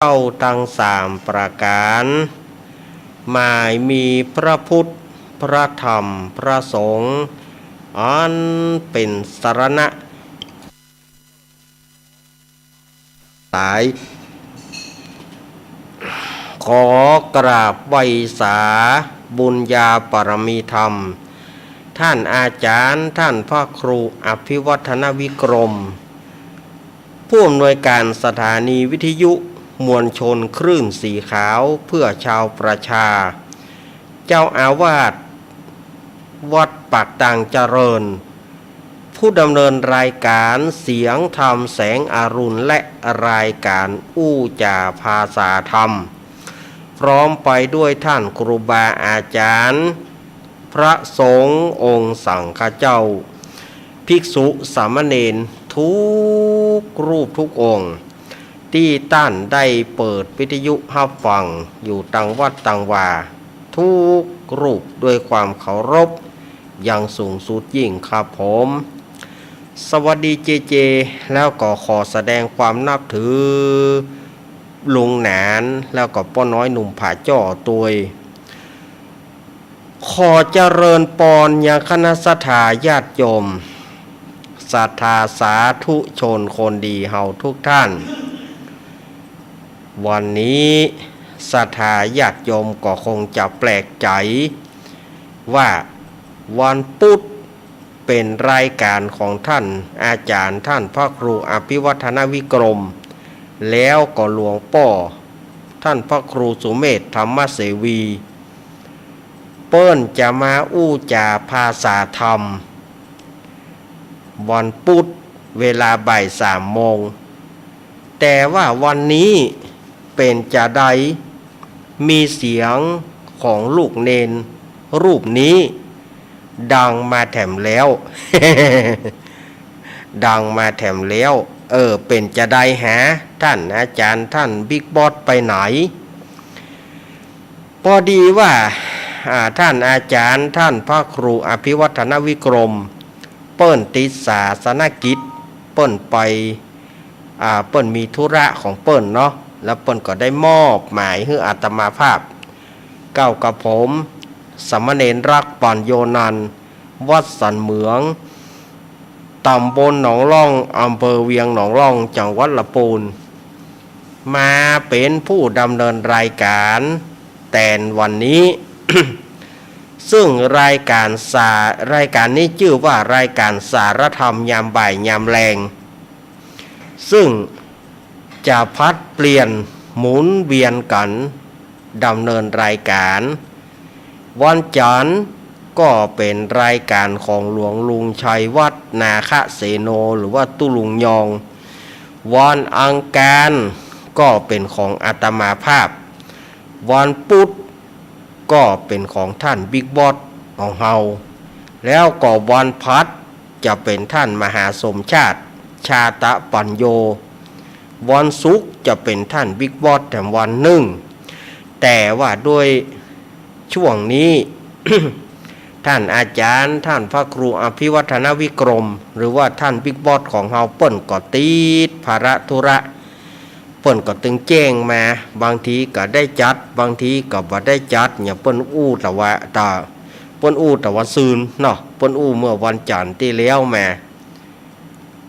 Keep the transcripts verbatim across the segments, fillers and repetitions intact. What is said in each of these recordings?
เจ้าตังสามประก๋าน หมายมีพระพุทธ พระธรรม พระสงฆ์ อันเป๋นสรณะ หลาย ขอกราบไหว้สาบุญญาบารมีธรรม ท่านอาจ๋ารย์ ท่านพระครูอภิวัฒนวิกรม ผู้อำนวยการสถานีวิทยุมวลชนคลื่นสีขาวเพื่อชาวประชา เจ้าอาวาสวัดปากตางเจริญ ผู้ดำเนินรายการเสียงธรรมแสงอรุณ และรายการอู้จ๋าภาษาธรรม พร้อมไปด้วยท่านครูบาอาจ๋ารย์ พระสงฆ์องค์สังฆเจ้า ภิกษุสามเณรทุกรูปทุกองค์ ตี้ต้านได้เปิดวิทยุฮับฟังอยู่ตางวัดตางวา ทุกรูปด้วยความเคารพอย่างสูงสุดยิ่งครับผม สวัสดีเจเจ แล้วก็ขอแสดงความนับถือลุงหนาน แล้วก็ป้อน้อยหนุ่มผาจ้อตวย ขอเจริญปอนยังคณะศรัทธาญาติโยม ศรัทธาสาธุชนคนดีเฮาทุกท่าน วันนี้ศรัทธาญาติโยมก็คงจะแปลกใจ๋ว่าวันพุธเป๋นรายการของท่านอาจ๋ารย์ ท่านพระครูอภิวัฒนวิกรม แล้วก็หลวงป้อท่านพระครูสุเมธธรรมเสวี เปิ้นจะมาอู้จ๋าภาษาธรรม วันพุธเวลาบ่ายสามโมง แต่ว่าวันนี้เป๋นจาใด มีเสียงของลูกเณรรูปนี้ดังมาแถมแล้ว ดังมาแถมแล้ว เออ เป๋นจาใดหา ท่านอาจ๋ารย์ ท่านบิ๊กบอสไปไหน ปอดีว่า อ่า ท่านอาจ๋ารย์ ท่านพระครูอภิวัฒนวิกรม เปิ้นติดศาสนกิจ เปิ้นไป อ่า เปิ้นมีธุระของเปิ้นเนาะ แล้วเปิ้นก็ได้มอบหมายหื้ออาตมาภาพ ก้าวกระผม สามเณรรักษ์ ปัญโญนันท์ วัดสันเหมือง ต๋ำบลหนองล่อง อำเภอเวียงหนองล่อง จังหวัดลำปูน มาเป๋นผู้ดำเนินรายการแตนวันนี้ ซึ่งรายการสา- รายการนี้จื้อว่ารายการสารธรรมยามบ่ายยามแลง ซึ่งจะผลัดเปลี่ยนหมุนเวียนกั๋นดำเนินรายการ วันจั๋นทร์ก็เป๋นรายการของหลวงลุงชัยวัฒน์ นาคเสโน หรือว่าตุ๊ลุงยอง วันอังคารก็เป๋นของอาตมาภาพ วันพุธก็เป๋นของท่านบิ๊กบอสของเฮา แล้วก็วันพฤหัสจะเป๋นท่านมหาสมชาติ ชาตะปัญโญ วันศุกร์จะเป๋นท่านบิ๊กบอสแถมวันนึ่ง แต่ว่าด้วยช่วงนี้ ท่านอาจ๋ารย์ ท่านพระครูอภิวัฒนวิกรม หรือว่าท่านบิ๊กบอสของเฮา เปิ้นก็ติดภาระธุระ เปิ้นก็ตึงแจ้งมา บางทีก็ได้จัด บางทีก็บ่ได้จัด อย่างเปิ้นอู้ตะวา ตะ- เปิ้นอู้ตะวาซืนเนาะ เปิ้นอู้เมื่อวันจั๋นทร์ตี้แล้วมา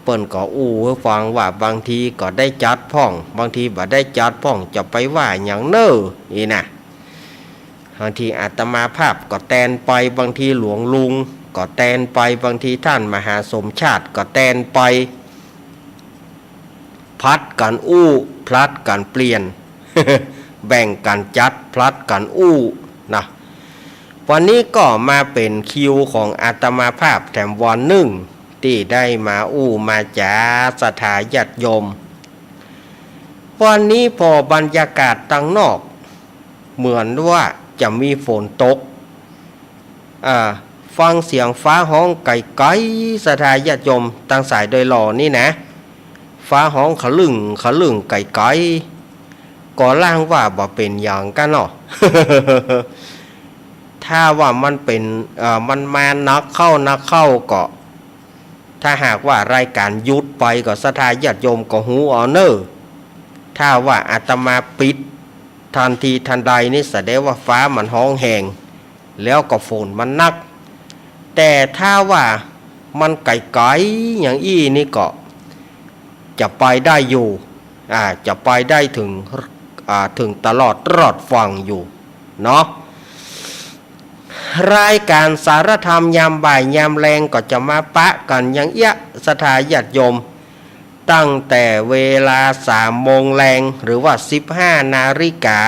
เปิ้นก็อู้หื้อฟังว่าบางทีก็ได้จัดพ่อง บางทีบ่ได้จัดพ่อง จะไปว่าหยังเน่อ อี้นะ บางทีอาตมาภาพก็แตนไป บางทีหลวงลุงก็แตนไป บางทีท่านมหาสมชาติก็แตนไป ผลัดกั๋นอู้ ผลัดกั๋นเปลี่ยน แบ่งกั๋นจัด ผลัดกั๋นอู้นะ วันนี้ก็มาเป๋นคิวของอาตมาภาพแถมวันนึ่ง ตี้ได้มาอู้มาจ๋าศรัทธาญาติโยม วันนี้ผ่อบรรยากาศตังนอก เหมือนว่าจะมีฝนตก อ่า ฟังเสียงฟ้าฮ้องไก๋ๆ ศรัทธาญาติโยม ตางสายดอยหล่อนี่นะ ฟ้าฮ้องขะลึ่งขะลึ่งไก๋ๆ ก็ล่างว่าบ่เป๋นหยังกั๋นเนาะ ถ้าว่ามันเป๋น เอ่อ มันมาหนักเข้าหนักเข้าก็ ถ้าหากว่ารายการหยุดไปก็ศรัทธาญาติโยมก็ฮู้เอาเน่อ ถ้าว่าอาตมาปิดทันทีทันใดนี่แสดงว่าฟ้ามันฮ้องแฮง แล้วก็ฝนมันหนัก แต่ถ้าว่ามันไก๋ๆ อย่างอี้นี่ก็จะไปได้อยู่ อ่า จะไปได้เถิง อ่า เถิงตลอดรอดฟั่งอยู่เนาะ รายก๋านสารธรรมยามบ่ายยามแลงก็จะมาปะกั๋นอย่างเอี้ย ศรัทธาญาติโยม ตั้งแต่เวลาสามโมงแลง หรือว่าสิบห้านาฬิกา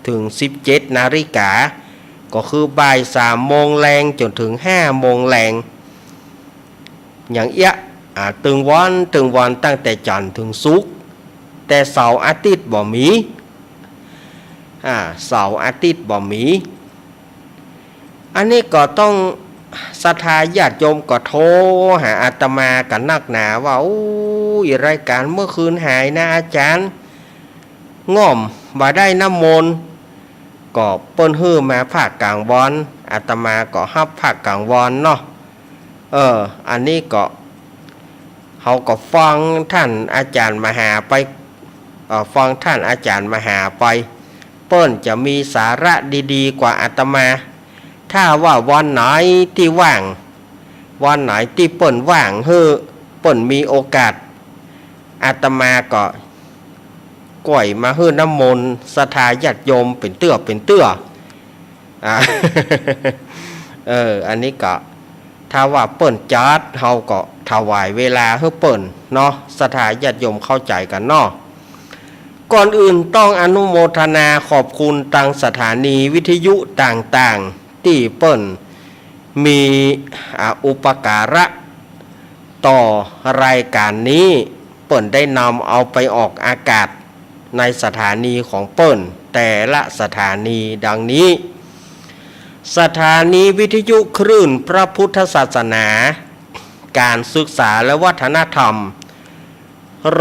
เถิงสิบเจ็ดนาฬิกา ก็คือบ่ายสามโมงแลงจ๋นเถิงห้าโมงแลง อย่างเอี้ย อ่า ตึงวัน ตึงวัน ตั้งแต่จันทร์เถิงศุกร์ แต่เสาร์อาทิตย์บ่มี อ่า เสาร์อาทิตย์บ่มี อันนี้ก็ต้อง ศรัทธาญาติโยมก็โทรหาอาตมากั๋นนักหนาว่า โอ้ย รายก๋านเมื่อคืนหายนะอาจ๋ารย์ ง่อมบ่ได้น้ำมนต์ ก็เปิ้นหื้อมาภาคก๋างวัน อาตมาก็ฮับภาคก๋างวันเนาะ เออ อันนี้ก็ เฮาก็ฟังท่านอาจ๋ารย์มหาไป เอ่อ ฟังท่านอาจ๋ารย์มหาไป เปิ้นจะมีสาระดีๆ กว่าอาตมา ถ้าว่าวันไหนตี้ว่าง วันไหนตี้เปิ้นว่างหื้อ เปิ้นมีโอกาส อาตมาก็ก้อยมาหื้อน้ำมนต์ศรัทธาญาติโยมเป๋นเตื้อเป๋นเตื้อ อ่า เออ อันนี้ก็ ถ้าว่าเปิ้นจัด เฮาก็ถวายเวลาหื้อเปิ้นเนาะ ศรัทธาญาติโยมเข้าใจ๋กั๋นเนาะ ก่อนอื่นต้องอนุโมทนาขอบคุณตางสถานีวิทยุต่างๆ ตี้เปิ้นมี อ่า อุปการะ ต่อรายก๋านนี้ เปิ้นได้นำเอาไปออกอากาศในสถานีของเปิ้น แต่ละสถานีดังนี้ สถานีวิทยุคลื่นพระพุทธศาสนา ก๋านศึกษาและวัฒนธรรม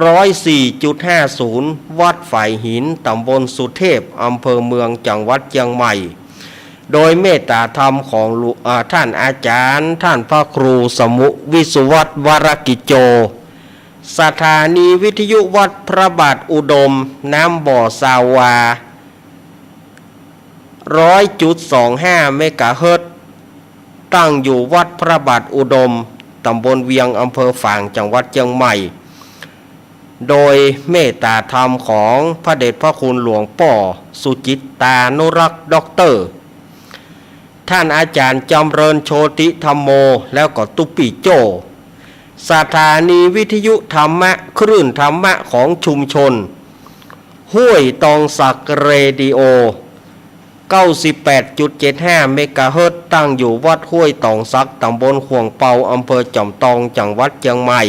ร้อยสี่จุดห้าศูนย์ วัดฝายหิน ต๋ำบลสุเทพ อำเภอเมือง จังหวัดเจียงใหม่ โดยเมตตาธรรมของหลวง อ่า ท่านอาจ๋ารย์ ท่านพระครูสมุห์ วิสุวัฒน์ วรกิจโจ สถานีวิทยุวัดพระบาทอุดม น้ำบ่อซาวา ร้อยจุดสองห้าเมกะเฮิรตซ์ ตั้งอยู่วัดพระบาทอุดม ต๋ำบลเวียง อำเภอฝาง จังหวัดเจียงใหม่ โดยเมตตาธรรมของพระเดชพระคุณหลวงป้อสุจิตตานุรักษ์ ด็อกเตอร์ ท่านอาจ๋ารย์จำเริญ โชติธัมโม แล้วก็ตุ๊ปี้โจ้ สถานีวิทยุธรรมะ คลื่นธรรมะของชุมชน ห้วยตองสัก เรดิโอ เก้าสิบแปดจุดเจ็ดห้าเมกะเฮิรตซ์ ตั้งอยู่วัดห้วยตองสัก ต๋ำบลข่วงเปา อำเภอจอมตอง จังหวัดเจียงใหม่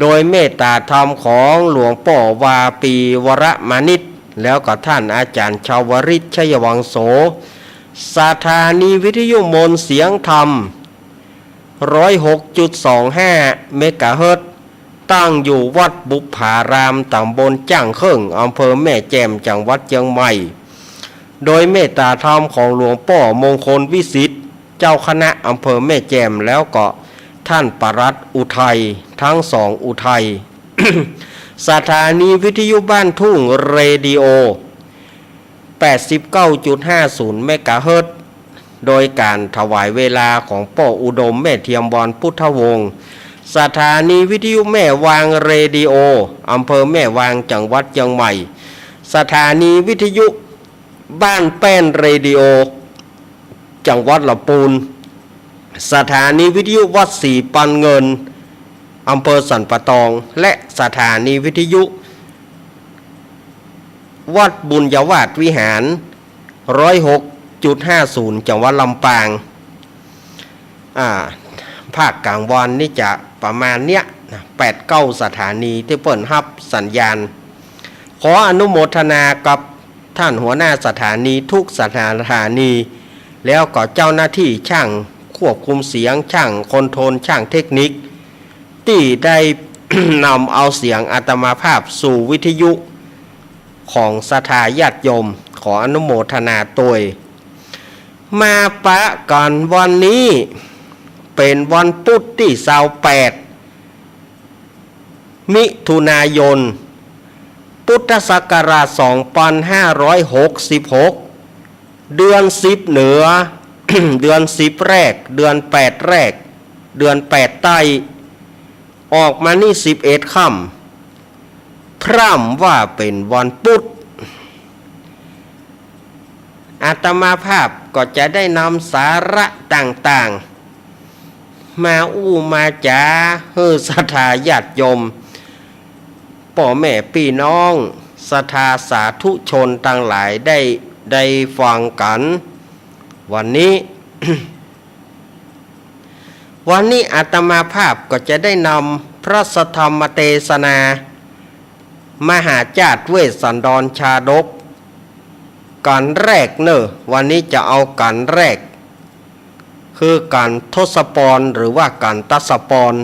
โดยเมตตาธรรมของหลวงป้อวาปี วรมานิช แล้วก็ท่านอาจ๋ารย์ชาวริต ชัยวังโส สถานีวิทยุมนต์เสียงธรรม ร้อยหกจุดสองห้าเมกะเฮิรตซ์ ตั้งอยู่วัดบุปผาราม ต๋ำบลจ้างเคิ่ง อำเภอแม่แจ่ม จังหวัดเจียงใหม่ โดยเมตตาธรรมของหลวงป้อมงคลวิสิทธิ์ เจ้าคณะอำเภอแม่แจ่ม แล้วก็ท่านปลัดอุทัย ทั้งสองอุทัย สถานีวิทยุบ้านทุ่ง เรดิโอ แปดสิบเก้าจุดห้าศูนย์เมกะเฮิรตซ์ โดยก๋านถวายเวลาของป้ออุดม แม่เทียมวรรณพุทธวงศ์ สถานีวิทยุแม่วาง เรดิโอ อำเภอแม่วาง จังหวัดเจียงใหม่ สถานีวิทยุบ้านแป้น เรดิโอ จังหวัดลำปูน สถานีวิทยุวัดศรีปันเงิน อำเภอสันป่าตอง และสถานีวิทยุวัดบุญญาวาสวิหาร ร้อยหกจุดห้าศูนย์ จังหวัดลำปาง อ่า ภาคก๋างวันนี่จะประมาณเนี้ยนะ แปดเก้าสถานีตี้เปิ้นฮับสัญญาณ ขออนุโมทนากับท่านหัวหน้าสถานีทุกสถานี แล้วก็เจ้าหน้าตี้จ้างควบคุมเสียง จ้างคอนโทรล จ้างเทคนิค ตี้ได้ นำเอาเสียงอาตมาภาพสู่วิทยุของศรัทธาญาติโยม ขออนุโมทนาตวย มาปะกั๋นวันนี้ เป๋นวันปุ๊ดตี้ซาวแปด มิถุนายน พุทธศักราชสองปันห้าร้อยหกสิบหก เดือนสิบเหนือ เดือนสิบแรก เดือนแปดแรก เดือนแปดใต้ ออกมานี่สิบเอ็ดค่ำ พร่ำว่าเป๋นวันพุธ อาตมาภาพก็จะได้นำสาระต่างๆ มาอู้มาจ๋าหื้อศรัทธาญาติโยม ป้อแม่ปี้น้อง ศรัทธาสาธุชนตังหลายได้ ได้ฟังกั๋น วันนี้ วันนี้อาตมาภาพก็จะได้นำพระสัทธรรมเตสนา มหาจาตุเวสสันดรชาดก กัณฑ์แรกเน่อ วันนี้จะเอากัณฑ์แรก คือกัณฑ์ทศปรหรือว่ากัณฑสปร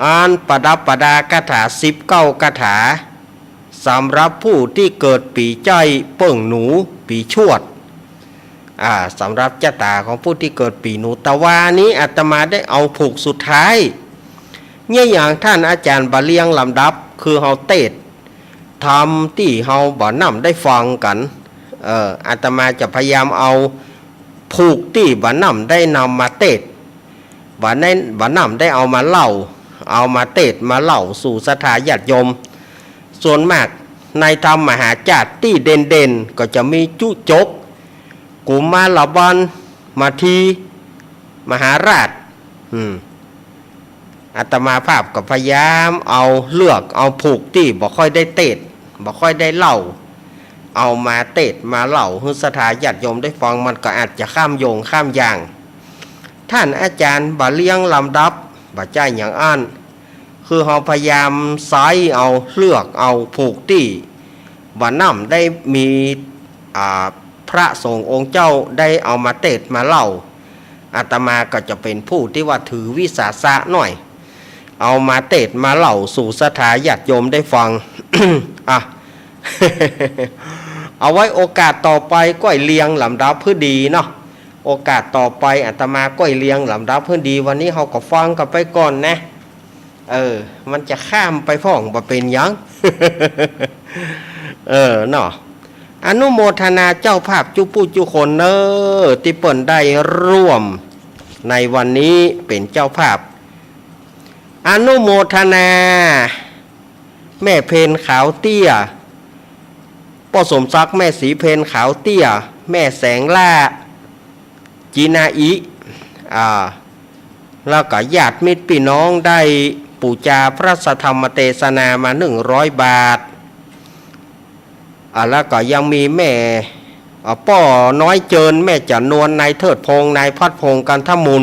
อันประดับประดาคาถาสิบเก้าคาถา สำหรับผู้ตี้เกิดปี๋ใจ๊เปิ้งหนู ปี๋ชวด อ่า สำหรับจะต๋าของผู้ตี้เกิดปี๋หนู แต่ว่านี้อาตมาได้เอาผูกสุดท้าย เนี่ยอย่างท่านอาจ๋ารย์บ่าเรียงลำดับ คือเฮาเตสน์ธรรมตี้เฮาบ่าน้ำได้ฟังกั๋น เอ่อ อาตมาจะพยายามเอาผูกตี้บ่าน้ำได้นำมาเตสน์ บ่าได้ บ่าน้ำได้เอามาเล่า เอามาเตสน์มาเล่าสู่ศรัทธาญาติโยม ส่วนมากในธรรมมหาจาตุตี้เด่นๆ ก็จะมีจุจก กุมารบรรณ มาที มหาราช อืม อาตมาภาพก็พยายามเอาเลือกเอาผูกตี้บ่ค่อยได้เตสน์ บ่ค่อยได้เล่า เอามาเตสน์มาเล่าหื้อศรัทธาญาติโยมได้ฟัง มันก็อาจจะข้ามโยงข้ามอย่าง ท่านอาจ๋ารย์บ่าเรียงลำดับ บ่ใจ้อย่างอั้น คือเฮาพยายามไซเอาเลือกเอาผูกตี้บ่าน้ำได้มี อ่า พระสงฆ์องค์เจ้าได้เอามาเตสน์มาเล่า อาตมาก็จะเป๋นผู้ตี้ว่าถือวิสาสะหน่อย เอามาเตสน์มาเล่าสู่ศรัทธาญาติโยมได้ฟัง อ่ะ เอาไว้โอกาสต่อไปก้อยเรียงลำดับหื้อดีเนาะ โอกาสต่อไปอาตมาก้อยเรียงลำดับหื้อดี วันนี้เฮาก็ฟังกั๋นไปก่อนนะ เออ มันจะข้ามไปพ่องบ่เป๋นหยัง เออ เนาะ อนุโมทนาเจ้าภาพจุผู้จุคนเน่อ ตี้เปิ้นได้ร่วมในวันนี้เป๋นเจ้าภาพ อนุโมทนา แม่เพนขาวเตี้ย ป้อสมศักดิ์ แม่ศรีเพนขาวเตี้ย แม่แสงล่า จีนาอิ อ่า แล้วก็ญาติมิตรปี้น้องได้ปู๋จาพระสัทธรรมเตสนามาหนึ่งร้อยบาท อ่า แล้วก็ยังมีแม่ อ่า ป้อน้อยเจิญ แม่จันนวล นายเทิดพงษ์ นายพัดพงษ์ กันทมูล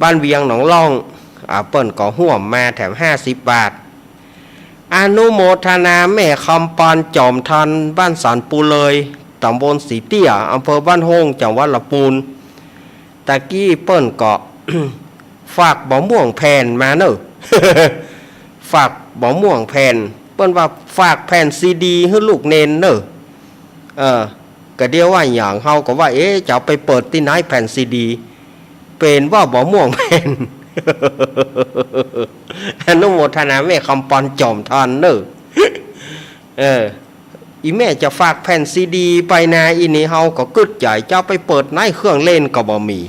บ้านเวียงหนองล่อง อ่า เปิ้นก็ฮ่วมมาแถมห้าสิบบาท อนุโมทนาแม่คำปานจอมทัน บ้านสันปูเลย ต๋ำบลสีเตี้ย อำเภอบ้านโฮ่ง จังหวัดละปูน ตะกี้เปิ้นก็ ฝากบ่าม่วงแผ่นมาเน่อ ฝากบ่าม่วงแผ่น เปิ้นว่าฝากแผ่นซีดีหื้อลูกเณรเน่อ เออ ก็เดี๋ยวว่าอย่างเฮาก็ว่า เอ๊ะ จะเอาไปเปิดตี้ไหนแผ่นซีดี เป๋นว่าบ่าม่วงแผ่น อนุโมทนาแม่คำปานจอมทันเน่อ เออ อี่แม่จะฝากแผ่นซีดีไปนา อี่นี่เฮาก็กึ๊ดใจ๋ จะเอาไปเปิดไหน เครื่องเล่นก็บ่มี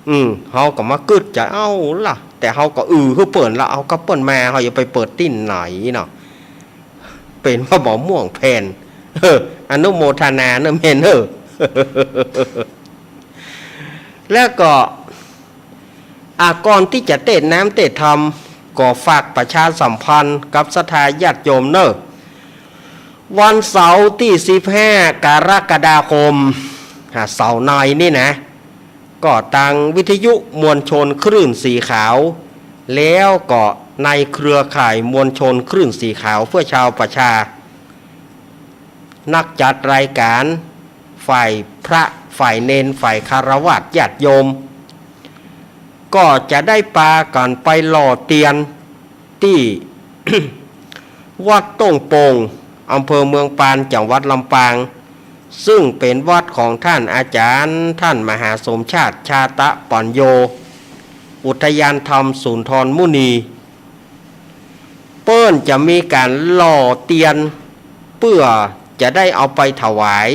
อืม เฮาก็มากึ๊ดใจ๋ เอ้าล่ะ แต่เฮาก็อือหื้อเปิ้นละ เอาก็เปิ้นมา เฮาจะไปเปิดตี้ไหนเนาะ เป๋นว่าบ่าม่วงแผ่น เออ อนุโมทนาเน่อแม่เน่อ แล้วก็ อ่ะ ก่อนตี้จะเตสน์น้ำเตสน์ธรรม ก็ฝากประชาสัมพันธ์กับศรัทธาญาติโยมเน่อ วันเสาร์ตี้สิบห้ากรกฎาคม อ่ะ เสาร์ในนี่นะ ก็ตางวิทยุมวลชนคลื่นสีขาว แล้วก็ในเครือข่ายมวลชนคลื่นสีขาวเพื่อชาวประชา นักจัดรายการ ฝ่ายพระ ฝ่ายเณร ฝ่ายฆราวาสญาติโยม ก็จะได้ปากั๋นไปหล่อเตียนตี้ วัดต้งโป่ง อำเภอเมืองปาน จังหวัดลำปาง ซึ่งเป๋นวัดของท่านอาจ๋ารย์ ท่านมหาสมชาติ ชาตะปัญโญ อุทยานธรรมสุนทรมุนี เปิ้นจะมีก๋านหล่อเตียน เปื้อจะได้เอาไปถวาย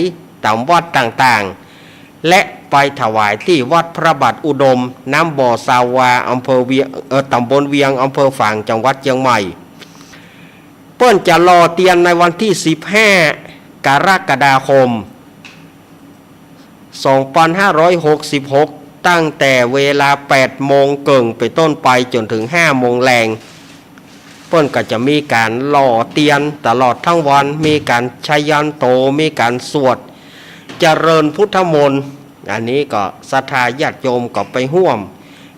ต๋ามวัดต่างๆ และไปถวายตี้วัดพระบาทอุดม น้ำบ่อซาวา อำเภอเวียง เอ่อ ต๋ำบลเวียง อำเภอฝาง จังหวัดเจียงใหม่ เปิ้นจะหล่อเตียนในวันตี้สิบห้า กรกฎาคม สองปันห้าร้อยหกสิบหก ตั้งแต่เวลาแปดโมงเกิ่งเป๋นต้นไปจ๋นเถิงห้าโมงแลง เปิ้นก็จะมีก๋านหล่อเตียนตลอดตึงวัน มีก๋านชยันโต มีก๋านสวดเจริญพุทธมนต์ อันนี้ก็ศรัทธาญาติโยมก็ไปฮ่วม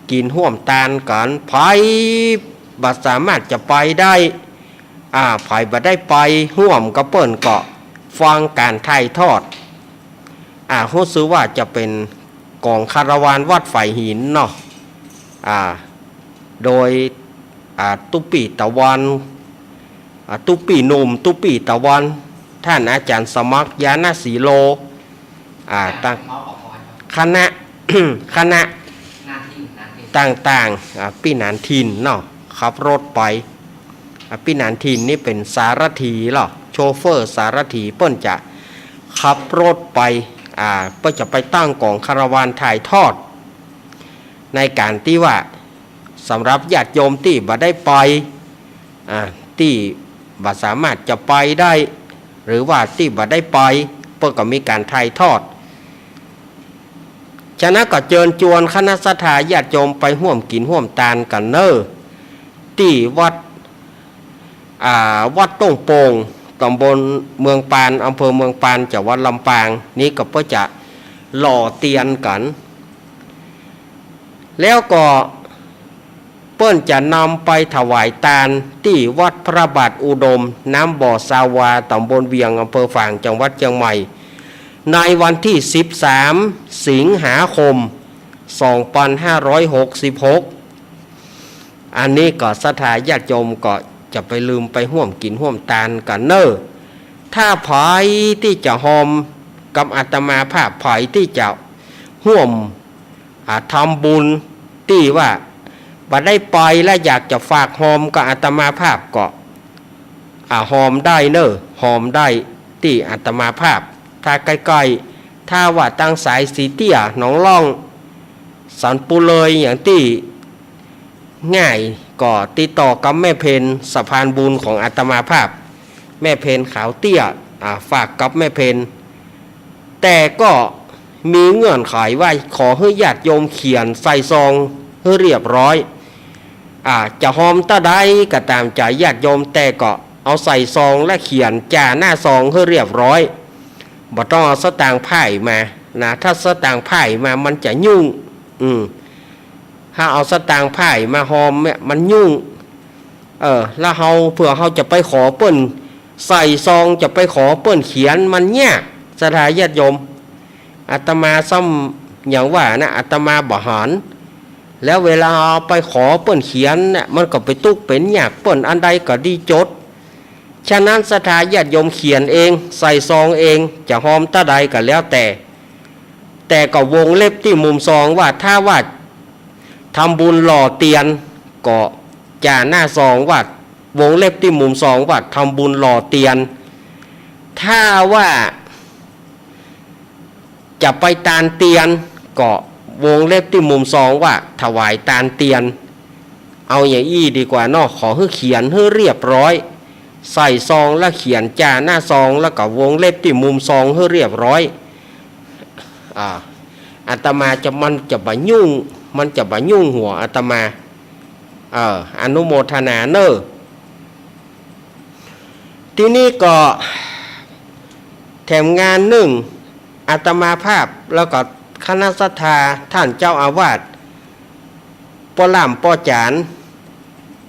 กิ๋นฮ่วมตานกั๋น ใผบ่สามารถจะไปได้ อ่า ใผบ่ได้ไปฮ่วมกับเปิ้นก็ฟังก๋านถ่ายทอด อ่า ฮู้สึกว่าจะเป๋นก๋องคาราวานวัดฝายหินเนาะ อ่า โดย อ่า ตุ๊ปี้ตะวัน อ่า ตุ๊ปี้หนุ่ม ตุ๊ปี้ตะวัน ท่านอาจ๋ารย์สมัคร ญาณสีโล อ่า ต่าง คณะ คณะ ต่างๆ อ่า ปี้หนานถิ่นเนาะ ขับรถไป อ่า ปี้หนานถิ่นนี่เป๋นสารถีเหรอ โชเฟอร์สารถี เปิ้นจะขับรถไป อ่า เปิ้นจะไปตั้งก๋องคาราวานถ่ายทอด ในก๋านตี้ว่า สำหรับญาติโยมตี้บ่ได้ไป อ่า ตี้บ่สามารถจะไปได้ หรือว่าตี้บ่ได้ไป เปิ้นก็มีก๋านถ่ายทอด ฉะนั้นก็เจิญจวนคณะศรัทธาญาติโยมไปฮ่วมกิ๋นฮ่วมตานกั๋นเน่อ ตี้วัด อ่า วัดต้งโป่ง ต๋ำบลเมืองปาน อำเภอเมืองปาน จังหวัดลำปาง นี่ก็เปิ้นจะหล่อเตียนกั๋น แล้วก็เปิ้นจะนำไปถวายตานตี้วัดพระบาทอุดม น้ำบ่อซาวา ต๋ำบลเวียง อำเภอฝาง จังหวัดเจียงใหม่ ในวันตี้สิบสาม สิงหาคม สองปันห้าร้อยหกสิบหก อันนี้ก็ศรัทธาญาติโยมก็จะไปลืมไปฮ่วมกิ๋นฮ่วมตานกั๋นเน่อ ถ้าใผตี้จะฮอมกับอาตมาภาพ ใผตี้จะฮ่วม อ่า ทำบุญตี้ว่าบ่ได้ไปแล้วอยากจะฝากฮอมกับอาตมาภาพก็ อ่า ฮอมได้เน่อ ฮอมได้ตี้อาตมาภาพ ถ้าใก้ๆ ถ้าว่าตางสายสีเตี้ย หนองล่อง สันปูเลย อย่างตี้ง่ายก็ติดต่อกับแม่เพ็ญ สะพานบุญของอาตมาภาพ แม่เพ็ญขาวเตี้ย อ่า ฝากกับแม่เพ็ญ แต่ก็มีเงื่อนไขว่าขอหื้อญาติโยมเขียนใส่ซองหื้อเรียบร้อย อ่า จะฮอมเต้าใดก็ต๋ามใจ๋ญาติโยม แต่ก็เอาใส่ซองและเขียนจ่าหน้าซองหื้อเรียบร้อย บ่ต้องเอาสตางค์พ่ายมานะ ถ้าสตางค์พ่ายมามันจะยุ่ง อืม ถ้าเอาสตางค์พ่ายมาฮอมเนี่ยมันยุ่ง เออ แล้วเฮา เผื่อเฮาจะไปขอเปิ้นใส่ซอง จะไปขอเปิ้นเขียน มันยาก ศรัทธาญาติโยม อาตมาซ้ำอย่างว่านะ อาตมาบ่หัน แล้วเวลาไปขอเปิ้นเขียนเนี่ย มันก็ไปตุ๊กข์เป๋นยากเปิ้น อันใดก็ดีจด ฉะนั้นศรัทธาญาติโยมเขียนเอง ใส่ซองเอง จะฮอมเต้าใดก็แล้วแต่ แต่ก็วงเล็บตี้มุมซองว่า ถ้าว่าทำบุญหล่อเตียน ก็จ่าหน้าซองว่า วงเล็บตี้มุมซองว่า ทำบุญหล่อเตียน ถ้าว่า จะไปตานเตียน ก็วงเล็บตี้มุมซองว่า ถวายตานเตียน เอาอย่างอี้ดีกว่าเนาะ ขอหื้อเขียนหื้อเรียบร้อย ใส่ซองแล้วเขียนจ่าหน้าซอง แล้วก็วงเล็บตี้มุมซองหื้อเรียบร้อย อ่า อาตมาจะ มันจะบ่ยุ่ง มันจะบ่ยุ่งหัวอาตมา เออ อนุโมทนาเน่อ ทีนี้ก็แถมงานนึ่ง อาตมาภาพแล้วก็คณะศรัทธา ท่านเจ้าอาวาส ป้อล่ามป้อจ๋ารย์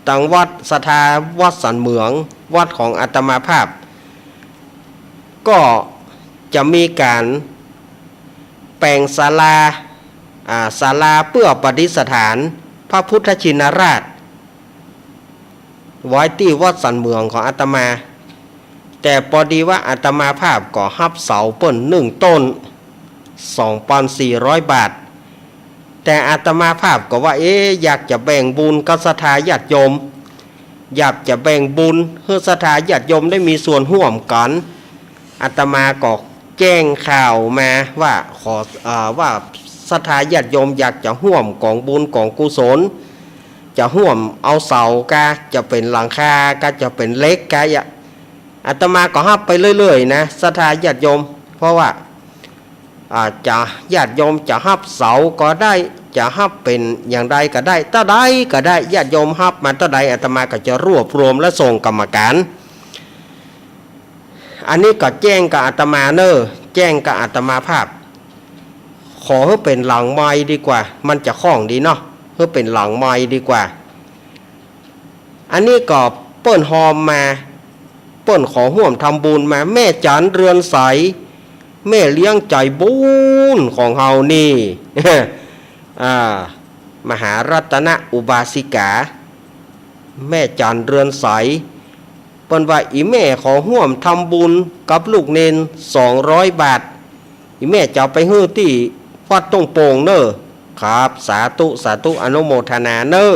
ตังวัดศรัทธาวัดสันเหมือง วัดของอาตมาภาพ ก็จะมีก๋านแป๋งศาลา อ่า ศาลาเปื้อประดิษฐานพระพุทธชินราช ไว้ตี้วัดสันเหมืองของอาตมา แต่ปอดีว่าอาตมาภาพก็ฮับเสาเปิ้นนึ่งต้น สองปันสี่ร้อยบาท แต่อาตมาภาพก็ว่า เอ๊ะ อยากจะแบ่งบุญกับศรัทธาญาติโยม อยากจะแบ่งบุญหื้อศรัทธาญาติโยมได้มีส่วนฮ่วมกั๋น อาตมาก็แจ้งข่าวมาว่าขอ เอ่อ ว่าศรัทธาญาติโยมอยากจะฮ่วมก๋องบุญก๋องกุศล จะฮ่วมเอาเสากา จะเป๋นหลังคากา จะเป๋นเหล็กกา อาตมาก็ฮับไปเรื่อยๆ นะ ศรัทธาญาติโยม เพราะว่า อ่า จะ ญาติโยมจะฮับเสาก็ได้ จะฮับเป๋นอย่างใดก็ได้ เต้าใดก็ได้ ญาติโยมฮับมาเต้าใด อาตมาก็จะรวบรวมและส่งกรรมการ อันนี้ก็แจ้งกับอาตมาเน่อ แจ้งกับอาตมาภาพ ขอหื้อเป๋นหลังไมค์ดีกว่า มันจะคล่องดีเนาะ หื้อเป๋นหลังไมค์ดีกว่า อันนี้ก็เปิ้นฮอมมา เปิ้นขอฮ่วมทำบุญมา แม่จันเรือนใส แม่เลี้ยงใจ๋บุญของเฮานี่ อ่า มหารัตนอุบาสิกา แม่จันเรือนใส เปิ้นว่า อี่แม่ขอฮ่วมทำบุญกับลูกเณรสองร้อยบาท อี่แม่จะเอาไปหื้อตี้วัดต้งโป่งเน่อ ครับ สาธุ สาธุ อนุโมทนาเน่อ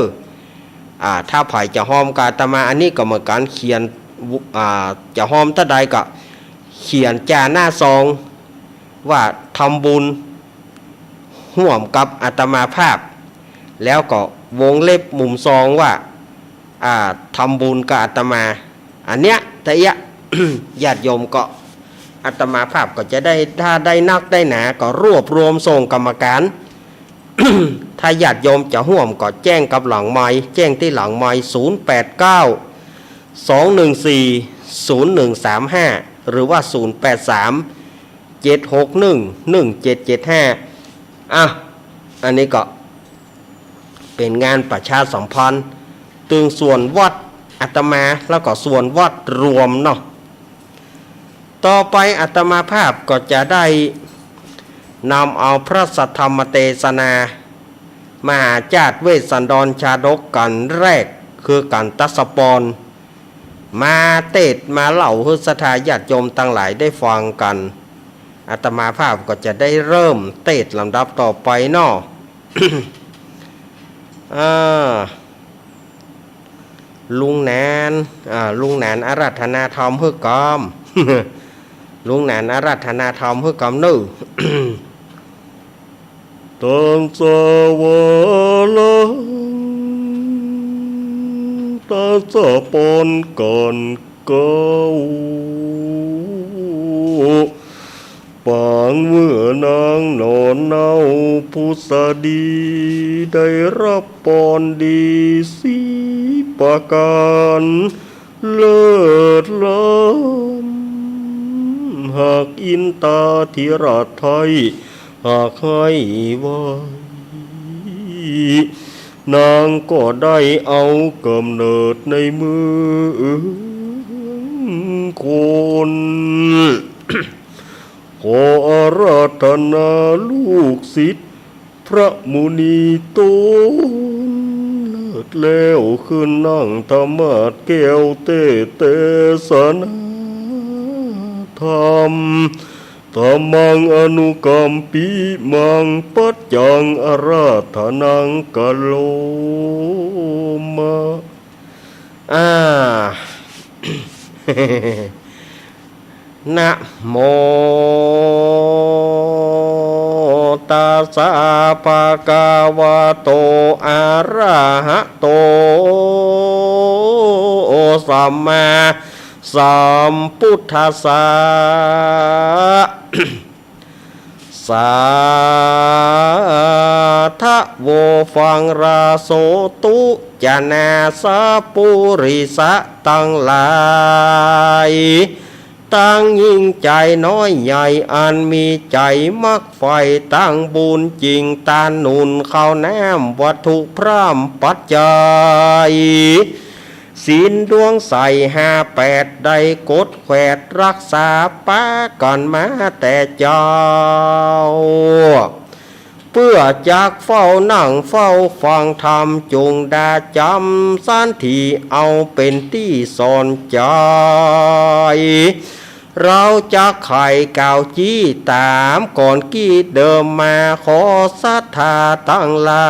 อ่า ถ้าใผจะฮอมกับอาตมา อันนี้ก็เหมือนกั๋น เขียน อ่า จะฮอมเต้าใดก็เขียนจ่าหน้าซองว่าทำบุญฮ่วมกับอาตมาภาพ แล้วก็วงเล็บมุมซองว่า อ่า ทำบุญกับอาตมา อันเนี้ย ตะเอียะ ญาติโยมก็ อาตมาภาพก็จะได้ ถ้าได้นักได้หนาก็รวบรวมส่งกรรมการ ถ้าญาติโยมจะฮ่วมก็แจ้งกับหลังไมค์ แจ้งตี้หลังไมค์ ศูนย์แปดเก้า สองหนึ่งสี่ ศูนย์หนึ่งสามห้า หรือว่า ศูนย์แปดสาม เจ็ดหกหนึ่ง หนึ่งเจ็ดเจ็ดห้า อ่ะ อันนี้ก็ เป๋นงานประชาสัมพันธ์ ตึงส่วนวัดอาตมา แล้วก็ส่วนวัดรวมเนาะ ต่อไปอาตมาภาพก็จะได้นำเอาพระสัทธรรมเตสนา มหาจาติเวสสันดรชาดกกัณฑ์แรก คือกัณฑสปร มาเตสน์มาเล่าหื้อศรัทธาญาติโยมตังหลายได้ฟังกั๋น อาตมาภาพก็จะได้เริ่มเตสน์ลำดับต่อไปเนาะ อ่า ลุงหนาน อ่า ลุงหนานอาราธนาธรรมหื้อก๋อม ลุงหนานอาราธนาธรรมหื้อก๋อมเน่อ ตัสสะวะระหัง ตัสสะ ปอนก๋อนเก๊า ปางเมื่อนางหน่อเนาผุสดี ได้ฮับปอนดีสี่ประก๋าน เลิศล้ำ หากอินตาธิราชใถ้ หากใค่ไหว้ นางก็ได้เอาก๋ำเนิดในเมืองคน ขออาราธนาลูกศิษย์พระมุนีต๋น เลิศแล้วขึ้นนั่งธรรมาสน์แก้วเตสน์เตสนาธรรม ธัมมังอนุกัมปิมัง ปัจจังอาราธนัง กะโรมะ อ่า นะโมตัสสะ ภะคะวะโต อะระหะโต สัมมาสัมพุทธัสสะ สาธะโว ฟังราโสตุ จะนาสะปุริสะตังหลาย ตังญิงใจ๋น้อยใหญ่ อันมีใจ๋มักใฝ่ตังบุญ จิ่งตาหนุนข้าวน้ำวัตถุพร่ำปัจจัย ศีลดวงใสห้าแปด ได้กดแขวดรักษาปากั๋นมาแต่เจ้า เปื้อจักเฝ้านั่งเฝ้าฟังธรรม จุ่งดาจ๋ำสันถิ เอาเป๋นตี้สอนใจ๋ เฮาจักไขกล่าวจี้ต๋ามก่อนกี้เดิมมา ขอศรัทธาตังหลา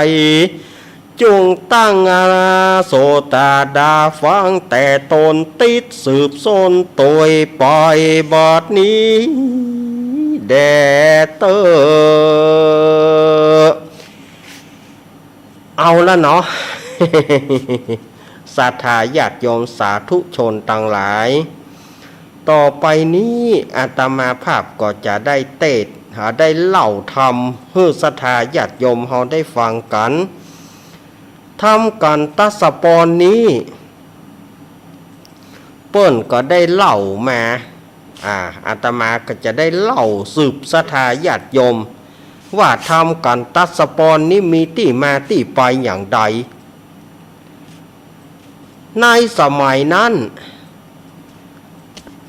ย จงตั้ง อา โสตะดาฟัง แต่ตนติดสืบสนโตยไปบัดนี้แด่เต๊อะ เอาละเนาะ ศรัทธาญาติโยมสาธุชนตังหลาย ต่อไปนี้อาตมาภาพก็จะได้เตสน์ หาได้เล่าธรรมหื้อศรัทธาญาติโยมเฮาได้ฟังกั๋น ธรรมกัณฑัสสปรณ์นี้ เปิ้นก็ได้เล่ามา อ่า อาตมาก็จะได้เล่าสืบศรัทธาญาติโยม ว่าธรรมกัณฑัสสปรณ์นี้มีตี้มาตี้ไปอย่างใด ในสมัยนั้น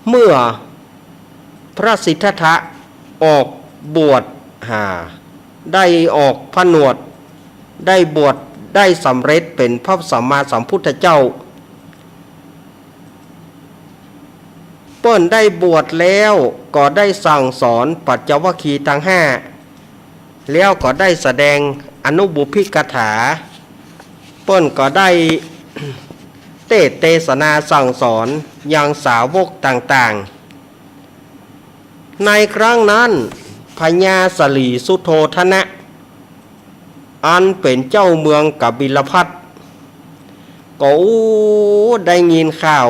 เมื่อพระสิทธัตถะออกบวช หา ได้ออกผนวช ได้บวช ได้สำเร็จเป็นพระสัมมาสัมพุทธเจ้า เปิ้นได้บวชแล้วก็ได้สั่งสอนปัญจวัคคีย์ตังห้า แล้วก็ได้แสดงอนุบุพกถา เปิ้นก็ได้เตสน์เตสนาสั่งสอนยังสาวกต่างๆ ในครั้งนั้นพญาสลีสุโธทนะ อันเป๋นเจ้าเมืองกบิลพัสดุ์ ก็อู้ ได้ยินข่าว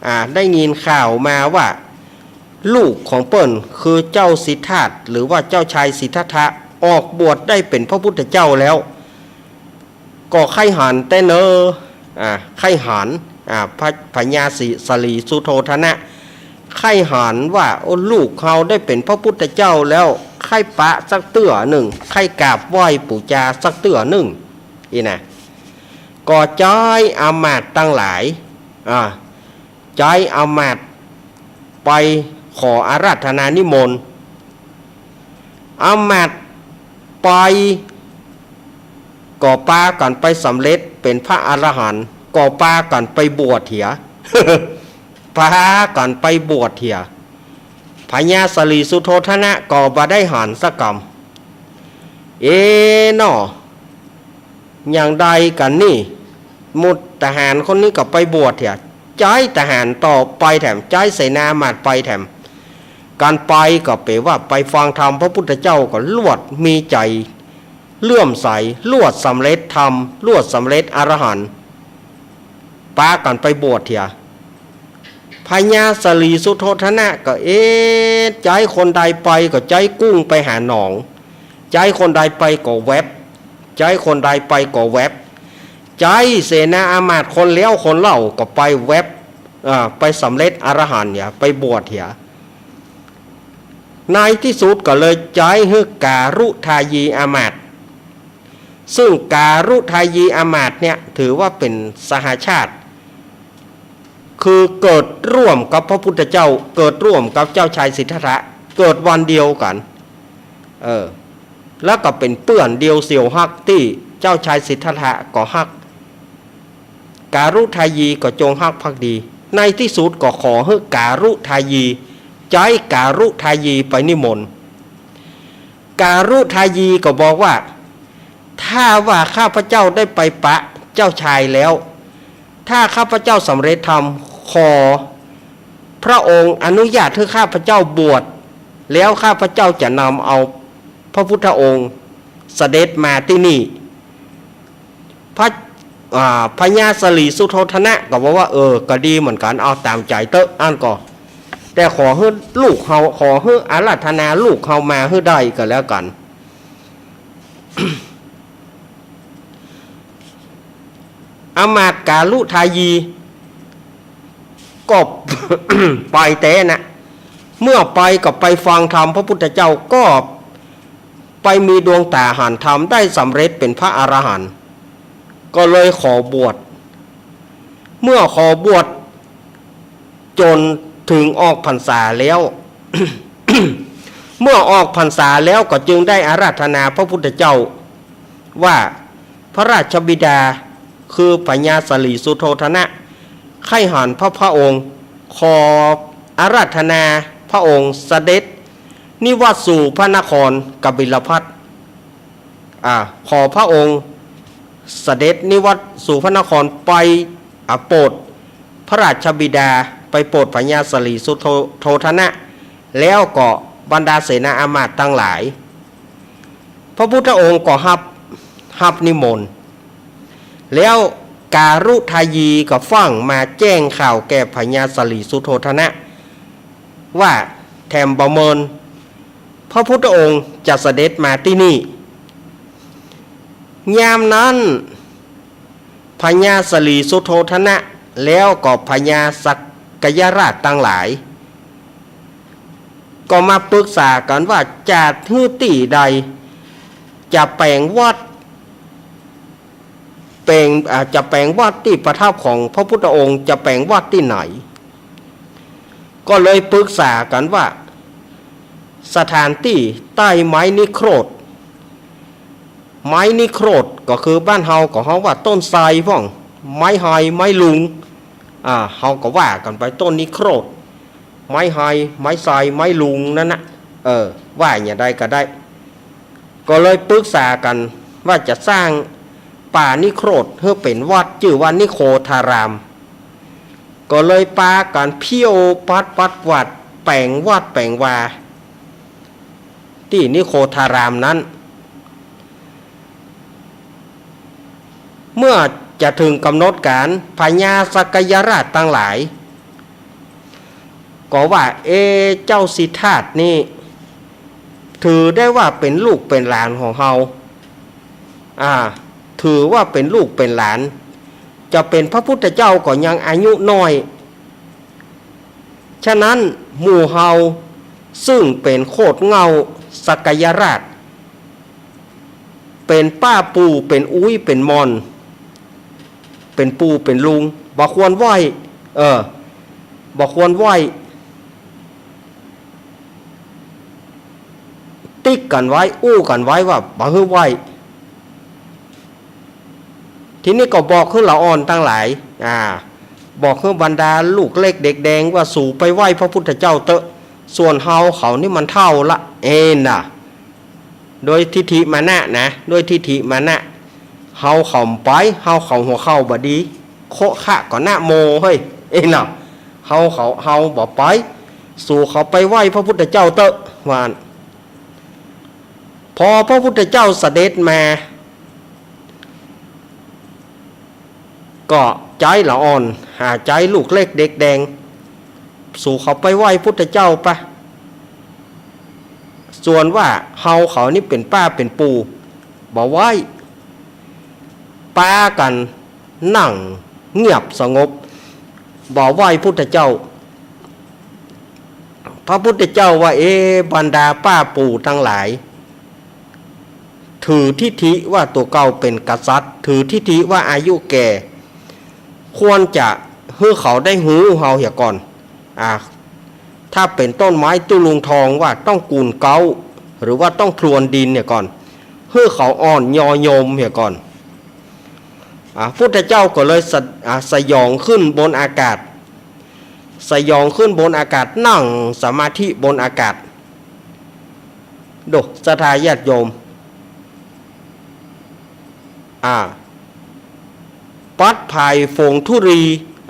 อ่า ได้ยินข่าวมาว่า ลูกของเปิ้นคือเจ้าสิทธัตถ์ หรือว่าเจ้าชายสิทธัตถะ ออกบวชได้เป๋นพระพุทธเจ้าแล้ว ก็ใค่หันแต๊เนอ อ่า ใค่หัน อ่า พระ พญาสลี สลีสุโธทนะ ใค่หันว่า โอ้ ลูกเฮาได้เป๋นพระพุทธเจ้าแล้ว ใค่ปะสักเตื้อนึ่ง ใค่กราบไหว้ปู๋จาสักเตื้อนึ่ง อี้นะ ก็ใจ๊อำมาตย์ตังหลาย อ่า ใจ๊อำมาตย์ไปขออาราธนานิมนต์ อำมาตย์ไป ก็ปากั๋นไปสำเร็จเป๋นพระอรหันต์ ก็ปากั๋นไปบวชเหีย ปากั๋นไปบวชเหีย พญาสลีสุโธทนะก็บ่ได้หันสักกำ เอเนาะ อย่างใดกั๋นนี่ หมู่ทหารคนนี้ก็ไปบวชเหีย ใจ๊ทหารต่อไปแถม ใจ๊เสนาอำมาตย์ไปแถม ก๋านไปก็เป๋นว่าไปฟังธรรมพระพุทธเจ้าก็ลวดมีใจ๋เลื่อมใส ลวดสำเร็จธรรม ลวดสำเร็จอรหันต์ ปากั๋นไปบวชเหีย พญาสลีสุโธทนะก็ เอ๊ะ ใจ๊คนใดไปก็ใจ๊กุ้งไปหาหนอง ใจ๊คนใดไปก็แวบ ใจ๊คนใดไปก็แวบ ใจ๊เสนาอำมาตย์คนแล้วคนเล่าก็ไปแวบ อ่า ไปสำเร็จอรหันต์เหีย ไปบวชเหีย ในตี้สุดก็เลยใจ๊หื้อก๋ารุทายีอำมาตย์ ซึ่งก๋ารุทายีอำมาตย์เนี่ยถือว่าเป๋นสหชาติ คือเกิดร่วมกับพระพุทธเจ้า เกิดร่วมกับเจ้าชายสิทธัตถะ เกิดวันเดียวกั๋น เออ แล้วก็เป๋นเปื้อนเดียวเสี่ยวฮักตี้เจ้าชายสิทธัตถะก็ฮัก ก๋ารุทายีก็จงฮักภักดี ในตี้สุดก็ขอหื้อก๋ารุทายี ใจ๊ก๋ารุทายีไปนิมนต์ ก๋ารุทายีก็บอกว่า ถ้าว่าข้าพเจ้าได้ไปปะเจ้าชายแล้ว ถ้าข้าพเจ้าสำเร็จธรรม ขอพระองค์อนุญาตหื้อข้าพเจ้าบวช แล้วข้าพเจ้าจะนำเอาพระพุทธองค์เสด็จมาตี้นี่ พระ อ่า พญาสลีสุโธทนะก็บอกว่า เออ ก็ดีเหมือนกั๋น เอาต๋ามใจ๋เต๊อะ อั้นก็ แต่ขอหื้อลูกเฮา ขอหื้ออาราธนาลูกเฮามาหื้อได้ก็แล้วกั๋น อำมาตย์ก๋ารุทายี ก็ไปแต๊นะ เมื่อไปก็ไปฟังธรรมพระพุทธเจ้า ก็ไปมีดวงต๋าหันธรรม ได้สำเร็จเป๋นพระอรหันต์ ก็เลยขอบวช เมื่อขอบวช จ๋นเถิงออกพรรษาแล้ว เมื่อออกพรรษาแล้วก็จึงได้อาราธนาพระพุทธเจ้าว่า พระราชบิดาคือพญาสลีสุโธทนะ ใค่หันพระ พระองค์ ขออาราธนาพระองค์เสด็จนิวัตสู่พระนครกบิลพัสดุ์ อ่า ขอพระองค์ เสด็จนิวัตสู่พระนครไป อ่ะ โปรดพระราชบิดา ไปโปรดพญาสลีสุโธ- โธทนะ แล้วก็บรรดาเสนาอามาตย์ตังหลาย พระพุทธองค์ก็ฮับ ฮับนิมนต์ แล้วการุทายีก็ฟั่งมาแจ้งข่าวแก่พญาสลีสุโธทนะ ว่าแถมบ่เมิน พระพุทธองค์จะเสด็จมาตี้นี่ ยามนั้น พญาสลีสุโธทนะ แล้วก็พญาสักยราชตังหลาย ก็มาปรึกษากั๋นว่าจะหื้อตี้ใด จะแป๋งวัด แป๋ง อ่า จะแป๋งวัดตี้ประทับของพระพุทธองค์ จะแป๋งวัดตี้ไหน ก็เลยปรึกษากั๋นว่า สถานตี้ใต้ไม้นิโครธ ไม้นิโครธก็คือบ้านเฮาก็ฮ้องว่าต้นไทรพ่อง ไม้ไฮ ไม้ลุง อ่า เฮาก็ว่ากั๋นไปต้นนิโครธ ไม้ไฮ ไม้ไทร ไม้ลุงนั้นนะ เออ ว่าอย่างใดก็ได้ ก็เลยปรึกษากั๋นว่าจะสร้างป่านิโครธหื้อเป๋นวัด จื้อว่านิโคธาราม ก็เลยปากั๋นเผี้ยวปัดปัดวัด แป๋งวัดแป๋งวา ตี้นิโคธารามนั้น เมื่อจะเถิงก๋ำหนดก๋าน พญาสักยราชตังหลาย ก็ว่า เอ เจ้าสิทธัตถ์นี่ ถือได้ว่าเป๋นลูกเป๋นหลานของเฮา อ่า ถือว่าเป๋นลูกเป๋นหลาน จะเป๋นพระพุทธเจ้าก็ยังอายุน้อย ฉะนั้นหมู่เฮาซึ่งเป๋นโคตรเหง้าสักยราช เป๋นป้าปู่ เป๋นอุ๊ย เป๋นหม่อน เป๋นปู่ เป๋นลุง บ่ควรไหว้ เออ บ่ควรไหว้ ติ๊กกั๋นไว้ อู้กั๋นไว้ว่าบ่หื้อไหว้ ทีนี้ก็บอกหื้อละอ่อนตังหลาย อ่า บอกหื้อบรรดาลูกเล็กเด็กแดงว่าสูไปไหว้พระพุทธเจ้าเต๊อะ ส่วนเฮาเขานี่มันเฒ่าละ เอ็นน่ะ โดยทิฏฐิมานะนะ โดยทิฏฐิมานะ เฮาเขาบ่ไป เฮาเขาหัวเข่าบ่ดี โคะคะก็นะโม เฮ้ย เอ็นน่ะ เฮาเขา เฮาบ่ไป สูเขาไปไหว้พระพุทธเจ้าเต๊อะ ว่าอั้น พอพระพุทธเจ้าเสด็จมา ก็ใจ๊ละอ่อน หาใจ๊ลูกเล็กเด็กแดง สูเขาไปไหว้พุทธเจ้าปะ ส่วนว่าเฮาเขานี่เป๋นป้าเป๋นปู่ บ่ไหว้ ปากั๋น นั่งเงียบสงบ บ่ไหว้พุทธเจ้า พระพุทธเจ้าว่า เอ บรรดาป้าปู่ตังหลาย ถือทิฏฐิว่าตั๋วเก่าเป๋นกษัตริย์ ถือทิฏฐิว่าอายุแก่ ควรจะหื้อเขาได้ฮู้เฮาเหียก่อน อ่า ถ้าเป๋นต้นไม้ตุ๊ลุงทองว่าต้องกูนเก๊า หรือว่าต้องพรวนดินเหียก่อน หื้อเขาอ่อนยอโยมเหียก่อน อ่า พุทธเจ้าก็เลยสะ- อ่า สยองขึ้นบนอากาศ สยองขึ้นบนอากาศ นั่งสมาธิบนอากาศ ดู ศรัทธาญาติโยม อ่า ปัดภายฝงธุลี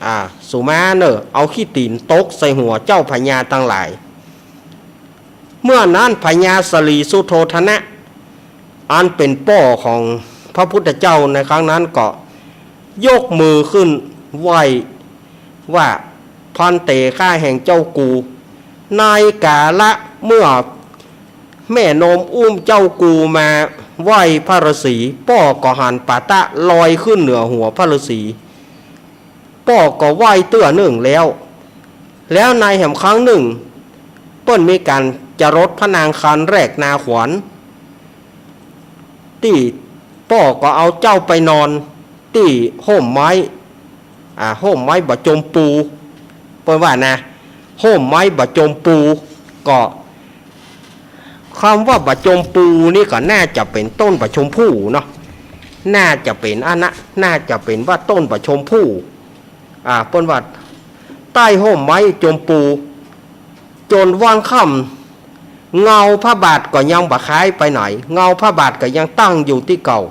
อ่า สุมาเน่อ เอาขี้ตี๋นตกใส่หัวเจ้าพญาตังหลาย เมื่อนั้นพญาสลีสุโธทนะ อันเป๋นป้อของพระพุทธเจ้าในครั้งนั้นก็ยกมือขึ้นไหว้ว่า ภันเต ข้าแห่งเจ้ากู ในกาละเมื่อแม่นมอุ้มเจ้ากูมาไหว้พระฤาษี ป้อก็หันปาตะลอยขึ้นเหนือหัวพระฤาษี ป้อก็ไหว้เตื้อนึ่งแล้ว แล้วในแหมครั้งนึ่ง เปิ้นมีก๋านจรดพระนางคันแรกนาขวัญ ตี้ป้อก็เอาเจ้าไปนอนตี้ฮ่มไม้ อ่า ฮ่มไม้บ่จมปู เปิ้นว่านะ ฮ่มไม้บ่จมปู ก็ กำว่าบ่จมปูนี่ก็น่าจะเป๋นต้นบ่ชมพู่เนาะ น่าจะเป๋นอันนะ น่าจะเป๋นว่าต้นบ่ชมพู่ อ่า เปิ้นว่า ใต้ฮ่มไม้จมปู จ๋นวันค่ำ เงาพระบาทก็ยังบ่คายไปไหน เงาพระบาทก็ยังตั้งอยู่ตี้เก่า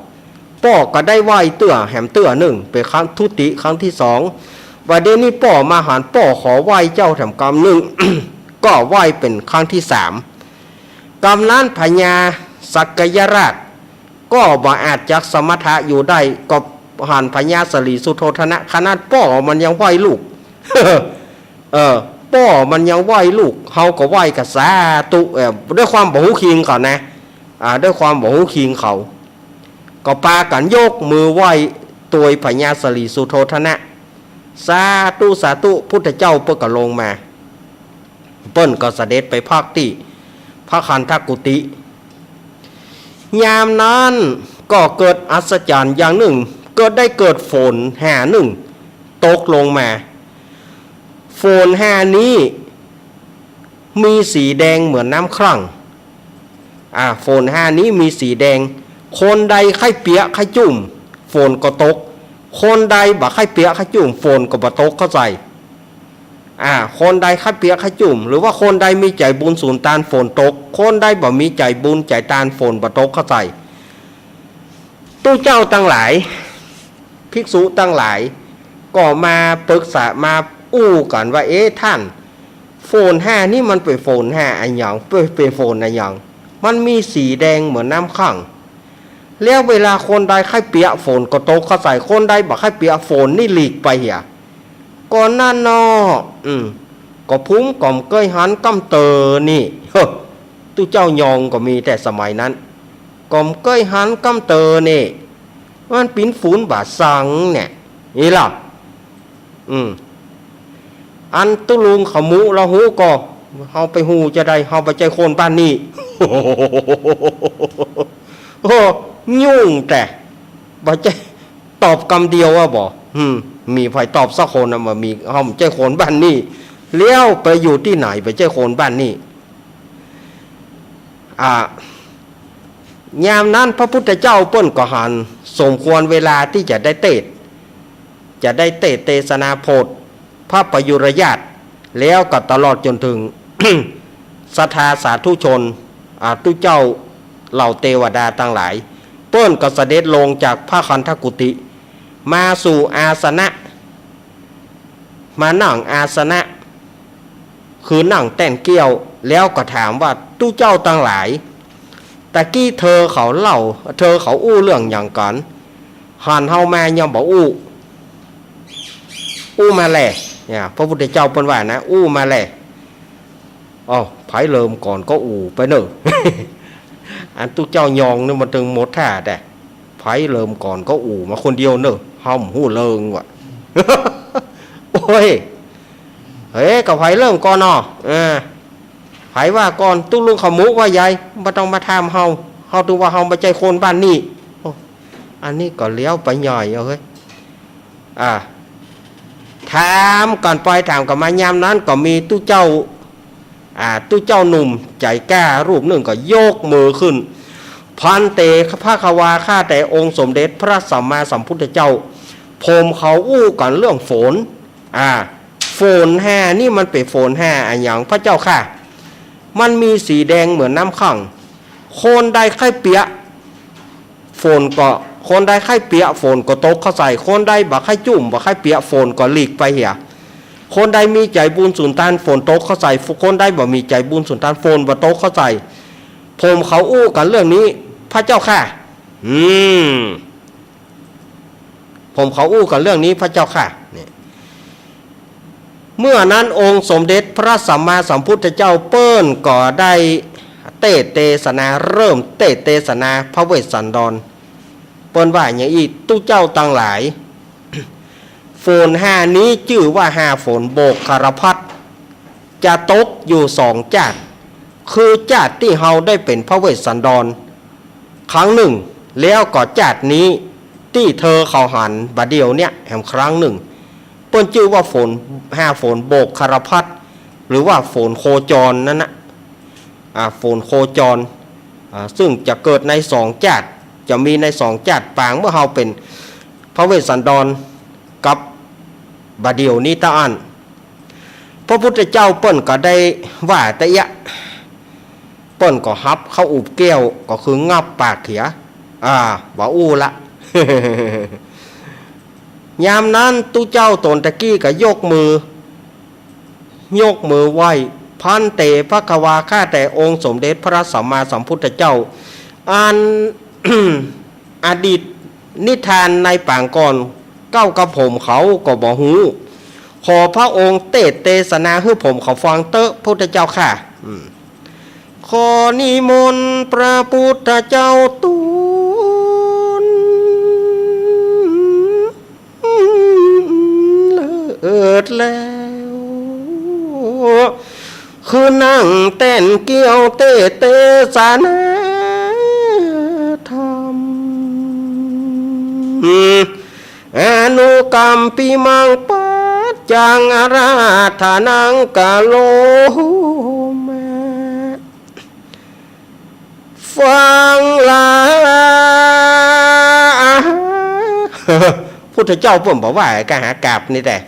ป้อก็ได้ไหว้เตื้อแหมเตื้อนึ่ง เป๋นครั้งทุติ ครั้งตี้สอง บ่าเดี่ยวนี้ป้อมาหัน ป้อขอไหว้เจ้าแถมกำนึ่ง ก็ไหว้เป๋นครั้งตี้สาม กำนั้นพญาสักยราช ก็บ่อาจจะสมถะอยู่ได้ ก็หันพญาสลีสุโธทนะ ขนาดป้อมันยังไหว้ลูก เออ ป้อมันยังไหว้ลูก เฮาก็ไหว้กะสาธุ เออ ด้วยความบ่ฮู้คิงเขานะ อ่า ด้วยความบ่ฮู้คิงเขา ก็ปากั๋นยกมือไหว้ตวยพญาสลีสุโธทนะ สาธุ สาธุ พุทธเจ้าเปิ้นก็ลงมา เปิ้นก็เสด็จไปพักตี้พระคันธกุฏิ ยามนั้นก็เกิดอัศจรรย์อย่างนึ่ง เกิดได้เกิดฝนหานึ่งตกลงมา ฝนหานี้มีสีแดงเหมือนน้ำคร่ำ อ่า ฝนหานี้มีสีแดง คนใดใค่เปียกใค่จุ่ม ฝนก็ตก คนใดบ่ใค่เปียกใค่จุ่ม ฝนก็บ่ตกเข้าใจ๋ อ่า คนใดใค่เปียกใค่จุ่ม หรือว่าคนใดมีใจ๋บุญสูนตาน ฝนตก คนใดบ่มีใจ๋บุญใจ๋ตาน ฝนบ่ตกเข้าใจ๋ ตุ๊เจ้าตังหลาย ภิกษุตังหลาย ก็มาปรึกษา มาอู้กั๋นว่า เอ๊ะ ต้าน ฝนหานี้มันเป๋นฝนหาอะหยัง เป๋น เป๋นฝนอะหยัง มันมีสีแดงเหมือนน้ำคร่ำ แล้วเวลาคนใดใค่เปียก ฝนก็ตกเข้าใจ๋ คนใดบ่ใค่เปียก ฝนนี่หลีกไปเหีย ก็นั่นเนาะ อืม ก็ผมก็บ่เกยหันกำเต๋อนี่ เฮ้อ ตุ๊เจ้ายองก็มีแต่สมัยนั้น ก็บ่เกยหันกำเต๋อนี่ มันเป๋นฝนบ่าสังเนี่ย นี่ล่ะ อืม อันตุ๊ลุงขมุลาหูก็ เฮาไปฮู้จาใด เฮาบ่ใจ้คนบ้านนี้ โอ้ ยุ่งแต๊ บ่ใจ้ ตอบกำเดียวอะบ่ อืม มีใผตอบสักคนอะ บ่มี เฮาบ่ใจ้คนบ้านนี้ แล้วไปอยู่ตี้ไหน บ่ใจ้คนบ้านนี้ อ่า ยามนั้นพระพุทธเจ้าเปิ้นก็หันสมควรเวลาตี้จะได้เตสน์ จะได้เตสน์เตสนาโผดพระประยุรญาติ แล้วก็ตลอดจ๋นเถิง ศรัทธาสาธุชน อ่า ตุ๊เจ้าเหล่าเตวดาตังหลาย เปิ้นก็เสด็จลงจากพระคันธกุฏิ มาสู่อาสนะ มานั่งอาสนะ คือนั่งแต้นเกลี้ยว แล้วก็ถามว่า ตุ๊เจ้าตังหลาย ตะกี้เธอเขาเล่า เธอเขาอู้เรื่องหยังกั๋น หันเฮามายังบ่อู้ อู้มาแล เนี่ย พระพุทธเจ้าเปิ้นว่านะ อู้มาแล อ้าว ใผเริ่มก่อนก็อู้ไปเน่อ อันตุ๊เจ้ายองนี่มันตึงหมดท่าแต๊ ใผเริ่มก่อนก็อู้มาคนเดียวเน่อ เฮาบ่ฮู้เรื่องว่ะ โอ้ย เฮ้ย ก็ใผเริ่มก่อนเนาะ เออ ใผว่าก่อน ตุ๊ลุงขมุว่าใหญ่ บ่ต้องมาถามเฮา เฮาถือว่าเฮาบ่ใจ้คนบ้านนี้ โอ้ อันนี้ก็เลี้ยวไปใหญ่ เอาเฮ้ย อ่า ถามกั๋นไปถามกั๋นมา ยามนั้นก็มีตุ๊เจ้า อ่า ตุ๊เจ้าหนุ่มใจ๋กล้ารูปนึ่งก็ยกมือขึ้น ภันเต ภควา ข้าแต่องค์สมเด็จพระสัมมาสัมพุทธเจ้า ผมเขาอู้กั๋นเรื่องฝน อ่า ฝนหานี่มันเป๋นฝนหาอะหยังพระเจ้าข้า มันมีสีแดงเหมือนน้ำคร่ำ คนใดใค่เปียก ฝนก็ คนใดใค่เปียก ฝนก็ตกเข้าใส่ คนใดบ่ใค่จุ่ม บ่ใค่เปียก ฝนก็หลีกไปเหีย คนใดมีใจ๋บุญสูนตาน ฝนตกเข้าใส่ คนใดบ่มีใจ๋บุญสูนตาน ฝนบ่ตกเข้าใส่ ผมเขาอู้กั๋นเรื่องนี้ พระเจ้าข้า อืม ผมเขาอู้กั๋นเรื่องนี้ พระเจ้าข้า เนี่ย เมื่อนั้นองค์สมเด็จพระสัมมาสัมพุทธเจ้าเปิ้นก็ได้เตสน์เตสนา เริ่มเตสน์เตสนาพระเวสสันดร เปิ้นว่าอย่างอี้ ตุ๊เจ้าตังหลาย ฝนหานี้จื้อว่าหาฝนโบกคารภัต จะตกอยู่สองจ้าติ คือจ้าติตี้เฮาได้เป๋นพระเวสสันดร ครั้งนึ่ง แล้วก็จ้าตินี้ตี้เธอเขาหันบ่าเดี่ยวเนี้ยแหมครั้งนึ่ง เปิ้นจื้อว่าฝน หาฝนโบกคารภัต หรือว่าฝนโคจรนั้นนะ อ่า ฝนโคจร อ่า ซึ่งจะเกิดในสองจ้าติ จะมีในสองจ้าติปางเมื่อเฮาเป๋นพระเวสสันดรกับบ่าเดี่ยวนี้เต้าอั้น พระพุทธเจ้าเปิ้นก็ได้ว่าตะเยียะ เปิ้นก็ฮับเข้าอุบแก้ว ก็คืองับปากเหีย อ่า บ่อู้ละ ยามนั้นตุ๊เจ้าต๋นตะกี้ก็ยกมือ ยกมือไหว้ ภันเต ภควา ข้าแต่องค์สมเด็จพระสัมมาสัมพุทธเจ้า อัน อดีตนิทานในปางก่อน เก้ากับผมเขาก็บ่ฮู้ ขอพระองค์เตสน์เตสนาหื้อผมเขาฟังเต๊อะพุทธเจ้าข้า อืม ขอนิมนต์พระพุทธเจ้าตูนเลิศแล้ว คือนั่งแต้นเกี้ยวเตสน์เตสนาธรรม อนุกัมปิมัง ปัจจัง อาราธนัง กะโรมา ฟังลา พุทธเจ้าเปิ้นบอกว่า กหากราบนี่แหละ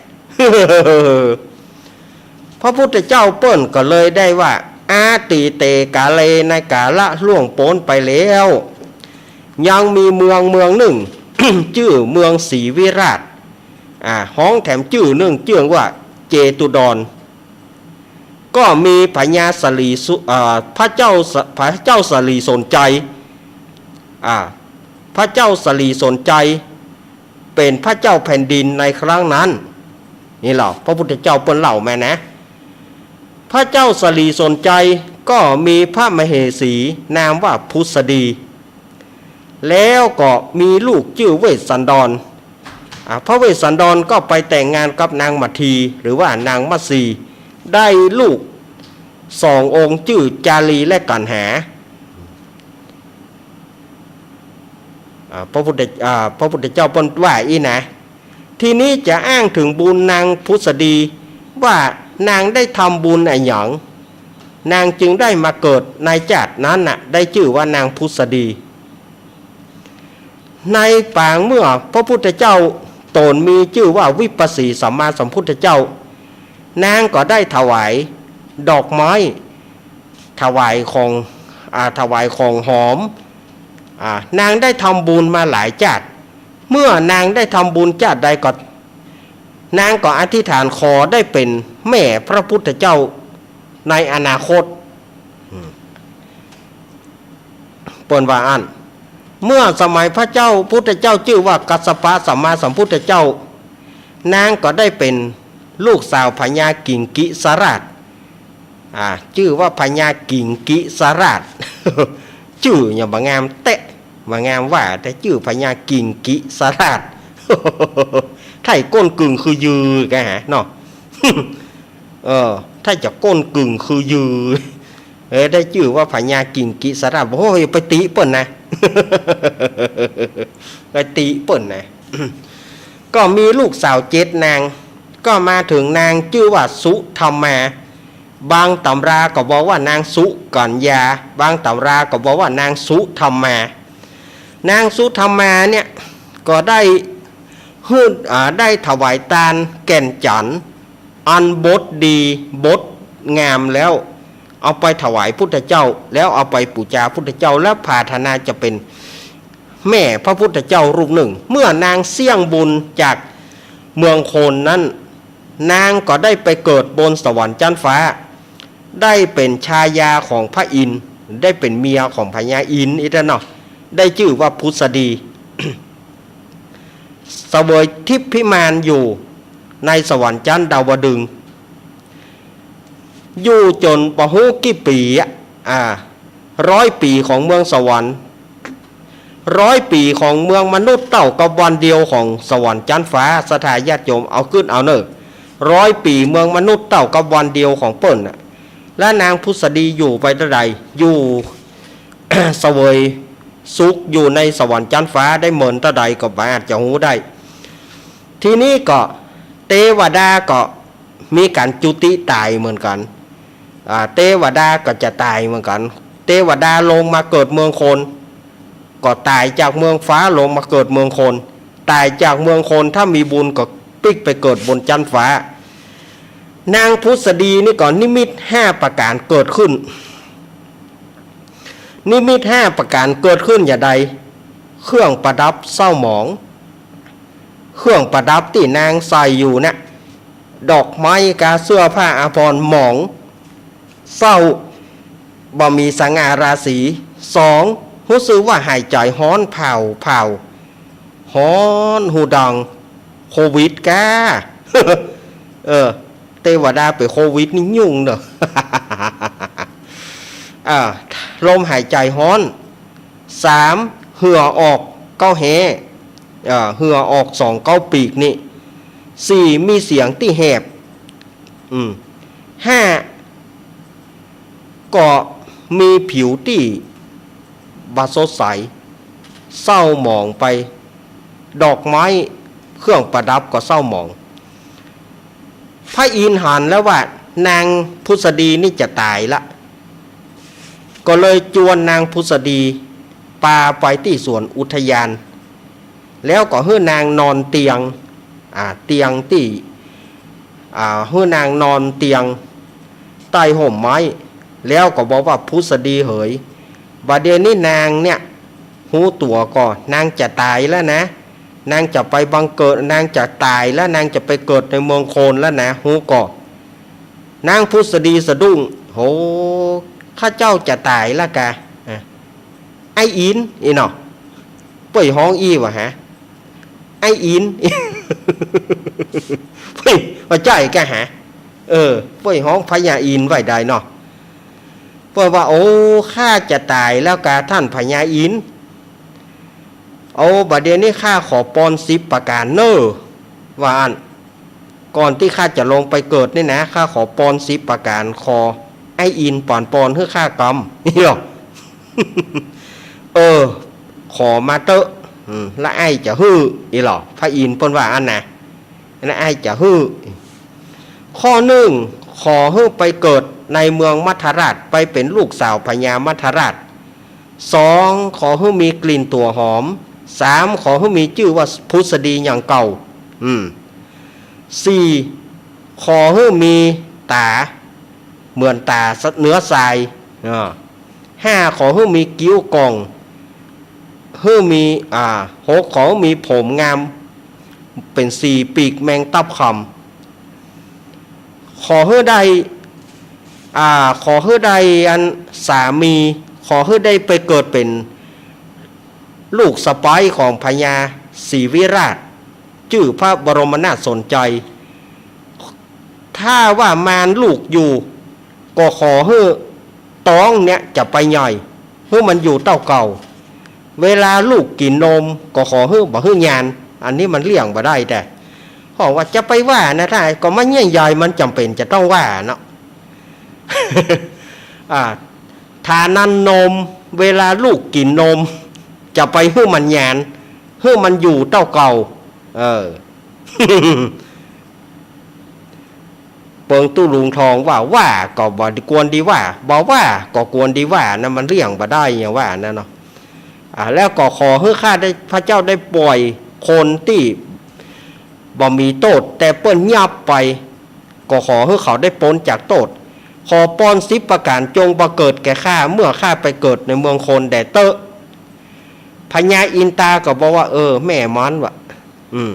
พระพุทธเจ้าเปิ้นก็เลยได้ว่า อตีเตกาเล ในกาละล่วงป๊นไปแล้ว ยังมีเมืองเมืองนึ่ง จื้อเมืองศรีวิราช อ่า ฮ้องแถมจื้อนึ่งจื้อว่าเจตุดร ก็มีพญาสลีสุ อ่า พระเจ้าส- พระเจ้าสลีสนใจ อ่า พระเจ้าสลีสนใจ เป๋นพระเจ้าแผ่นดินในครั้งนั้น นี่เล่า พระพุทธเจ้าเปิ้นเล่ามานะ พระเจ้าสลีสนใจ ก็มีพระมเหสีนามว่าพุสดี แล้วก็มีลูกจื้อเวสสันดร อ่า พระเวสสันดรก็ไปแต่งงานกับนางมัทที หรือว่านางมัทสี ได้ลูกสององค์จื้อจารีและกัณหา อ่า พระพุทธ- อ่า พระพุทธเจ้าเปิ้นว่าอี้นะ ทีนี้จะอ้างเถิงบุญนางพุสดี ว่านางได้ทำบุญอะหยัง นางจึงได้มาเกิดในจาตินั้นน่ะ ได้จื้อว่านางพุสดี ในปางเมื่อพระพุทธเจ้าต๋นมีจื้อว่าวิปัสสีสัมมาสัมพุทธเจ้า นางก็ได้ถวายดอกไม้ ถวายของ อ่า ถวายของหอม อ่า นางได้ทำบุญมาหลายจาติ เมื่อนางได้ทำบุญจาติใดก็ นางก็อธิษฐานขอได้เป๋นแม่พระพุทธเจ้าในอนาคต อืม เปิ้นว่าอั้น เมื่อสมัยพระเจ้าพุทธเจ้าจื้อว่ากัสสปะสัมมาสัมพุทธเจ้า นางก็ได้เป๋นลูกสาวพญากิงกิสราช อ่า จื้อว่าพญากิงกิสราช จื้อหยังบ่งามแต๊ บ่งามว่า แต่จื้อพญากิงกิสราช ใค่ก้นกึ่งคือยือแกฮะเนาะ เออ ถ้าจะก้นกึ่งคือยือ เออ ได้จื้อว่าพญากิงกิสราช โอ้ย ไปติเปิ้นนะ ไปติเปิ้นนะ ก็มีลูกสาวเจ็ดนาง ก็มาเถิงนางจื้อว่าสุธรรมา บางตำราก็บอกว่านางสุกัญญา บางตำราก็บอกว่านางสุธรรมา นางสุธรรมาเนี่ย ก็ได้หื้อ อ่า ได้ถวายตานแก่นจันทน์ อันบดดีบดงามแล้ว เอาไปถวายพุทธเจ้า แล้วเอาไปปู๋จาพุทธเจ้า แล้วผาถนาจะเป๋นแม่พระพุทธเจ้ารูปนึ่ง เมื่อนางเสี้ยงบุญจากเมืองโคนนั้น นางก็ได้ไปเกิดบนสวรรค์จั๊นฟ้า ได้เป๋นชายาของพระอินทร์ ได้เป๋นเมียของพญาอินทร์อี้แต๊เนาะ ได้จื้อว่าพุสดี เสวยทิพย์พิมานอยู่ในสวรรค์จั๊นดาวดึงส์ อยู่จ๋นบ่ฮู้กี่ปี๋อะ อ่า ร้อยปี๋ของเมืองสวรรค์ ร้อยปี๋ของเมืองมนุษย์เต้ากับวันเดียวของสวรรค์จั๊นฟ้า ศรัทธาญาติโยมเอากึ๊ดเอาเน่อ ร้อยปี๋เมืองมนุษย์เต้ากับวันเดียวของเปิ้นน่ะ และนางพุสดีอยู่ไปเต้าใด อยู่ เสวยสุขอยู่ในสวรรค์จั๊นฟ้าได้เมินเต้าใดก็บ่อาจจะฮู้ได้ ทีนี้ก็เตวดาก็มีก๋านจุติต๋ายเหมือนกั๋น อ่า เตวดาก็จะต๋ายเหมือนกั๋น เตวดาลงมาเกิดเมืองคน ก็ต๋ายจากเมืองฟ้าลงมาเกิดเมืองคน ต๋ายจากเมืองคนถ้ามีบุญก็ปิ๊กไปเกิดบนจั๊นฟ้า นางพุสดีนี่ก็นิมิตห้าประก๋านเกิดขึ้น นิมิตห้าประก๋านเกิดขึ้นอย่างใด เครื่องประดับเศร้าหมอง เครื่องประดับตี้นางใส่อยู่นะ ดอกไม้กาเสื้อผ้าอาภรณ์หมอง เศร้า บ่มีสง่าราศี สอง ฮู้สึกว่าหายใจ๋ฮ้อนผ่าวผ่าว ฮ้อนหื้อดังโควิดก้า เออ เตวดาเป๋นโควิดนี่ยุ่งเนาะ อ่า ลมหายใจ๋ฮ้อน สาม เหื่อออกเก๊าแฮ อ่า เหื่อออกสองเก๊าปีกนี่ สี่ มีเสียงตี้แหบ อืม ห้า ก็มีผิวตี้บ่สดใส เศร้าหมองไป ดอกไม้เครื่องประดับก็เศร้าหมอง พระอินทร์หันแล้วว่านางผุสดีนี่จะต๋ายละ ก็เลยจวนนางผุสดีปาไปตี้สวนอุทยาน แล้วก็หื้อนางนอนเตียง อ่า เตียงตี้ อ่า หื้อนางนอนเตียงใต้ฮ่มไม้ แล้วก็บอกว่า ผุสดีเหย บ่าเดี่ยวนี้นางเนี่ย ฮู้ตั๋วก่อ นางจะต๋ายแล้วนะ นางจะไปบังเกิด นางจะต๋ายแล้ว นางจะไปเกิดในเมืองคนแล้วนะ ฮู้ก่อ นางผุสดีสะดุ้ง โห ข้าเจ้าจะต๋ายแล้วกา อ่ะ ไอ้อิน อี้เนาะ เป้ยฮ้องอี้วะฮะ ไอ้อิน เป้ย บ่ใจ้กาฮะ เออ เป้ยฮ้องพญาอินไว้ได้เนาะ เป้ยว่า โอ้ ข้าจะต๋ายแล้วกาต้านพญาอิน โอ้ บ่าเดี่ยวนี้ข้าขอปอนสิบประก๋านเน่อ ว่าอั้น ก่อนตี้ข้าจะลงไปเกิดนี่นะ ข้าขอปอนสิบประก๋าน ขอไอ้อินป๋อนปอนหื้อข้ากำ อี้เนาะ เออ ขอมาเต๊อะ อืม ละไอ้จะหื้อ อี้เนาะ พระอินทร์เปิ้นว่าอั้นนะ ละไอ้จะหื้อ ข้อนึ่ง ขอหื้อไปเกิดในเมืองมัทธราช ไปเป๋นลูกสาวพญามัทธราช สอง ขอหื้อมีกลิ่นตั๋วหอม สาม ขอหื้อมีจื้อว่าผุสดีอย่างเก่า อืม สี่ ขอหื้อมีต๋าเหมือนต๋าเนื้อทราย อ่า ห้า ขอหื้อมีกิ้วก่อง หื้อมี อ่า หก ขอหื้อมีผมงาม เป๋นสีปีกแมงตับคำ ขอหื้อได้ อ่า ขอหื้อได้อันสามี ขอหื้อได้ไปเกิดเป๋นลูกสะใภ้ของพญาศรีวิราช จื้อพระบรมนาถสนชัย ถ้าว่ามานลูกอยู่ ก็ขอหื้อต๊องเนี่ยจะไปใหญ่ หื้อมันอยู่เต้าเก่า เวลาลูกกิ๋นนม ก็ขอหื้อบ่หื้อยาน อันนี้มันเลี่ยงบ่ได้แต๊ เพราะว่าจะไปว่านะ ถ้าก็มันใหญ่ๆ มันจ๋ำเป๋นจะต้องว่าเนาะ อ่า ถ้านานนม เวลาลูกกิ๋นนม จะไปหื้อมันยาน หื้อมันอยู่เต้าเก่า เออ เปิงตู้ลุงทองว่า ว่าก็บ่ควรดีว่า บ่ว่าก็ควรดีว่านะ มันเลี่ยงบ่ได้อย่างว่านะเนาะ อ่า แล้วก็ขอหื้อข้าได้ พระเจ้าได้ป่อยคนตี้บ่มีโต้ษ แต่เปิ้นยับไป ก็ขอหื้อเขาได้ป๊นจากโต้ษ ขอปอนสิบประก๋าน จงบังเกิดแก่ข้า เมื่อข้าไปเกิดในเมืองคนแด่เต๊อะ พญาอินตาก็บอกว่า เออ แม่มันวะ อืม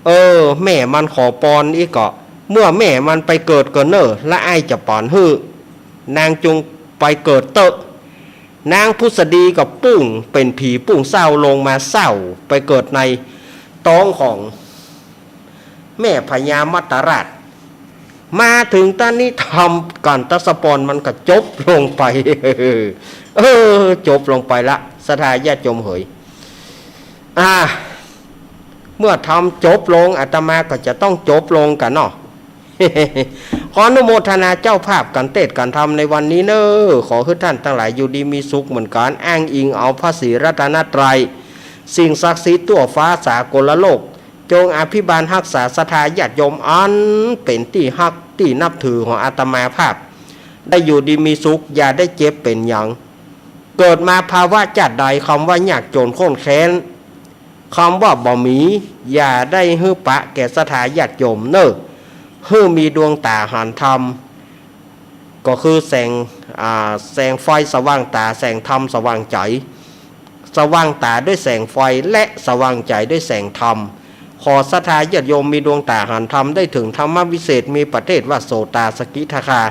เออ แม่มันขอปอนอี้ก็ เมื่อแม่มันไปเกิดก่อเน่อ ละอ้ายจะป๋อนหื้อ นางจงไปเกิดเต๊อะ นางผุสดีก็ปุ้งเป๋นผีปุ้งเศร้าลงมาเศร้าไปเกิดในต๊องของแม่พญามัทธราช มาเถิงต๋อนนี้ธรรมกัณฑสปรมันก็จบลงไป เออ จบลงไปละ ศรัทธาญาติโยมเหย อ่า เมื่อธรรมจบลง อาตมาก็จะต้องจบลงกั๋นเนาะ ขออนุโมทนาเจ้าภาพก๋านเตสน์ก๋านธรรมในวันนี้เน่อ ขอหื้อท่านตังหลายอยู่ดีมีสุขเหมือนกั๋น อ้างอิงเอาพระศรีรัตนตรัย สิ่งศักดิ์สิทธิ์ทั่วฟ้าสากลโลก จงอภิบาลฮักษาศรัทธาญาติโยมอันเป๋นตี้ฮักตี้นับถือของอาตมาภาพ ได้อยู่ดีมีสุข อย่าได้เจ็บเป๋นหยัง เกิดมาภาวะจาติใด กำว่ายากจ๋นข้นแค้น กำว่าบ่มี อย่าได้หื้อปะแก่ศรัทธาญาติโยมเน่อ หื้อมีดวงต๋าหันธรรม ก็คือแสง อ่า แสงไฟสว่างต๋า แสงธรรมสว่างใจ๋ สว่างต๋าด้วยแสงไฟ และสว่างใจ๋ด้วยแสงธรรม ขอศรัทธาญาติโยมมีดวงต๋าหันธรรมได้เถิงธรรมวิเศษ มีประเภทว่าโสตาสกิทาคา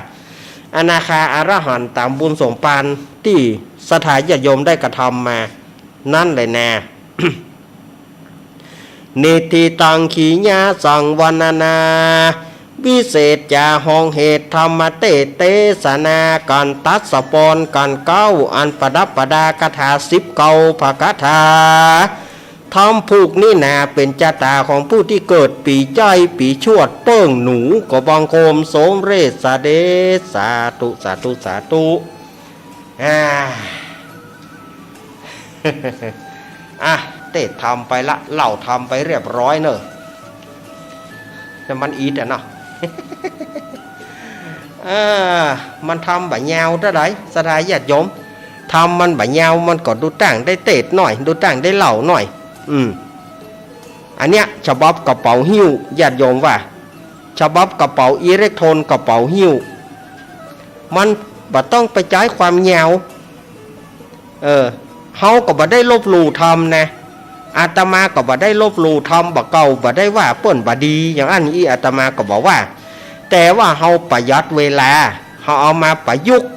อนาคาอรหันต์ต๋ามบุญสมภารตี้ศรัทธาญาติโยมได้กระทำมา นั้นแหละนา นิฏฐิตัง ขีณาสังวรรณนา วิเศษจ๋าห้องเหตุธรรมเตสน์เตสนา กั๋นตัสสะปอนกั๋นเก๊า อันประดับประดาคาถาสิบเก้าพระคาถา ธรรมผูกนี้นา เป๋นจะต๋าของผู้ตี้เกิดปี๋ใจ้ ปี๋ชวด เปิ้งหนู ก็บังคมสมเร็จเสด็จ สาธุ สาธุ สาธุ อ่า อ่ะ เตสน์ธรรมไปละ เล่าธรรมไปเรียบร้อยเน่อ แต่มันอิดอะเนาะ เออ มันธรรมบ่ายาวเต้าใด ศรัทธาญาติโยม ธรรมมันบ่ายาว มันก็ดูต้างได้เตสน์หน้อย ดูต้างได้เล่าหน้อย อืม อันเนี้ย ฉบับกระเป๋าหิ้ว ญาติโยมว่า ฉบับกระเป๋าอิเล็กโทรน กระเป๋าหิ้ว มันบ่ต้องไปใจ๊ความยาว เออ เฮาก็บ่ได้ลบหลู่ธรรมนะ อาตมาก็บ่ได้ลบหลู่ธรรมบ่าเก่า บ่ได้ว่าเปิ้นบ่ดี อย่างอั้นอี้ อาตมาก็บ่ว่า แต่ว่าเฮาประหยัดเวลา เฮาเอามาประยุกต์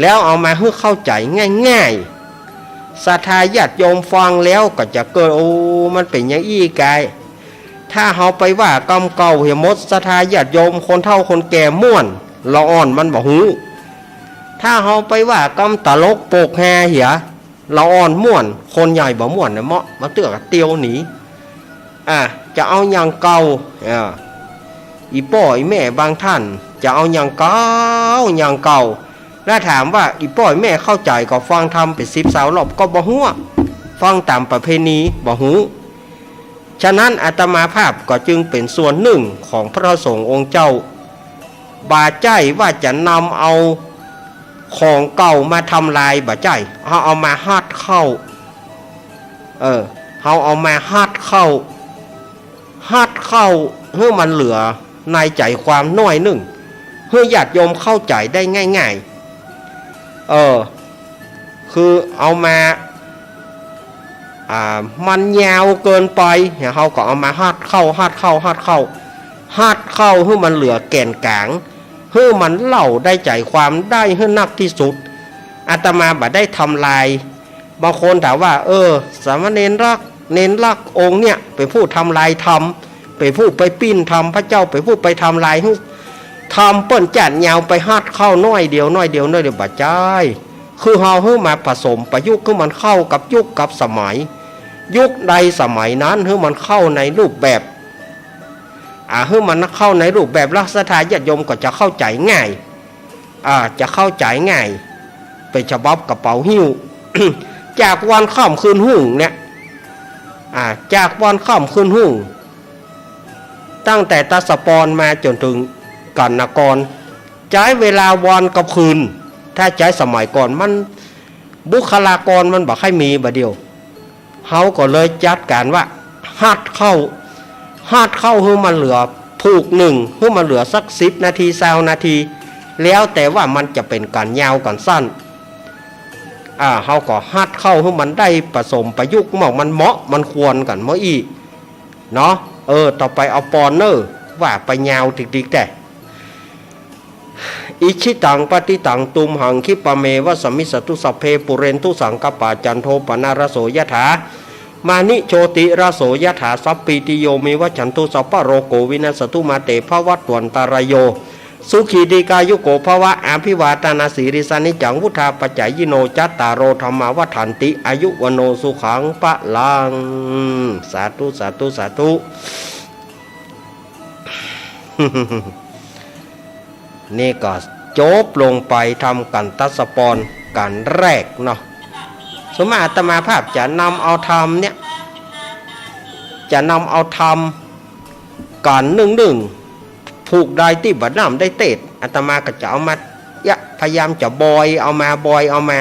แล้วเอามาหื้อเข้าใจ๋ง่ายๆ ศรัทธาญาติโยมฟังแล้วก็จะเกิด โอ้ มันเป๋นอย่างอี้กาย ถ้าเฮาไปว่ากำเก่าเหียหมด ศรัทธาญาติโยม คนเฒ่าคนแก่ม่วน ละอ่อนมันบ่ฮู้ ถ้าเฮาไปว่ากำตลกโปกฮาเหีย ละอ่อนม่วน คนใหญ่บ่ม่วนนะเมาะ บางเตื้อก็เตียวหนี อ่ะ จะเอาอย่างเก่า อ่า อี่ป้ออี่แม่บางต้าน จะเอาอย่างเก่า อย่างเก่า แล้วถามว่าอี่ป้ออี่แม่เข้าใจ๋ก็ฟังธรรมไปสิบซาวรอบก็บ่ฮู้ ฟังต๋ามประเพณีบ่ฮู้ ฉะนั้นอาตมาภาพก็จึงเป๋นส่วนนึ่งของพระสงฆ์องค์เจ้า บ่าใจ้ว่าจะนำเอาของเก่ามาทำลาย บ่าใจ้ เฮาเอามาหัดเข้า เออ เฮาเอามาหัดเข้า หัดเข้าหื้อมันเหลือในใจ๋ความหน้อยนึ่ง หื้อญาติโยมเข้าใจ๋ได้ง่ายๆ เออ คือเอามา อ่า มันยาวเกินไป เฮาก็เอามาหัดเข้า หัดเข้า หัดเข้า หัดเข้าหื้อมันเหลือแก่นก๋าง หื้อมันเล่าได้ใจ๋ความได้หื้อนักตี้สุด อาตมาบ่ได้ทำลาย บางคนถามว่า เออ สามเณรลักษณ์ เณรลักษณ์องค์เนี่ย เป๋นผู้ทำลายธรรม เป๋นผู้ไปปิ้นธรรม พระเจ้าเป๋นผู้ไปทำลายหื้อธรรมเปิ้นจ๊าดยาว ไปหัดเข้าหน้อยเดียว หน้อยเดียว หน้อยเดียว บ่ใจ้ คือเฮาหื้อมาผสมประยุกต์หื้อมันเข้ากับยุคกับสมัย ยุคใดสมัยนั้น หื้อมันเข้าในรูปแบบ อ่า หื้อมันเข้าในรูปแบบ แล้วศรัทธาญาติโยมก็จะเข้าใจ๋ง่าย อ่า จะเข้าใจ๋ง่าย เป๋นฉบับกระเป๋าหิ้ว จากวันค่ำคืนฮุ่งเนี่ย อ่า จากวันค่ำคืนฮุ่ง ตั้งแต่ตัสสะปอนมาจ๋นเถิงกัณณกร ใจ๊เวลาวันกับคืน ถ้าใจ๊สมัยก่อนมัน บุคลากรมันบ่ใค่มีบ่าเดี่ยว เฮาก็เลยจัดก๋านว่า หัดเข้า หัดเข้าหื้อมันเหลือผูกนึ่ง หื้อมันเหลือสักสิบนาที ซาวนาที แล้วแต่ว่ามันจะเป๋นก๋านยาวก๋านสั้น อ่า เฮาก็หัดเข้าหื้อมันได้ผสมประยุกต์หม่องมันเหมาะมันควรกั๋นเมื่ออี้ เนาะ เออ ต่อไปเอาปอนเน่อ ว่าไปยาวติ๊กๆ แต๊ อิจฉิตังปัตติตังตุมหัง คิปะเมวะสะมิชฌะตุ สัพเพปูเรนตุสังกัปปา จันโทปะนะระโสยะถา มะณิโชติระโสยะถา สัพพีติโย วิวัชชันตุ สัพพะโรโค วินัสสะตุ มาเตภะวัตวันตะรายโย สุขีตีฆายุโกภะวะ อะภิวาทะนะสีลิสสะ นิจจังวุฑฒาปะจายิโน จัตตาโรธัมมาวัฑฒันติ อายุวัณโณสุขังพะลัง สาธุ สาธุ สาธุ นี่ก็จบลงไปธรรมกัณฑัสสปอนกัณฑ์แรกเนาะ ส่วนมากอาตมาภาพจะนำเอาธรรมเนี่ย จะนำเอาธรรมกัณฑ์นึ่งๆ ผูกใดตี้บ่าน้ำได้เตศน์ อาตมาก็จะเอามา เอ๊ะ พยายามจะบอยเอามา บอยเอามา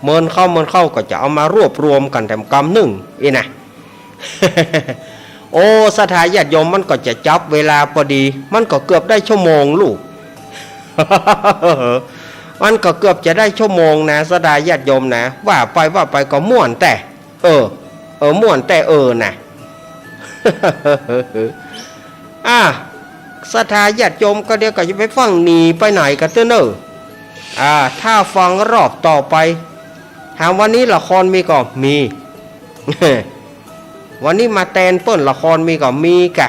เมินเข้า เมินเข้าก็จะเอามารวบรวมกั๋นแถมกำนึ่งอี้นะ โอ้ ศรัทธาญาติโยม มันก็จะจับเวลาปอดี มันก็เกือบได้ชั่วโมงลูก มันก็เกือบจะได้ชั่วโมงนะ ศรัทธาญาติโยมนะ ว่าไปว่าไปก็ม่วนแต๊ เออ เออ ม่วนแต๊ เออ นะ อ่ะ ศรัทธาญาติโยมก็เดี๋ยวก็จะไปฟั่ง หนีไปไหนกั๋นเต๊อะเน่อ อ่า ถ้าฟังรอบต่อไป ถามวันนี้ละครมีก่อ มี วันนี้มาแตนเปิ้นละครมีก่อ มีก่ะ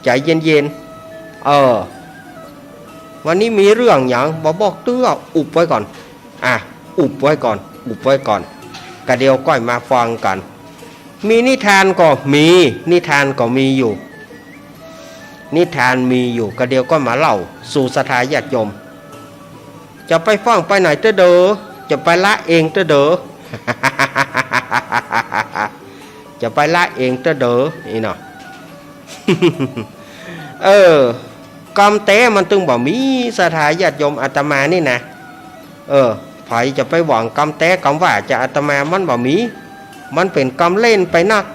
ใจ๋เย็นๆ เออ วันนี้มีเรื่องหยัง บ่บอกเตื้อ อุบไว้ก่อน อ่ะ อุบไว้ก่อน อุบไว้ก่อน กะเดี๋ยวก้อยมาฟังกั๋น มีนิทานก่อ มี นิทานก่อมีอยู่ นิทานมีอยู่ กะเดี๋ยวก้อยมาเล่าสู่ศรัทธาญาติโยม จะไปฟั่งไปไหนเต๊อะเด้อ จะไปละเองเต๊อะเด้อ จะไปละเองเต๊อะเด้อ นี่เนาะ เออ กำแต๊มันตึงบ่มี ศรัทธาญาติโยม อาตมานี่นะ เออ ใผจะไปหวังกำแต๊กำว่าจากอาตมา มันบ่มี มันเป๋นกำเล่นไปนัก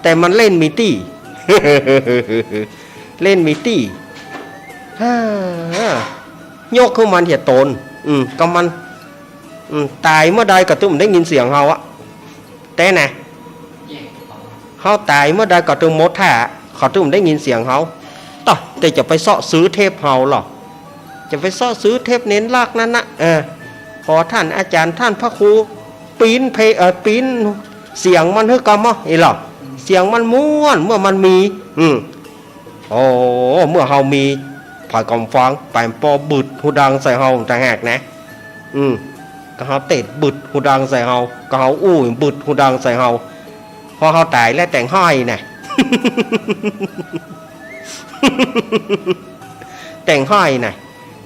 แต่มันเล่นมีตี้ เล่นมีตี้ ฮ่า ยกขึ้นมันเหียโตน อืม กำมัน อืม ต๋ายเมื่อใดก็ตึงได้ยินเสียงเฮาอะ แต๊นะ เฮาต๋ายเมื่อใดก็ตึงหมดท่า เขาตึงได้ยินเสียงเฮา ต๊ะ แต่จะไปเซาะซื้อเทปเฮาเหรอ จะไปเซาะซื้อเทปเณรลักษณ์นั้นนะ เออ ขอต้านอาจ๋ารย์ ต้านพระครู ปิ้นเพลง เอ่อ ปิ้นเสียงมันหื้อก่อมอ อีหลอ เสียงมันม่วนเมื่อมันมี อืม โอ้ เมื่อเฮามี ใผก็บ่ฟัง ไปปอบึดหูดังใส่เฮาต่างหากนะ อืม ก็เฮาเตะบึดหูดังใส่เฮา ก็เฮาอู้บึดหูดังใส่เฮา พอเฮาต๋ายแล้วแต๋งฮ้อยนะ แต๋งฮ้อยนะ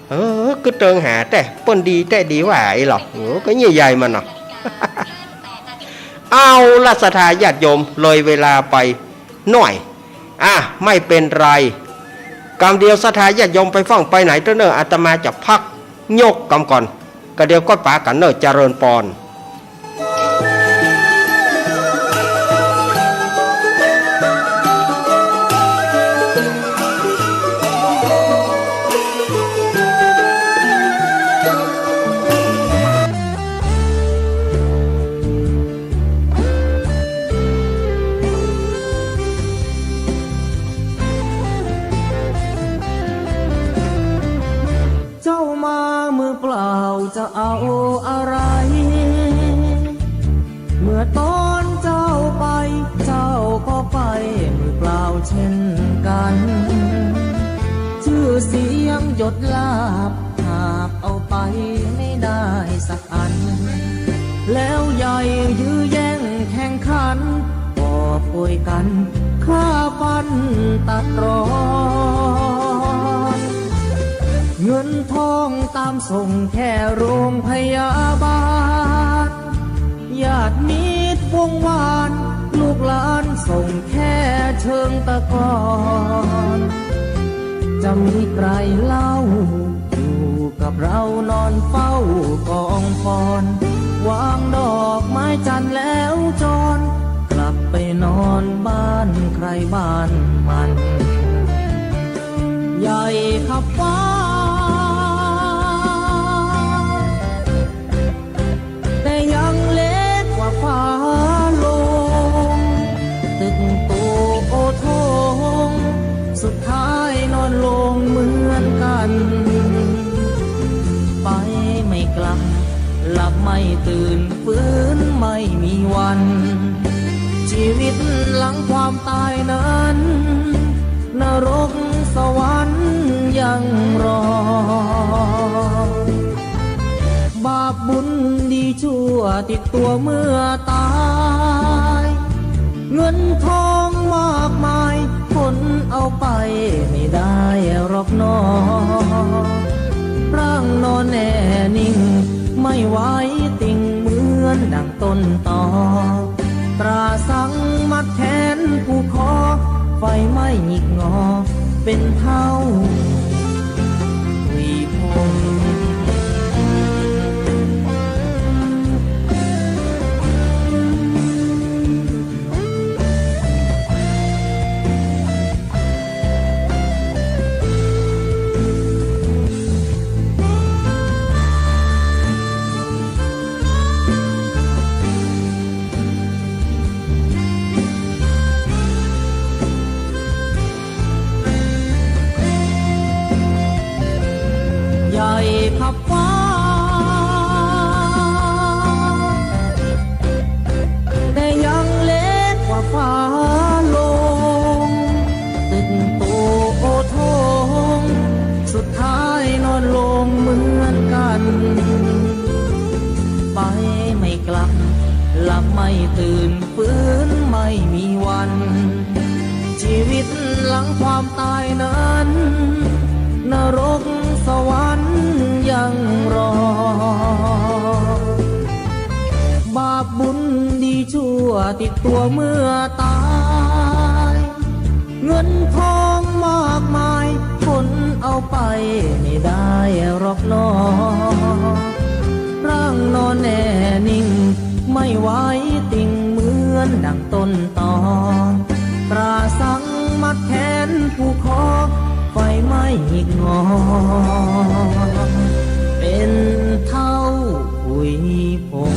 เออ กึ๊ดเติงหาแต๊ เปิ้นดีแต๊ดีหว่า อีหลอ โอ้ ก็เยียะใยมันเนาะ เอาละ ศรัทธาญาติโยม เลยเวลาไปหน้อย อ่ะ ไม่เป็นไร กำเดียวศรัทธาญาติโยมไปฟั่งไปไหนเต๊อะเน่อ อาตมาจะพักยกกำก่อน กะเดี๋ยวก้อยปะกั๋นเน่อ เจริญปอน เจ้ามามือเปล่าจะเอาอะไร เมื่อตอนเจ้าไป เจ้าก็ไปมือเปล่าเช่นกัน ชื่อเสียงยศลาภ หาบเอาไปไม่ได้สักอัน แล้วใหญ่ยื้อแย่งแข่งขัน กอบโกยกั๋นฆ่าฟันตัดรอน เงินทองตามส่งแค่โรงพยาบาล ญาติมิตรวงวาน ลูกหลานส่งแค่เชิงตะกอน จะมีใครเล่า อยู่กับเรานอนเฝ้ากองฟอน วางดอกไม้จันทร์แล้วจร กลับไปนอนบ้านใครบ้านมัน ใหญ่ขับฟ้า แต่ยังเล็กกว่าฟ้าลง ตึกโตโอโถง สุดท้ายนอนลงเหมือนกัน ไปไม่กลับ หลับไม่ตื่น ฟื้นไม่มีวัน ชีวิตหลังความตายนั้น นรกสวรรค์ยังรอ บาปบุญดีชั่วติดตัวเมื่อตาย เงินทองมากมาย ขนเอาไปไม่ได้หรอกหนอ ร่างนอนแน่นิ่ง ไม่ไหวติงเหมือนดังต้นตอ ตราสังมัดแขนผูกคอ ไฟไหม้หงิกงอ เป็นเท่าทวีพงษ์ ติดตั๋วเมื่อต๋าย เงินทองมากมาย ขนเอาไปไม่ได้หรอกหนอ ร่างนอนแน่นิ่ง ไม่ไหวติงเหมือนดั่งต้นตอ ตราสังมัดแขนผูกคอ ไฟไหม้หงิกงอ เป็นเท่าผุยผง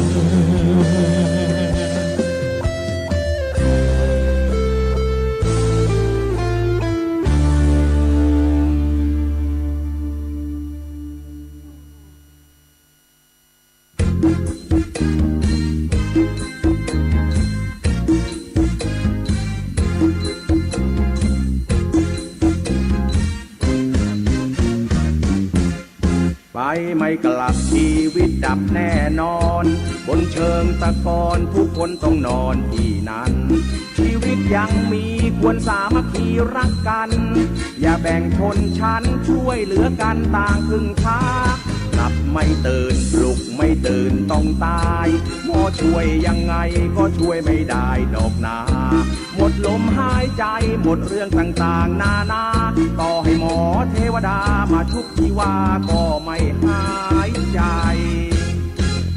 ไปไม่กลับ ชีวิตดับแน่นอน บนเชิงตะกอนผู้คนต้องนอนที่นั่น ชีวิตยังมีควรสามัคคีรักกัน อย่าแบ่งชนชั้น ช่วยเหลือกันต่างพึ่งพา หลับไม่ตื่น ปลุกไม่ตื่นต้องต๋าย หมอช่วยยังไงก็ช่วยไม่ได้ดอกนา หมดลมหายใจ หมดเรื่องต่างๆนานา ต่อให้หมอเทวดามาชุบชีวาก็ไม่หายใจ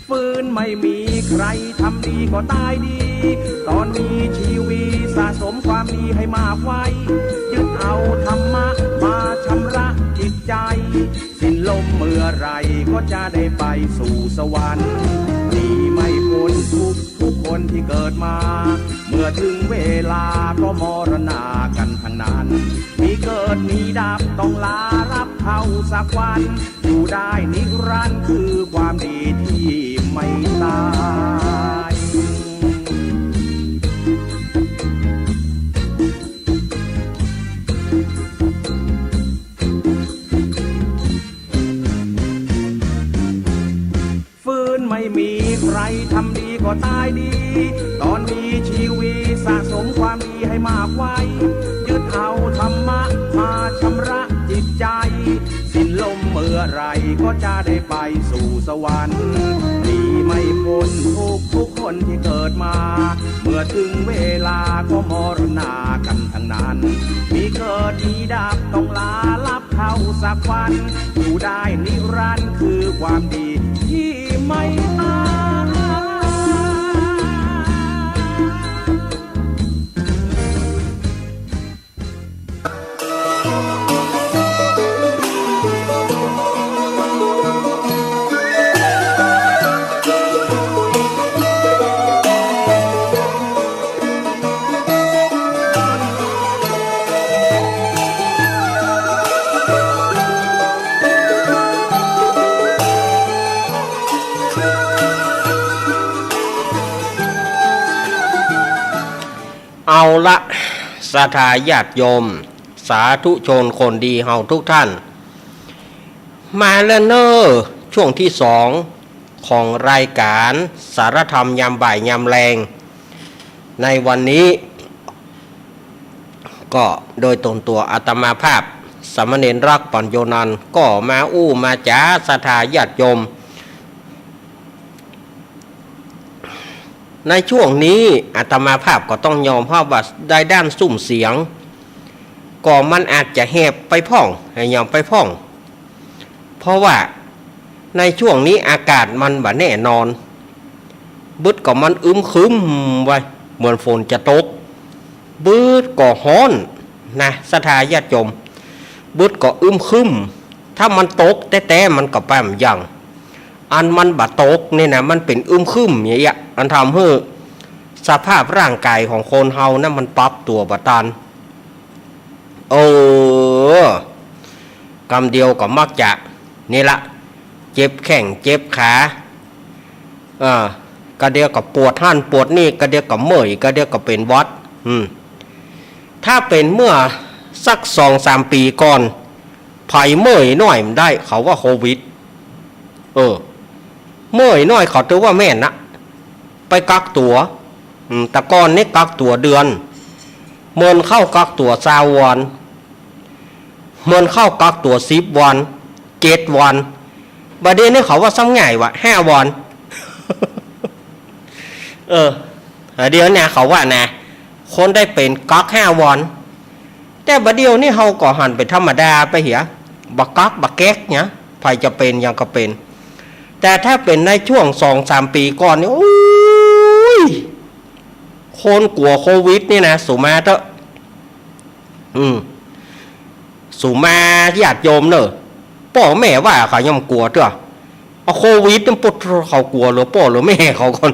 ฟื้นไม่มีใครทำดีก็ต๋ายดี ต๋อนมีชีวิตสะสมความดีให้มากไว้ ยึดเอาธรรมะมาชำระจิตใจ สิ้นลมเมื่อไหร่ก็จะได้ไปสู่สวรรค์ หนีไม่พ้นทุกข์ทุกคนที่เกิดมา เมื่อถึงเวลาก็มรณากันทั้งนั้น มีเกิดมีดับต้องลาลับเท่าสักวัน อยู่ได้นิรันดร์คือความดีที่ไม่ต๋าย ฟื้นไม่มีใครทำดีก็ต๋ายดี ต๋อนมีชีวิตสะสมความดีให้มากไว้ ยึดเอาธรรมะมาชำระจิตใจ สิ้นลมเมื่อไหร่ก็จะได้ไปสู่สวรรค์ หนีไม่พ้นทุกข์ทุกคนที่เกิดมา เมื่อถึงเวลาก็มรณากันทั้งนั้น มีเกิดมีดับต้องลาลับเท่าสักวัน อยู่ได้นิรันดร์คือความดีที่ไม่ต๋าย เอาละ ศรัทธาญาติโยม สาธุชนคนดีเฮาทุกท่าน มาแล้วเน่อ ช่วงตี้สองของรายก๋านสารธรรมยามบ่ายยามแลง ในวันนี้ ก็โดยต๋นตั๋วอาตมาภาพ สามเณรรักษ์ ปัญโญนันท์ ก็มาอู้มาจ๋าศรัทธาญาติโยม ในช่วงนี้อาตมาภาพก็ต้องยอมฮับว่าในด้านซุ่มเสียง ก็มันอาจจะแหบไปพ่อง แหบไปพ่อง เพราะว่าในช่วงนี้อากาศมันบ่แน่นอน บางก็มันอึมครึมไว้ เหมือนฝนจะตก บางก็ฮ้อนนะ ศรัทธาญาติโยม บางก็อึมครึม ถ้ามันตกแต๊ๆ มันก็บ่ามันยัง อันมันบ่ตกนี่นะ มันเป๋นอึมครึมอย่างเงี้ย อันทำหื้อสภาพร่างก๋ายของคนเฮานะ มันปรับตั๋วบ่ตัน เออ กำเดียวก็มักจะ นี่ละ เจ็บแข้งเจ็บขา เออ กะเดียวก็ปวดหั้นปวดนี่ กะเดียวก็เมื่อย กะเดียวก็เป๋นหวัด อืม ถ้าเป๋นเมื่อสักสองสามปี๋ก่อน ใผเมื่อยหน้อยบ่ได้ เขาว่าโควิด เออ เมื่อยหน้อยเขาถือว่าแม่นนะ ไปกักตั๋ว อืม แต่ก่อนนี้กักตั๋วเดือน เมินเข้ากักตั๋วซาววัน เมินเข้ากักตั๋วสิบวัน เจ็ดวัน บ่าเดี่ยวนี้เขาว่าซ้ำง่ายวะ ห้าวัน เออ เออ เดี๋ยวนะ เขาว่านะ คนได้เป๋นก๊อกห้าวัน แต่บ่าเดี่ยวนี้เฮาก็หันไปธรรมดาไปเหีย บ่ก๊อกบ่แก๊กเนี่ย ใผจะเป๋นหยังก็เป๋น แต่ถ้าเป๋นในช่วงสองสามปี๋ก่อนนี่ โอ๊ย คนกั๋วโควิดนี่นะ สูมาเต๊อะ อืม สูมาญาติโยมเน่อ ป้อแม่ว่าเขายังกั๋วเต๊อะ เอาโควิดนี่ปุ๊ด เขากั๋วเหลือป้อเหลือแม่เขาก่อน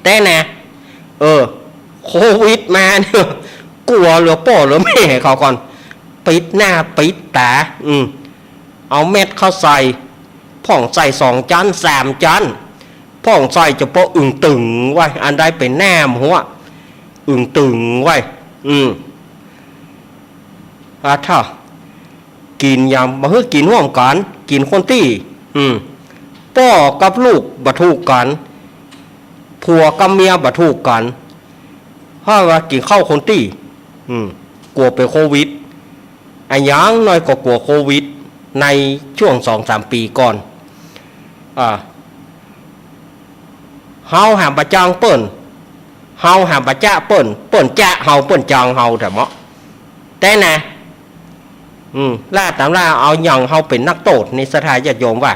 แต่นะ เออ โควิดมาเนี่ย กั๋วเหลือป้อเหลือแม่เขาก่อน ปิดหน้าปิดต๋า อืม เอาแมสเข้าใส่ พ่องใส่สองจั๊นสามจั๊น พ่องใส่เฉพาะอึ่งตึงไว้ อันใดเป๋นหน้าหัว อึ่งตึงไว้ อืม อ่า ถ้า กิ๋นหยังบ่หื้อกิ๋นฮ่วมกั๋น กิ๋นคนตี้ อืม ป้อกับลูกบ่ถูกกั๋น ผัวกับเมียบ่ถูกกั๋น เพราะว่ากิ๋นข้าวคนตี้ อืม กั๋วเป๋นโควิด อะ อย่างน้อยก็กั๋วโควิด ในช่วงสองสามปี๋ก่อน อ่า เฮาหาบ่จ้างเปิ้น เฮาหาบ่จ๊ะเปิ้น เปิ้นจ๊ะเฮา เปิ้นจ้างเฮาแต๊เมาะ แต่นะ อืม ล่าต๋ามล่าเอาหยังเฮาเป๋นนักโต้ษ นี่ศรัทธาญาติโยมว่า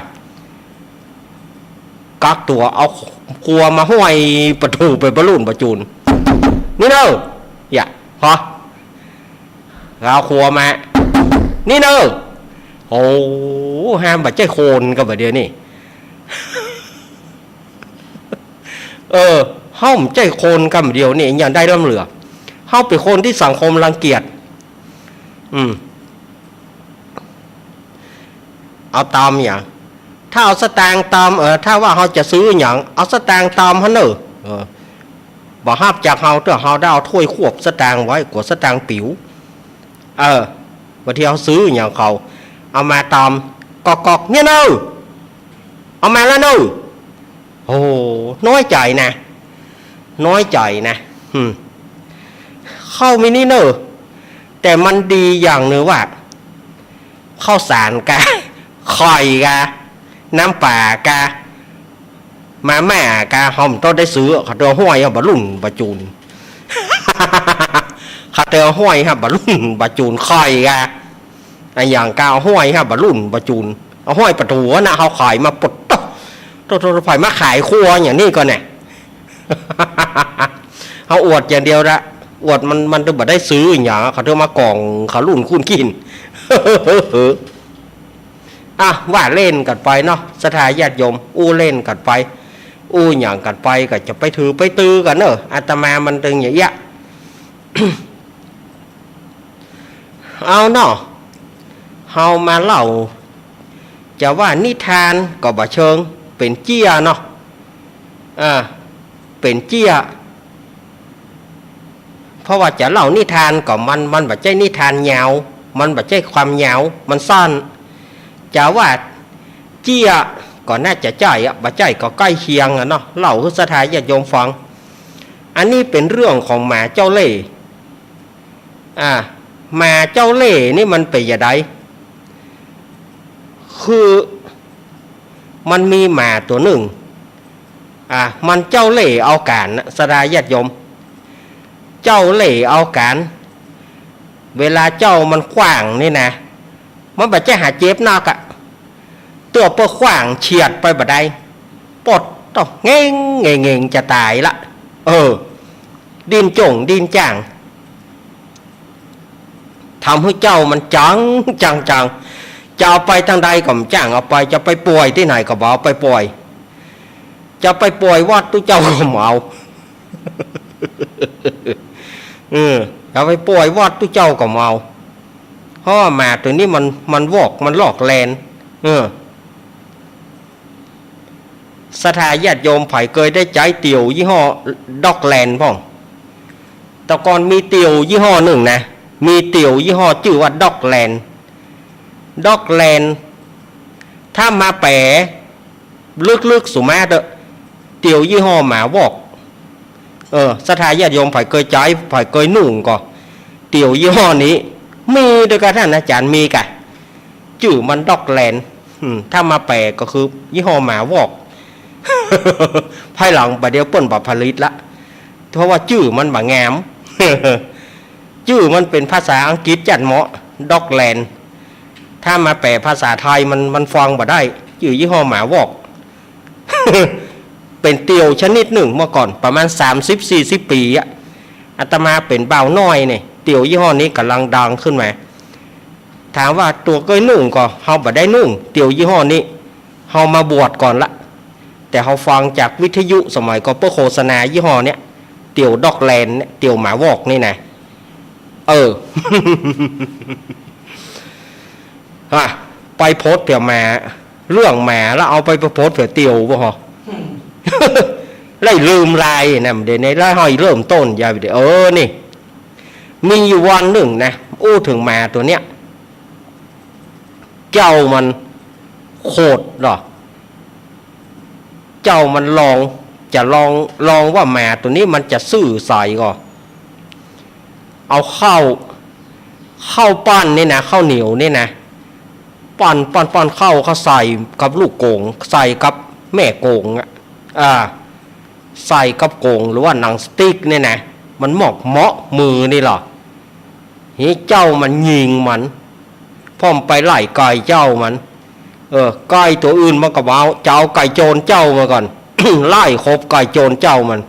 กักตั๋ว เอาครัวมาห้อยปะตู๋ไปบ่าลุ่นบ่าจู๋น นี่เน่อ อย่า พอ เอาครัวมา นี่เน่อ โอ้ ห้ามบ่ใจ้คนกั๋นบ่าเดี่ยวนี้ เออ เฮาบ่ใจ้คนกั๋นบ่าเดี่ยวนี้ ยังได้ล้ำเหลือ เฮาเป๋นคนตี้สังคมรังเกียจ อืม เอาต๋ามหยัง ถ้าเอาสตางค์ต๋าม เออ ถ้าว่าเฮาจะซื้อหยัง เอาสตางค์ต๋ามหั้นเน่อ เออ บ่ฮับจากเฮาเต๊อะ เฮาได้เอาถ้วยควบสตางค์ไว้ กั๋วสตางค์ปิ๋ว เออ บ่าเดี่ยวซื้อหยังเขา เอามาต๋าม ก๊อกๆ เนี่ยเน่อ เอามาแล้วเน่อ โอ้ น้อยใจ๋นะ น้อยใจ๋นะ อืม ข้าวมีนี่เน่อ แต่มันดีอย่างนึ่งว่า ข้าวสารกา ข่อยกา น้ำป๋ากา มาม่ากา เฮาบ่ต้องได้ซื้อ เขาเตียวห้อยเฮาบ่าลุ่นบ่าจู๋น เขาเตียวห้อยเฮาบ่าลุ่นบ่าจู๋น ข่อยกา อะ อย่างกาห้อยเฮาบ่าลุ่นบ่าจู๋น เอาห้อยปะตู๋นะ เฮาขายมาปุ๊ดโต้ โต้ โต้ โต้ ใผมาขายครัวอย่างนี้ก่อนเนี่ย เฮาอวดอย่างเดียวละ อวดมัน มันบ่ได้ซื้อหยัง เขาเตียวมาก่อง เขาลุ่นคูณกิ๋น อ่ะ ว่าเล่นกั๋นไปเนาะ ศรัทธาญาติโยม อู้เล่นกั๋นไป อู้หยังกั๋นไป ก็จะไปถือไปตือกั๋นเน่อ อาตมามันตึงอย่างเงี้ย เอาเนาะ เฮามาเล่า จะว่านิทานก็บ่เชิง เป๋นเจี้ยเนาะ อ่า เป๋นเจี้ย เพราะว่าจะเล่านิทานก็มัน มันบ่ใจ้นิทานยาว มันบ่ใจ้ความยาว มันสั้น จะว่าเจี้ยก็น่าจะใจ้อะ บ่ใจ้ก็ใก้เคียงอะเนาะ เล่าหื้อศรัทธาญาติโยมฟัง อันนี้เป๋นเรื่องของหมาเจ้าเล่ห์ อ่า หมาเจ้าเล่ห์นี่มันเป๋นจะใด คือ มันมีหมาตั๋วนึ่ง อ่า มันเจ้าเล่ห์เอาก๋านนะ ศรัทธาญาติโยม เจ้าเล่ห์เอาก๋าน เวลาเจ้ามันขว้างนี่นะ มันบ่ใจ้หาเจ็บนักอะ เตื้อเปิ้นขว้างเฉียดไปบ่าใด ปดต้องเง่งเง่งเง่งจะต๋ายละ เออ ดิ้นจ้งดิ้นจ้าง ทำหื้อเจ้ามันจ๋องจ๋องจ๋อง จะเอาไปตางใดก็บ่จ้างเอาไป จะไปป่วยตี้ไหนก็บ่เอาไปป่วย จะไปป่วยวัดตุ๊เจ้าก็บ่เอา เออ จะไปป่วยวัดตุ๊เจ้าก็บ่เอา เพราะว่าหมาตั๋วนี้มัน มันวอก มันลอกแลน เออ ศรัทธาญาติโยมใผเกยได้ใจ๊เตี๋ยวยี่ห้อด็อกแลนพ่อง แต่ก่อนมีเตี๋ยวยี่ห้อนึ่งนะ มีเตี๋ยวยี่ห้อจื้อว่าด็อกแลน ด็อกแลน ถ้ามาแป๋ลึกๆ สูมาเต๊อะ เตี๋ยวยี่ห้อหมาวอก เออ ศรัทธาญาติโยมใผเกยใจ๊ ใผเกยนุ่งก็ เตี๋ยวยี่ห้อนี้ มีตวยกาท่านอาจ๋ารย์ มีก่ะ จื้อมันด็อกแลน อืม ถ้ามาแป๋ก็คือยี่ห้อหมาวอก ภายหลังบ่าเดี่ยวเปิ้นบ่ผลิตละ เพราะว่าจื้อมันบ่งาม จื้อมันเป๋นภาษาอังกฤษจัดเหมาะ Dogland ถ้ามาแปลภาษาไทยมัน มันฟังบ่ได้ จื้อยี่ห้อหมาวอก เป๋นเตี๋ยวชนิดนึ่งเมื่อก่อน ประมาณสามสิบสี่สิบปี๋อะ อาตมาเป๋นบ่าวน้อยนี่ เตี๋ยวยี่ห้อนี้ก่ำลังดังขึ้นมา ถามว่าตั๋วเกยนุ่งก่อ เฮาบ่ได้นุ่ง เตี๋ยวยี่ห้อนี้ เฮามาบวชก่อนละ แต่เฮาฟังจากวิทยุสมัยก่อเปิ้นโฆษณายี่ห้อเนี้ย เตี๋ยว Dogland เนี่ย เตี๋ยวหมาวอกนี่นะ เออ ฮะ ไปโพสต์เปียกหมา เรื่องหมาแล้วเอาไปโพสต์เปียกเตี๋ยวบ่ฮะ ได้ลืมลายนะ เดี๋ยวนี้แล้วให้เริ่มต้นยาวเดี๋ยว เออ นี่ มีอยู่วันนึ่งนะ อู้เถิงหมาตั๋วเนี้ย เจ้ามันโขดเหรอ เจ้ามันลอง จะลอง ลองว่าหมาตั๋วนี้มันจะซื่อใสก่อ เอาข้าว ข้าวปั้นนี่นะ ข้าวเหนียวนี่นะ ปั้น ปั้น ปั้นข้าว ข้าวใส่กับลูกโก๋ง ใส่กับแม่โก๋งอะ อ่า ใส่กับโก๋งหรือว่าหนังสติ๊กนี่นะ มันเหมาะ เหมาะมือนี่เหรอ นี่เจ้ามันยิงมัน พ่อมไปไล่ไก่เจ้ามัน เออ ไก่ตั๋วอื่นมันก็บ่เอา จะเอาไก่โจรเจ้ามาก่อน ไล่ขบไก่โจรเจ้ามัน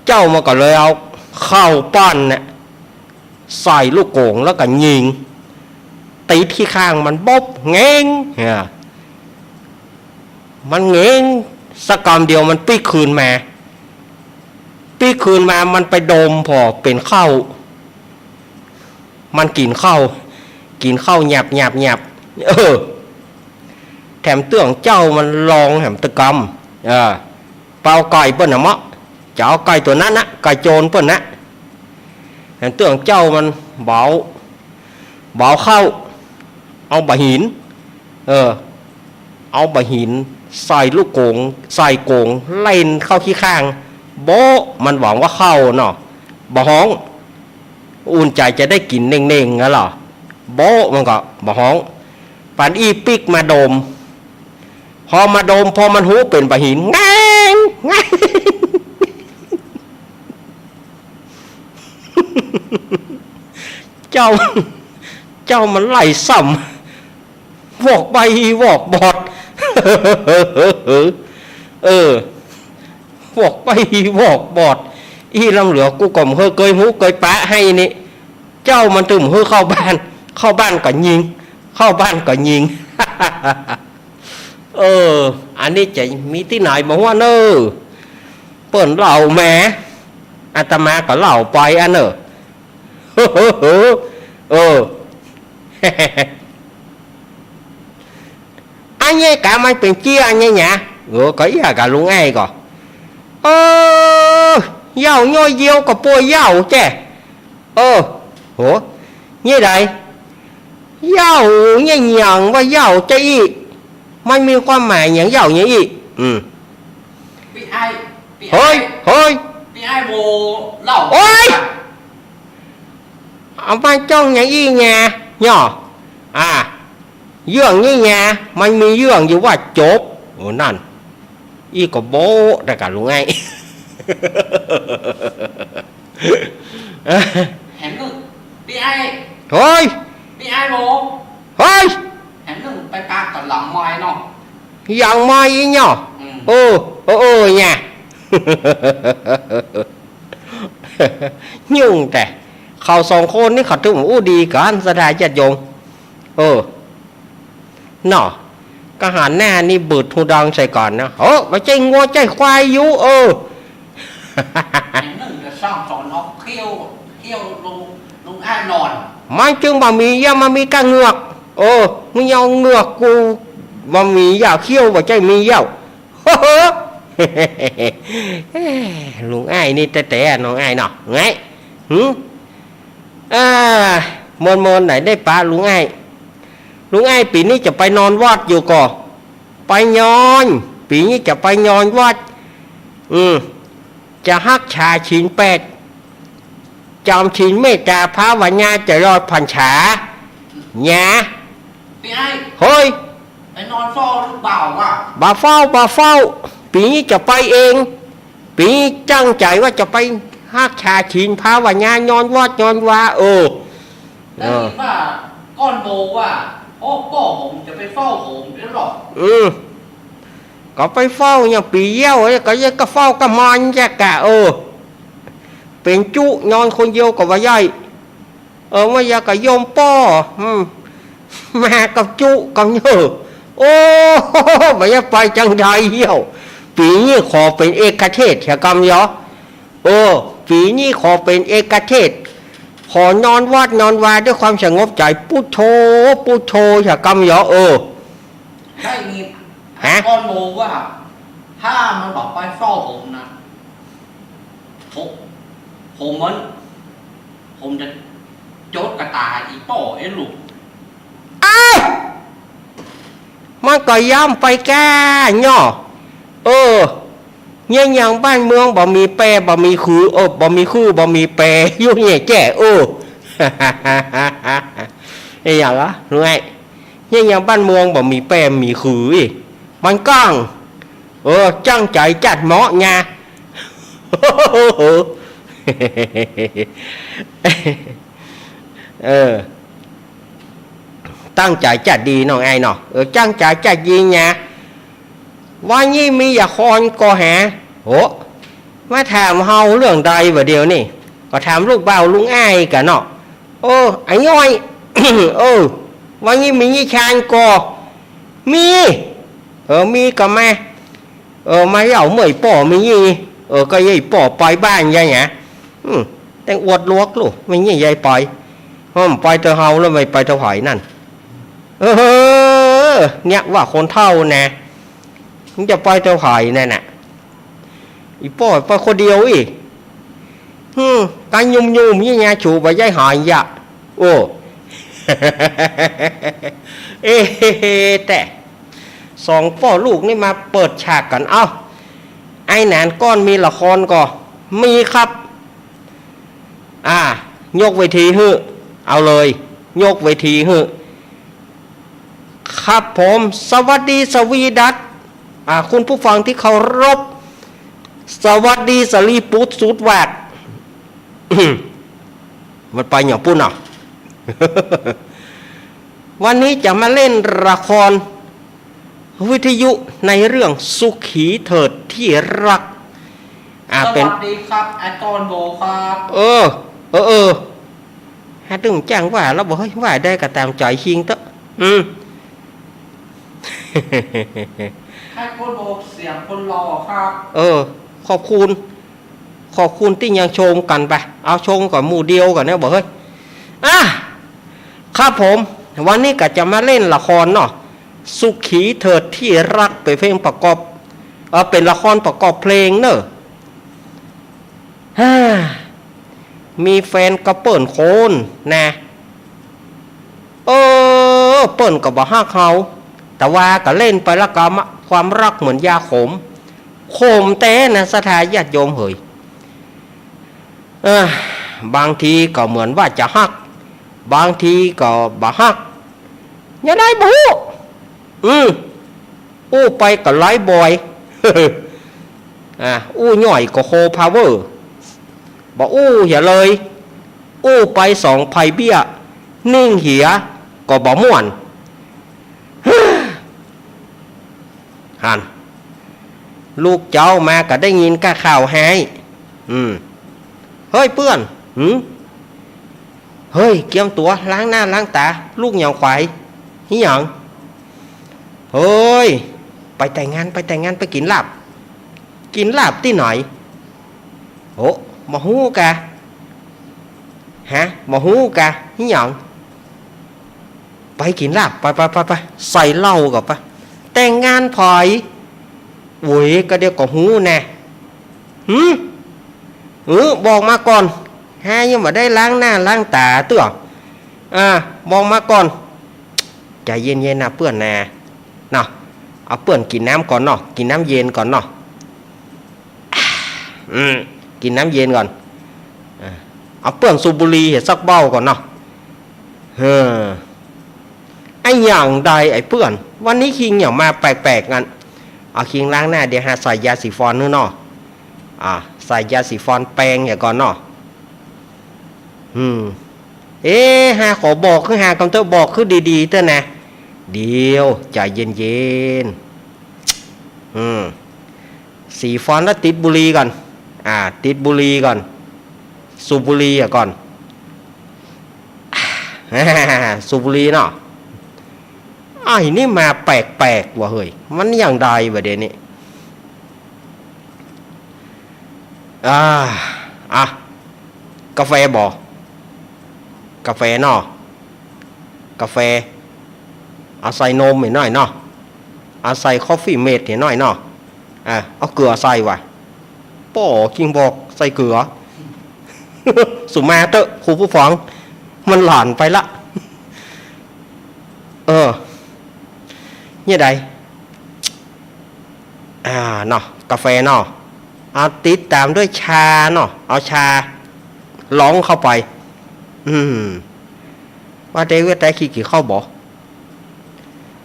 เจ้ามันก็เลยเอาข้าวปั้นเนี่ย ใส่ลูกโก๋งแล้วก็ยิง ติดขี้ข้างมันบ๊อบ แงง เนี่ย มันแงง สักกำเดียวมันปิ๊กคืนมา ปิ๊กคืนมา มันไปดมผ่อเป๋นข้าว มันกิ๋นข้าว กิ๋นข้าวหยับหยับหยับ เออ แถมเตื้องเจ้ามันลองแถมตึกกำ เออ เปล่าไก่เปิ้นน่ะเมาะ จะเอาไก่ตั๋วนั้นนะ ไก่โจรเปิ้นนะ แถมเตื้องเจ้ามันบ่เอา บ่เอาข้าว เอาบ่าหิน เออ เอาบ่าหินใส่ลูกโก๋ง ใส่โก๋ง เล่นเข้าขี้ข้าง โบ๊ะ มันหวังว่าข้าวเนาะ บ่ฮ้อง อุ่นใจ๋จะได้กิ๋นเน่งๆ อะเหรอ โบ๊ะ มันก็บ่ฮ้อง ปานอี้ปิ๊กมาดม พอมาดม พอมันฮู้เป๋นบ่าหิน แงง แงง เจ้า เจ้ามันไล่ซ้ำ วอกใบ้วอกบอด เออ วอกใบ้วอกบอด อี้ลำเหลือกูก็บ่เฮยเกยฮู้เกยปะไห้นี่ เจ้ามันตึงหื้อเข้าบ้าน เข้าบ้านก็ยิง เข้าบ้านก็ยิง เออ อันนี้จะมีตี้ไหนบ่ฮู้เน่อ เปิ้นเล่ามา อาตมาก็เล่าไปอันเน่อ เออ อันนี้กะมันเป๋นเจื้ออันนี้หนา เออ ก็เอี้ยกับลุงไอ้ก่อ เออ เหย้าน้อยเดียวก็ปวยเหย้าแจ้ เออ โห นี่ใด เหย้านี่หยังว่าเหย้าจะอี้ มันมีความหมายหยังเหย้านี่อี้ อืม ปี้ไอ้ ปี้ไอ้ เฮ้ย เฮ้ย ปี้ไอ้โมเล่า โอ๊ย เอามาจ้องหยังอี้แง เนาะ อ่า เยื่องนี่แง มันมีเยื่องอยู่ว่าจบ โอ้ นั่น อี้ก็โบ๊ะแต่กับลุงไอ้ แหมนึ่ง ปี้ไอ้ เฮ้ย ปี้ไอ้โม เฮ้ย แหมนึ่งไปปะกับหลังไมค์เนาะ หลังไมค์อี้เนาะ อืม เออ เออ เออ เนี่ย ยุ่งแต่ เขาสองคนนี่เขาตึงอู้ดีกั๋น ศรัทธาญาติโยม เออ เนาะ ก็หันหน้านี่บืดฮูดังใส่ก่อนนะ เฮ้อ บ่ใจ้งัวใจ้ควายอยู่ เออ นึ่งจะสร้างสอนเอาเขี้ยว เขี้ยวลุง ลุงอ้ายหนอน มันจึงบ่มี อย่ามามีก้าเหงือก เออ มึงเอาเหงือกกู บ่มีเยี่ยว เขี้ยวบ่ใจ้มีเยี่ยว เฮ้อ ลุงอ้ายนี่แต๊ๆ น้องอ้ายเนาะ ไง หึ อ่า เมินๆ ไหนได้ปะลุงอ้าย ลุงอ้ายปี๋นี้จะไปนอนวัดอยู่ก่อ ไปนอน ปี๋นี้จะไปนอนวัด อืม จะฮักษาศีลแปด จำศีลเมตตาภาวนาตลอดพรรษา เนี่ย ปี้ไอ้ เฮ้ย ไป นอนเฝ้าหรือเปล่าอ่ะ บ่าเฝ้า บ่าเฝ้า ปี๋นี้จะไปเอง ปี๋นี้จั้งใจ๋ว่าจะไปฮักษาศีลภาวนา นอนวัดนอนวา เออ ได้ยินว่าก้อนโมว่า โอ้ ป้อผมจะไปเฝ้าผมด้วยหรอ อืม ก็ไปเฝ้าอย่างปี๋เยียะ ก็ยังก็เฝ้ากับมันแจ๊กะ เออ เป๋นจุ๊ นอนคนเดียวก็บ่ได้ เออ ว่าอยากกับโยมป้อ อืม มากับจุ๊กับเน่อ โอ้ บ่าจะไปจั้งใดเยียะ ปี๋นี้ขอเป๋นเอกเทศน์เสียกำเยียะ เออ ปี๋นี้ขอเป๋นเอกเทศน์ ขอนอนวัดนอนวาด้วยความสงบใจ๋ พุทโธ พุทโธเสียกำเยียะ เออ ได้ยิน ฮะ ก้อนโมว่า ถ้ามันบอกไปเฝ้าผมนะ ผม ผมมัน ผมจะจดกะต๋าอีป้อเอ๊ะลูก อ้าว มันก็ย้ำไปก้าเนาะ เออ เยียะอย่างบ้านเมืองบ่มีแป บ่มีคือ เออ บ่มีคือ บ่มีแป อยู่เนี่ยแจ้ เออ ไอ้หยังวะ รู้ไหม เยียะอย่างบ้านเมืองบ่มีแป บ่มีคือ มันก้าง เออ จั้งใจ๋จัดเหมาะไง เออ ตั้งใจ๋จัดดีน้องไอ้เนาะ เออ จั้งใจ๋จัดดีไง วันนี้มีละครก่อแห โห มาถามเฮาเรื่องใดบ่าเดี่ยวนี้ ก็ถามลูกบ่าวลุงอ้ายก่ะเนาะ เออ ไอ้ย้อย เออ วันนี้มีนิทานก่อ มี เออ มีก็มา เออ มาเล่าเมื่อไอ้ป้อมีนี่ เออ ก็ไอ้ป้อไปบ้านยายไง อืม แต่อวดหลวกลูก ไม่นี่ยายไป อืม ไปเตื้อเฮาแล้วไม่ไปเตื้อใผนั่น เออ เนี่ยว่าคนเฒ่านะ มันจะไปเตื้อใผนั่นน่ะ อีป้อไปคนเดียวอี้ อืม กั๋นยุ่มๆ นี่ไง ฉูบ่าย้ายหายยะ โอ้ เอ๊ะ แต่ สองป้อลูกนี่มาเปิดฉากกั๋น เอ้า ไอ้หนานก้อนมีละครก่อ มีครับ อ่า ยกเวทีหื้อ เอาเลย ยกเวทีหื้อ ครับผม สวัสดีสวีดัส อ่า คุณผู้ฟังที่เคารพ สวัสดีสลีปุตสุดวาด มันไปอย่างปุ้นน่ะ วันนี้จะมาเล่นละครวิทยุในเรื่องสุขีเถิดที่รัก อ่า สวัสดีครับ เป๋น อาจารย์โบครับ เออ เออ เออ หาตึงจ้างว่าแล้วบ่ เฮ้ย ว่าได้ก็ต๋ามใจ๋คิงเต๊อะ อืม ให้คนโบเสียงคนหล่อครับ เออ ขอบคุณ ขอบคุณตี้ยังชมกั๋นไป เอาชมกับหมู่เดียวก่อนนะบ่าเฮ้ย อ่ะ ครับผม วันนี้ก็จะมาเล่นละครเนาะ สุขีเถิดที่รัก เป๋นเพลงประกอบ เออ เป๋นละครประกอบเพลงเนอะ ฮ่า มีแฟนก็เปิ้นคนนะ เออ เปิ้นก็บ่ฮักเฮา แต่ว่าก็เล่นไปละกำอะ ความรักเหมือนยาขม ขมแต๊นะ ศรัทธาญาติโยมเหย เออ บางทีก็เหมือนว่าจะฮัก บางทีก็บ่ฮัก อย่างใดบ่ฮู้ อืม อู้ไปก็หลายบ่อย อ่ะ อู้ย่อยก็โฮพาวเวอร์ บ่อู้เหียเลย อู้ไปสองใผเบี้ย นิ่งเหียก็บ่ม่วน หั้น ลูกเจ้ามาก็ได้ยินก้าข่าวฮ้าย อืม เฮ้ยเปื้อน หืม เฮ้ย เกียมตั๋ว ล้างหน้าล้างต๋า ลุกหยังขวาย หิหยัง เฮ้ย ไปแต่งงาน ไปแต่งงาน ไปกิ๋นลาบ กิ๋นลาบตี้ไหน โอ้ บ่ฮู้กา ฮะ บ่ฮู้กา หิหยัง ไปกิ๋นลาบ ไป ไป ไป ไป ใส่เหล้าก่อไป แต่งงานใผ โอ้ย ก็เดี๋ยวก็ฮู้แน่ หืม เออ บอกมาก่อน ฮ้ายังบ่ได้ล้างหน้าล้างต๋าเตื้อ อ่า บอกมาก่อน ใจ๋เย็นๆ นะเปื้อนนะ เนาะ เอาเปื้อนกิ๋นน้ำก่อนเนาะ กิ๋นน้ำเย็นก่อนเนาะ อืม กิ๋นน้ำเย็นก่อน อ่า เอาเปื้อนสูบบุหรี่สักเบ้าก่อนเนาะ เออ อะหยังใดไอ้เปื้อน วันนี้คิงอย่างมาแปลกๆ กั๋น เอา คิงล้างหน้า เดี๋ยวหาใส่ยาสีฟันหื้อเนาะ อ่า ใส่ยาสีฟันแปรงเหียก่อนเนาะ อืม เอ๊ะ หาขอบอกคือหากำเต๊อะ บอกคือดีๆ เต๊อะนะ เดี๋ยว ใจ๋เย็นๆ อืม สีฟันแล้วติดบุหรี่ก่อน อ่า ติดบุหรี่ก่อน สูบบุหรี่อะก่อน สูบบุหรี่เนาะ อ้าว อันนี้มาแปลกๆ ว่ะเฮ้ย มันอย่างใดวะเดี๋ยวนี้ อ่า อ่ะ กาแฟบ่ กาแฟเนาะ กาแฟ เอาใส่นมเหียหน้อยเนาะ เอาใส่คอฟฟี่เมดเหียหน้อยเนาะ อ่ะ เอาเกลือใส่วะ ป้อ คิงบอกใส่เกลือ สุมาเต๊อะ คุณผู้ฟัง มันหลอนไปละ เออ เนี่ยใด อ่า เนาะ กาแฟเนาะ เอาติดต๋ามด้วยชาเนาะ เอาชาลองเข้าไป อืม ว่าแต่เวียดไตคิงกิ๋นข้าวบ่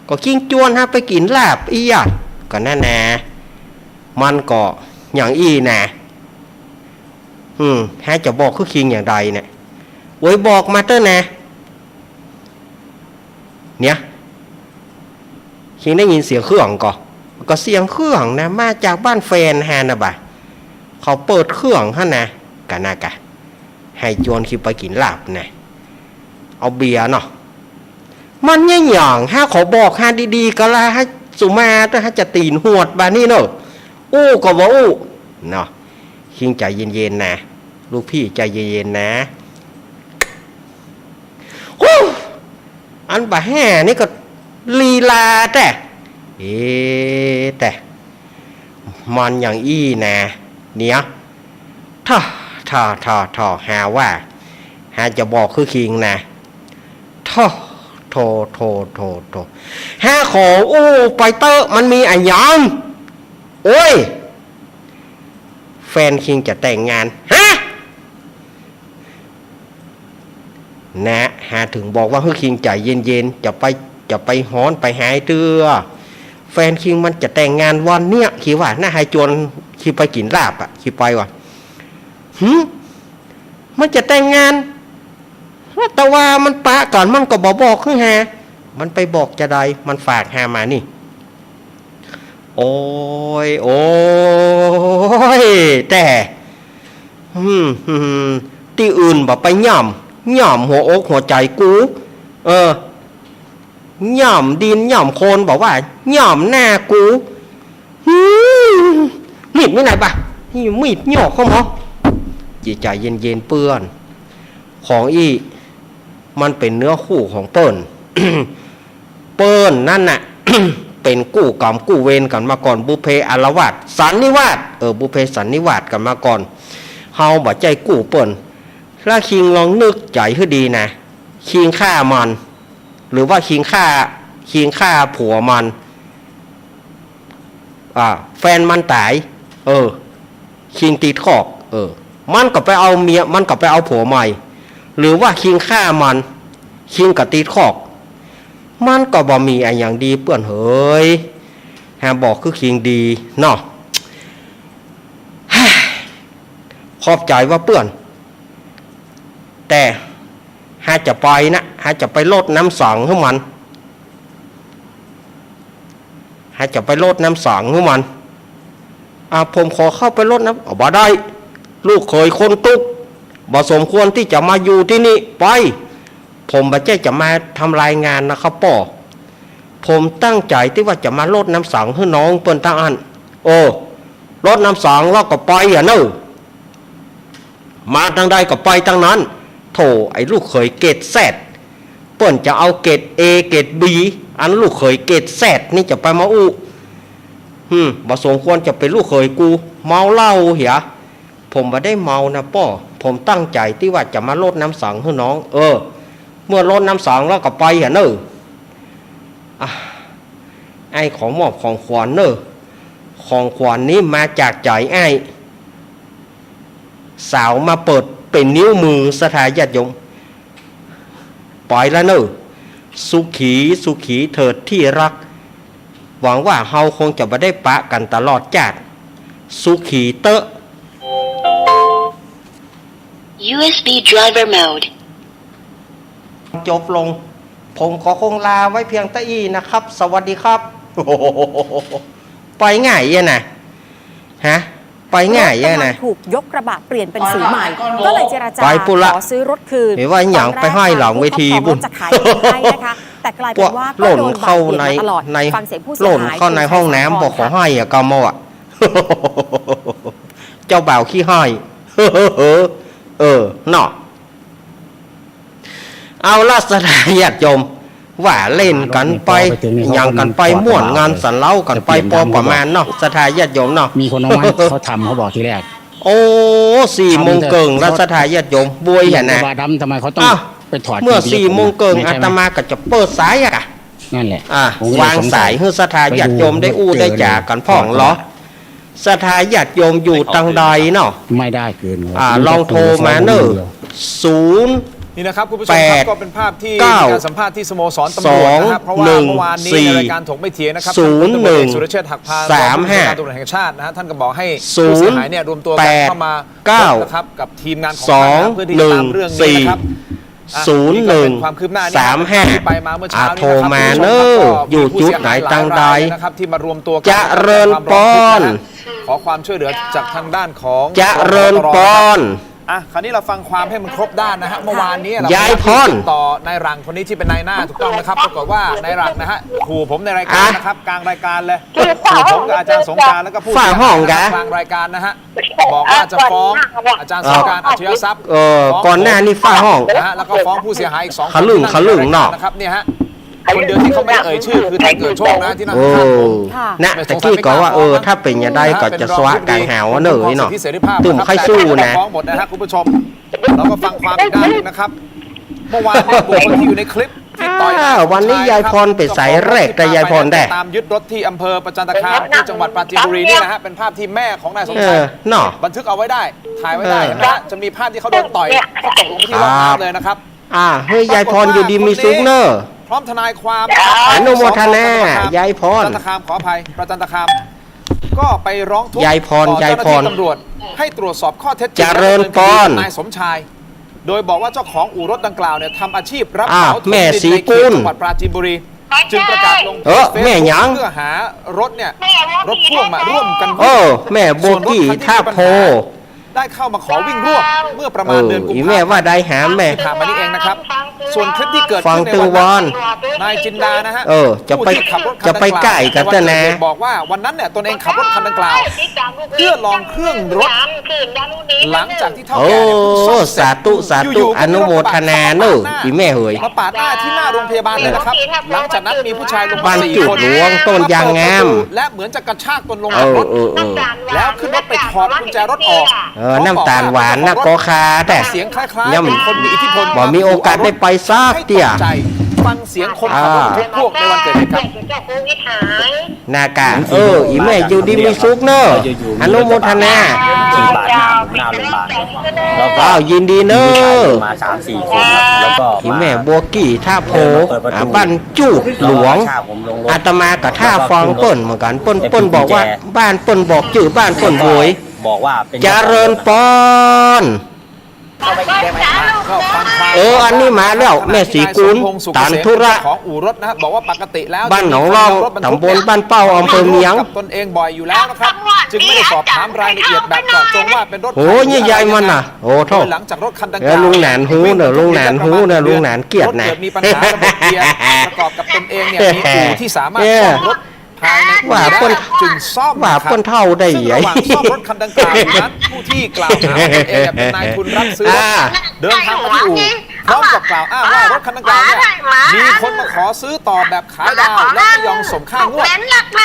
ก็คิงจวนหาไปกิ๋นลาบอี้อะ ก็นั่นแหละ มันก็อย่างอี้นะ อืม หาจะบอกคือคิงอย่างใดเนี่ย โอ้ย บอกมาเต๊อะนะ เนี่ย คิงได้ยินเสียงเครื่องก่อ ก็เสียงเครื่องนะ มาจากบ้านแฟนฮานะบ่ะ เขาเปิดเครื่องหั้นนะ กะนะกะ หื้อจวนคิงไปกิ๋นลาบนะ เอาเบียร์เนาะ มันเนี่ยหยัง หาขอบอกหาดีๆ กะละ หาสุมาเต๊อะ หาจะตี๋นหวดบ่านี่เนาะ อู้ก็บ่อู้ เนาะ คิงใจ๋เย็นๆ นะ ลูกพี่ใจ๋เย็นๆ นะ ฮู้ อันบ่าแห่นี่ก็ลีลาแต๊ เอ๊ะ แต่ มันอย่างอี้นะ เนี่ย ถ้า ถ้า ถ้า ถ้า หาว่า หาจะบอกคือคิงนะ โธ่ โธ่ โธ่ โธ่ โธ่ หาขออู้ไปเต๊อะ มันมีอะหยัง โอ้ย แฟนคิงจะแต่งงาน ฮะ นะ หาเถิงบอกว่าหื้อคิงใจ๋เย็นๆ จะไป จะไปฮ้อนไปหายเตื้อ แฟนคิงมันจะแต่งงานวันเนี้ย คิงว่า นะ หื้อจวนคิงไปกิ๋นลาบอะ คิงไปว่ะ หึ มันจะแต่งงาน แต่ว่ามันปะกั๋น มันก็บ่บอกหื้อหา มันไปบอกจาใด มันฝากหามานี่ โอ้ย โอ้ย แต่ อืม อืม ตี้อื่นบ่ไปย่ำ ย่ำหัวอกหัวใจ๋กู เออ ย่ำดินย่ำโคลน บ่ว่า ย่ำหน้ากู อืม มีดมีไหนบ่ะ นี่มีดหยอกเข้ามา เยียะ ใจ๋เย็นๆ เปื้อน ของอี้ มันเป๋นเนื้อคู่ของเปิ้น เปิ้นนั้นน่ะ เป๋นกู้กรรมกู้เวรกั๋นมาก่อน บุพเพอาละวาสสันนิวาส เออ บุพเพสันนิวาสกั๋นมาก่อน เฮาบ่ใจ้กู้เปิ้น แล้วคิงลองนึกใจ๋หื้อดีนะ คิงฆ่ามัน หรือว่าคิงฆ่า คิงฆ่าผัวมัน อ่า แฟนมันต๋าย เออ คิงติดคอก เออ มันก็ไปเอาเมีย มันก็ไปเอาผัวใหม่ หรือว่าคิงฆ่ามัน คิงก็ติดคอก มันก็บ่มีอะหยังดีเปื้อนเหย หาบอกคือคิงดีเนาะ ขอบใจ๋ว่ะเปื้อน แต่หาจะไปนะ หาจะไปรดน้ำสังหื้อมัน หาจะไปรดน้ำสังหื้อมัน อ่า ผมขอเข้าไปรดน้ำ เอา บ่ได้ ลูกเขยคนตุ๊ก บ่สมควรตี้จะมาอยู่ตี้นี่ ไป ผมบ่ใจ้จะมาทำลายงานนะครับป้อ ผมตั้งใจ๋ตี้ว่าจะมารดน้ำสังหื้อน้องเปิ้นตังอั้น โอ้ รดน้ำสังแล้วก็ไปอะเนาะ มาตังใดก็ไปตังนั้น โธ่ ไอ้ลูกเขยเกรดแซด เปิ้นจะเอาเกรดเอ เกรดบี อันลูกเขยเกรดแซดนี่จะไปมาอู้ อืม บ่สมควรจะเป๋นลูกเขยกู เมาเหล้าเหีย ผมบ่ได้เมานะป้อ ผมตั้งใจ๋ตี้ว่าจะมารดน้ำสังหื้อน้อง เออ เมื่อรดน้ำสังแล้วก็ไปเหียเนาะ อ่ะ อ้ายขอมอบของขวัญเนาะ ของขวัญนี้มาจากใจ๋อ้าย สาวมาเปิดเป๋นนิ้วมือ ศรัทธาญาติโยม ไปแล้วเนาะ สุขี สุขีเถิดที่รัก หวังว่าเฮาคงจะบ่ได้ปะกั๋นตลอดจ๊าด สุขีเต๊อะ ยูเอสบี driver mode จบลง ผมขอคงลาไว้เพียงเต้าอี้นะครับ สวัสดีครับ ไปง่ายเอี้ยนะ ฮะ ไปง่ายเอี้ยนะ รถกำลังถูกยกกระบะเปลี่ยนเป็นสีใหม่ ก็เลยเจรจา ไปปุ้นละ ขอซื้อรถคืน เห็นว่าหยัง ตอนแรก ไปห้อยหลังเวทีปุ้น ทางรถควบคุมเขาพร้อมจะขายรถให้นะคะ แต่กลายเป็นว่า หล่นเข้าใน ก็โดนบ่ายเบียดมาตลอด ใน ฟังเสียงผู้เสียหาย หล่นเข้าในห้องน้ำ คือชัยสาคร บ่ขอห้อยอะ กำเอาอะ เจ้าบ่าวขี้ห้อย เออ เนาะ เอาละ ศรัทธาญาติโยม ว่าเล่นกั๋นไป หยังกั๋นไป ม่วนงานสันเล้ากั๋นไป ปอประมาณเนาะ ศรัทธาญาติโยมเนาะ มีคนเอามาให้เขาทำ เขาบอกทีแรก โอ้ สี่โมงเกิ่งแล้ว ศรัทธาญาติโยม บวยหั้นนะ ว่าทำ ทำไมเขาต้อง อ้าว ไปถอด เมื่อสี่โมงเกิ่ง อาตมาก็จะเปิดสายอะ นั่นแหละ อ่ะ ผมก็เลยสงสัย วางสายหื้อศรัทธาญาติโยมได้อู้ได้จ๋ากั๋นพ่องลอ ศรัทธาญาติโยมอยู่ตางใดเนาะ ไม่ได้คืน อ่า ลองโทรมาเน่อ ศูนย์ นี่นะครับ คุณผู้ชมครับ ก็เป็นภาพที่มีการสัมภาษณ์ที่สโมสรตำรวจนะครับ เพราะว่าเมื่อวานนี้ในรายการถกไม่เถียงนะครับ ศูนย์หนึ่ง ท่านพลตำรวจเอกสุรเชษฐ์หักพาน สามห้า รองผู้บัญชาการตำรวจแห่งชาตินะฮะ ท่านก็บอกให้ผู้เสียหายเนี่ยรวมตัวกันเข้ามาพบนะครับ กับทีมงานของท่านนะ เพื่อที่จะตามเรื่องนี้นะครับ อ่ะ ศูนย์หนึ่ง นี่ก็เป็นความคืบหน้านี่นะครับ สามห้า ที่ไปมาเมื่อเช้านี้นะครับ อ่ะ โทรมาเน่อ คุณผู้ชมครับ ก็มีผู้เสียหายหลายรายนะครับ อยู่จุดไหนตางใด ที่มารวมตัวกัน เจริญปอน ขอความช่วยเหลือจากทางด้านของ เจริญปอน อ่ะ คราวนี้เราฟังความให้มันครบด้านนะฮะ เมื่อวานนี้เรา ยายพร ติดต่อนายหลังคนนี้ที่เป็นนายหน้า ถูกต้องนะครับ ปรากฏว่านายหลังนะฮะ ขู่ผมในรายการนะครับ อ่ะ กลางรายการเลย คือ ขู่ผมกับอาจารย์สงกรานต์ แล้วก็ผู้เสียหาย ฝ้าห้องกะ กลางรายการนะฮะ บอกว่าจะฟ้อง เอ่อ อาจารย์สงกรานต์ อัจฉริยทรัพย์ เอ่อ ฟ้อง ก่อนหน้านี้ฝ้าห้อง นะฮะ แล้วก็ฟ้องผู้เสียหายอีกสองคน ขะลึ่ง ที่นั่งอยู่ในรายการ ขะลึ่งเนาะ นะครับ เนี่ยฮะ คนเดียวที่เขาไม่ได้เอ่ยชื่อคือท่านเกิดโชคนะ ที่นั่งข้างๆผม เออ ค่ะ นะ ตะกี้ก็ว่า เออ ถ้าเป๋นอย่างใดก็จะสวะก๋างหาวเน่อเนาะ ตึงใค่สู้นะ ฟ้องหมดนะฮะ คุณผู้ชม เราก็ฟังความอีกด้านหนึ่งนะครับ เมื่อวานเนี่ยบุคคลที่อยู่ในคลิปที่ต่อย อ่า วันนี้ยายพรไปใส่แรกแต่ยายพรได้ ตามยึดรถที่อำเภอประจันตคามที่จังหวัดปราจีนบุรีเนี่ยนะฮะ เป็นภาพที่แม่ของนายสมชาย เออ เนาะ บันทึกเอาไว้ได้ ถ่ายไว้ได้ เออ เห็นไหมฮะ จะมีภาพที่เขาโดนต่อย เขาตกลงที่ร่องน้ำเลยนะครับ อ่า เฮ้ย ยายพรอยู่ดีมีสุขเน่อ พร้อมทนายความนะครับ อนุโมทนา สภ ยายพร ประจันตคาม ขออภัย ประจันตคาม ก็ไปร้องทุกข์ ยายพร ต่อเจ้าหน้าที่ ยายพร ตำรวจ ให้ตรวจสอบข้อเท็จจริง เจริญปอน และดำเนินคดีกับนายสมชาย โดยบอกว่าเจ้าของอู่รถดังกล่าวเนี่ยทำอาชีพรับเหมา อ่ะ ถมดิน แม่ศรีกุล ในเขตจังหวัดปราจีนบุรี จึงประกาศลง เออ เฟซบุ๊ก แม่หยัง เพื่อหารถเนี่ย รถพ่วงมาร่วมกัน เออ แม่บัวกี้ ส่วนรถคันที่มีปัญหา ท่าโพ ได้เข้ามาขอวิ่งร่วมเมื่อประมาณเดือนกุมภาพันธ์ เออ อีแม่ว่าได้หาแม่ ที่ผ่านมานี้เองนะครับ ส่วนคลิปที่เกิดขึ้นในวันนั้น ฟังตึงวอน นายจินดานะฮะ เออ จะไป ผู้ที่ขับรถคันดังกล่าว จะไปใกล้กันแต่นะ บอกว่าวันนั้นเนี่ยตนเองขับรถคันดังกล่าว เพื่อลองเครื่องรถ หลังจากที่เฒ่าแก่เนี่ยเพิ่งซ่อมเสร็จ โอ้ สาธุ สาธุ อยู่ๆ ก็มีรถกระบะ อนุโมทนาเน่อ ขับมาปาดหน้า อีแม่เหย มาปาดหน้าที่หน้าโรงพยาบาลเลยนะครับ หลังจากนั้นมีผู้ชายลงมาสี่คน บ้านจุดหลวง ต้นยางงาม มาเปิดประตู และเหมือนจะกระชากตนลงจากรถ เออ เออ เออ แล้วขึ้นรถไปถอดกุญแจรถออก เออ น้ำตาลหวานนะ กอคาแต๊ เสียงคล้ายๆ ย่ำ เป็นคนมีอิทธิพล บ่มีโอกาสได้ไปสักเตี้ย ให้ตกใจ ฟังเสียงคนขับรถบรรทุกพ่วงในวันเกิดเหตุครับ นากะ เออ อีแม่อยู่ดีมีสุขเน่อ อนุโมทนา ขี่ปาดหน้าผมหน้าโรงพยาบาล แล้วก็ อ้าว ยินดีเน่อ มีผู้ชายลงมาสามสี่คนครับ แล้วก็ อีแม่บัวกี้ ท่าโพ เดินมาเปิดประตู อ่า บ้านจุดหลวง แล้วก็กระชากผมลงรถ อาตมาก็ท่าฟังเปิ้นเหมือนกั๋น เปิ้น เปิ้นบอกว่า บ้านเปิ้นบอกจื้อบ้านเปิ้นโวย บอกว่าเป็น เจริญปอน เออ อันนี้มาแล้ว แม่ศรีกุล ตานธุระ ของอู่รถนะฮะ บอกว่าปกติแล้ว บ้านหนองล่อง ตำบลบ้านเป้า อำเภอเมียง กับตนเองบ่อยอยู่แล้วนะครับ จึงไม่ได้สอบถามรายละเอียดแบบเจาะจงว่าเป็นรถใคร โอ้ นี่ยายมันน่ะ โอ้โธ่ โดยหลังจากรถคันดังกล่าว เออ ลุงหนานฮู้เน่อ ลุงหนานฮู้เน่อ ลุงหนานเกียรตินะ รถเกิดมีปัญหาระบบเกียร์ ประกอบกับตนเองเนี่ยมีอู่ที่สามารถซ่อมรถ ภายในอู่ได้ ว่าเปิ้น จึงซ่อม ว่าเปิ้นเฒ่าได้ ซึ่งระหว่างซ่อมรถคันดังกล่าวอยู่นั้น ผู้ที่กล่าวหาว่าตนเองเนี่ยเป็นนายทุนรับซื้อรถ อ่า เดินทางมาที่อู่ พร้อมกับกล่าวอ้างว่ารถคันดังกล่าวเนี่ย มีคนมาขอซื้อต่อแบบขายดาว และไม่ยอมส่งค่างวด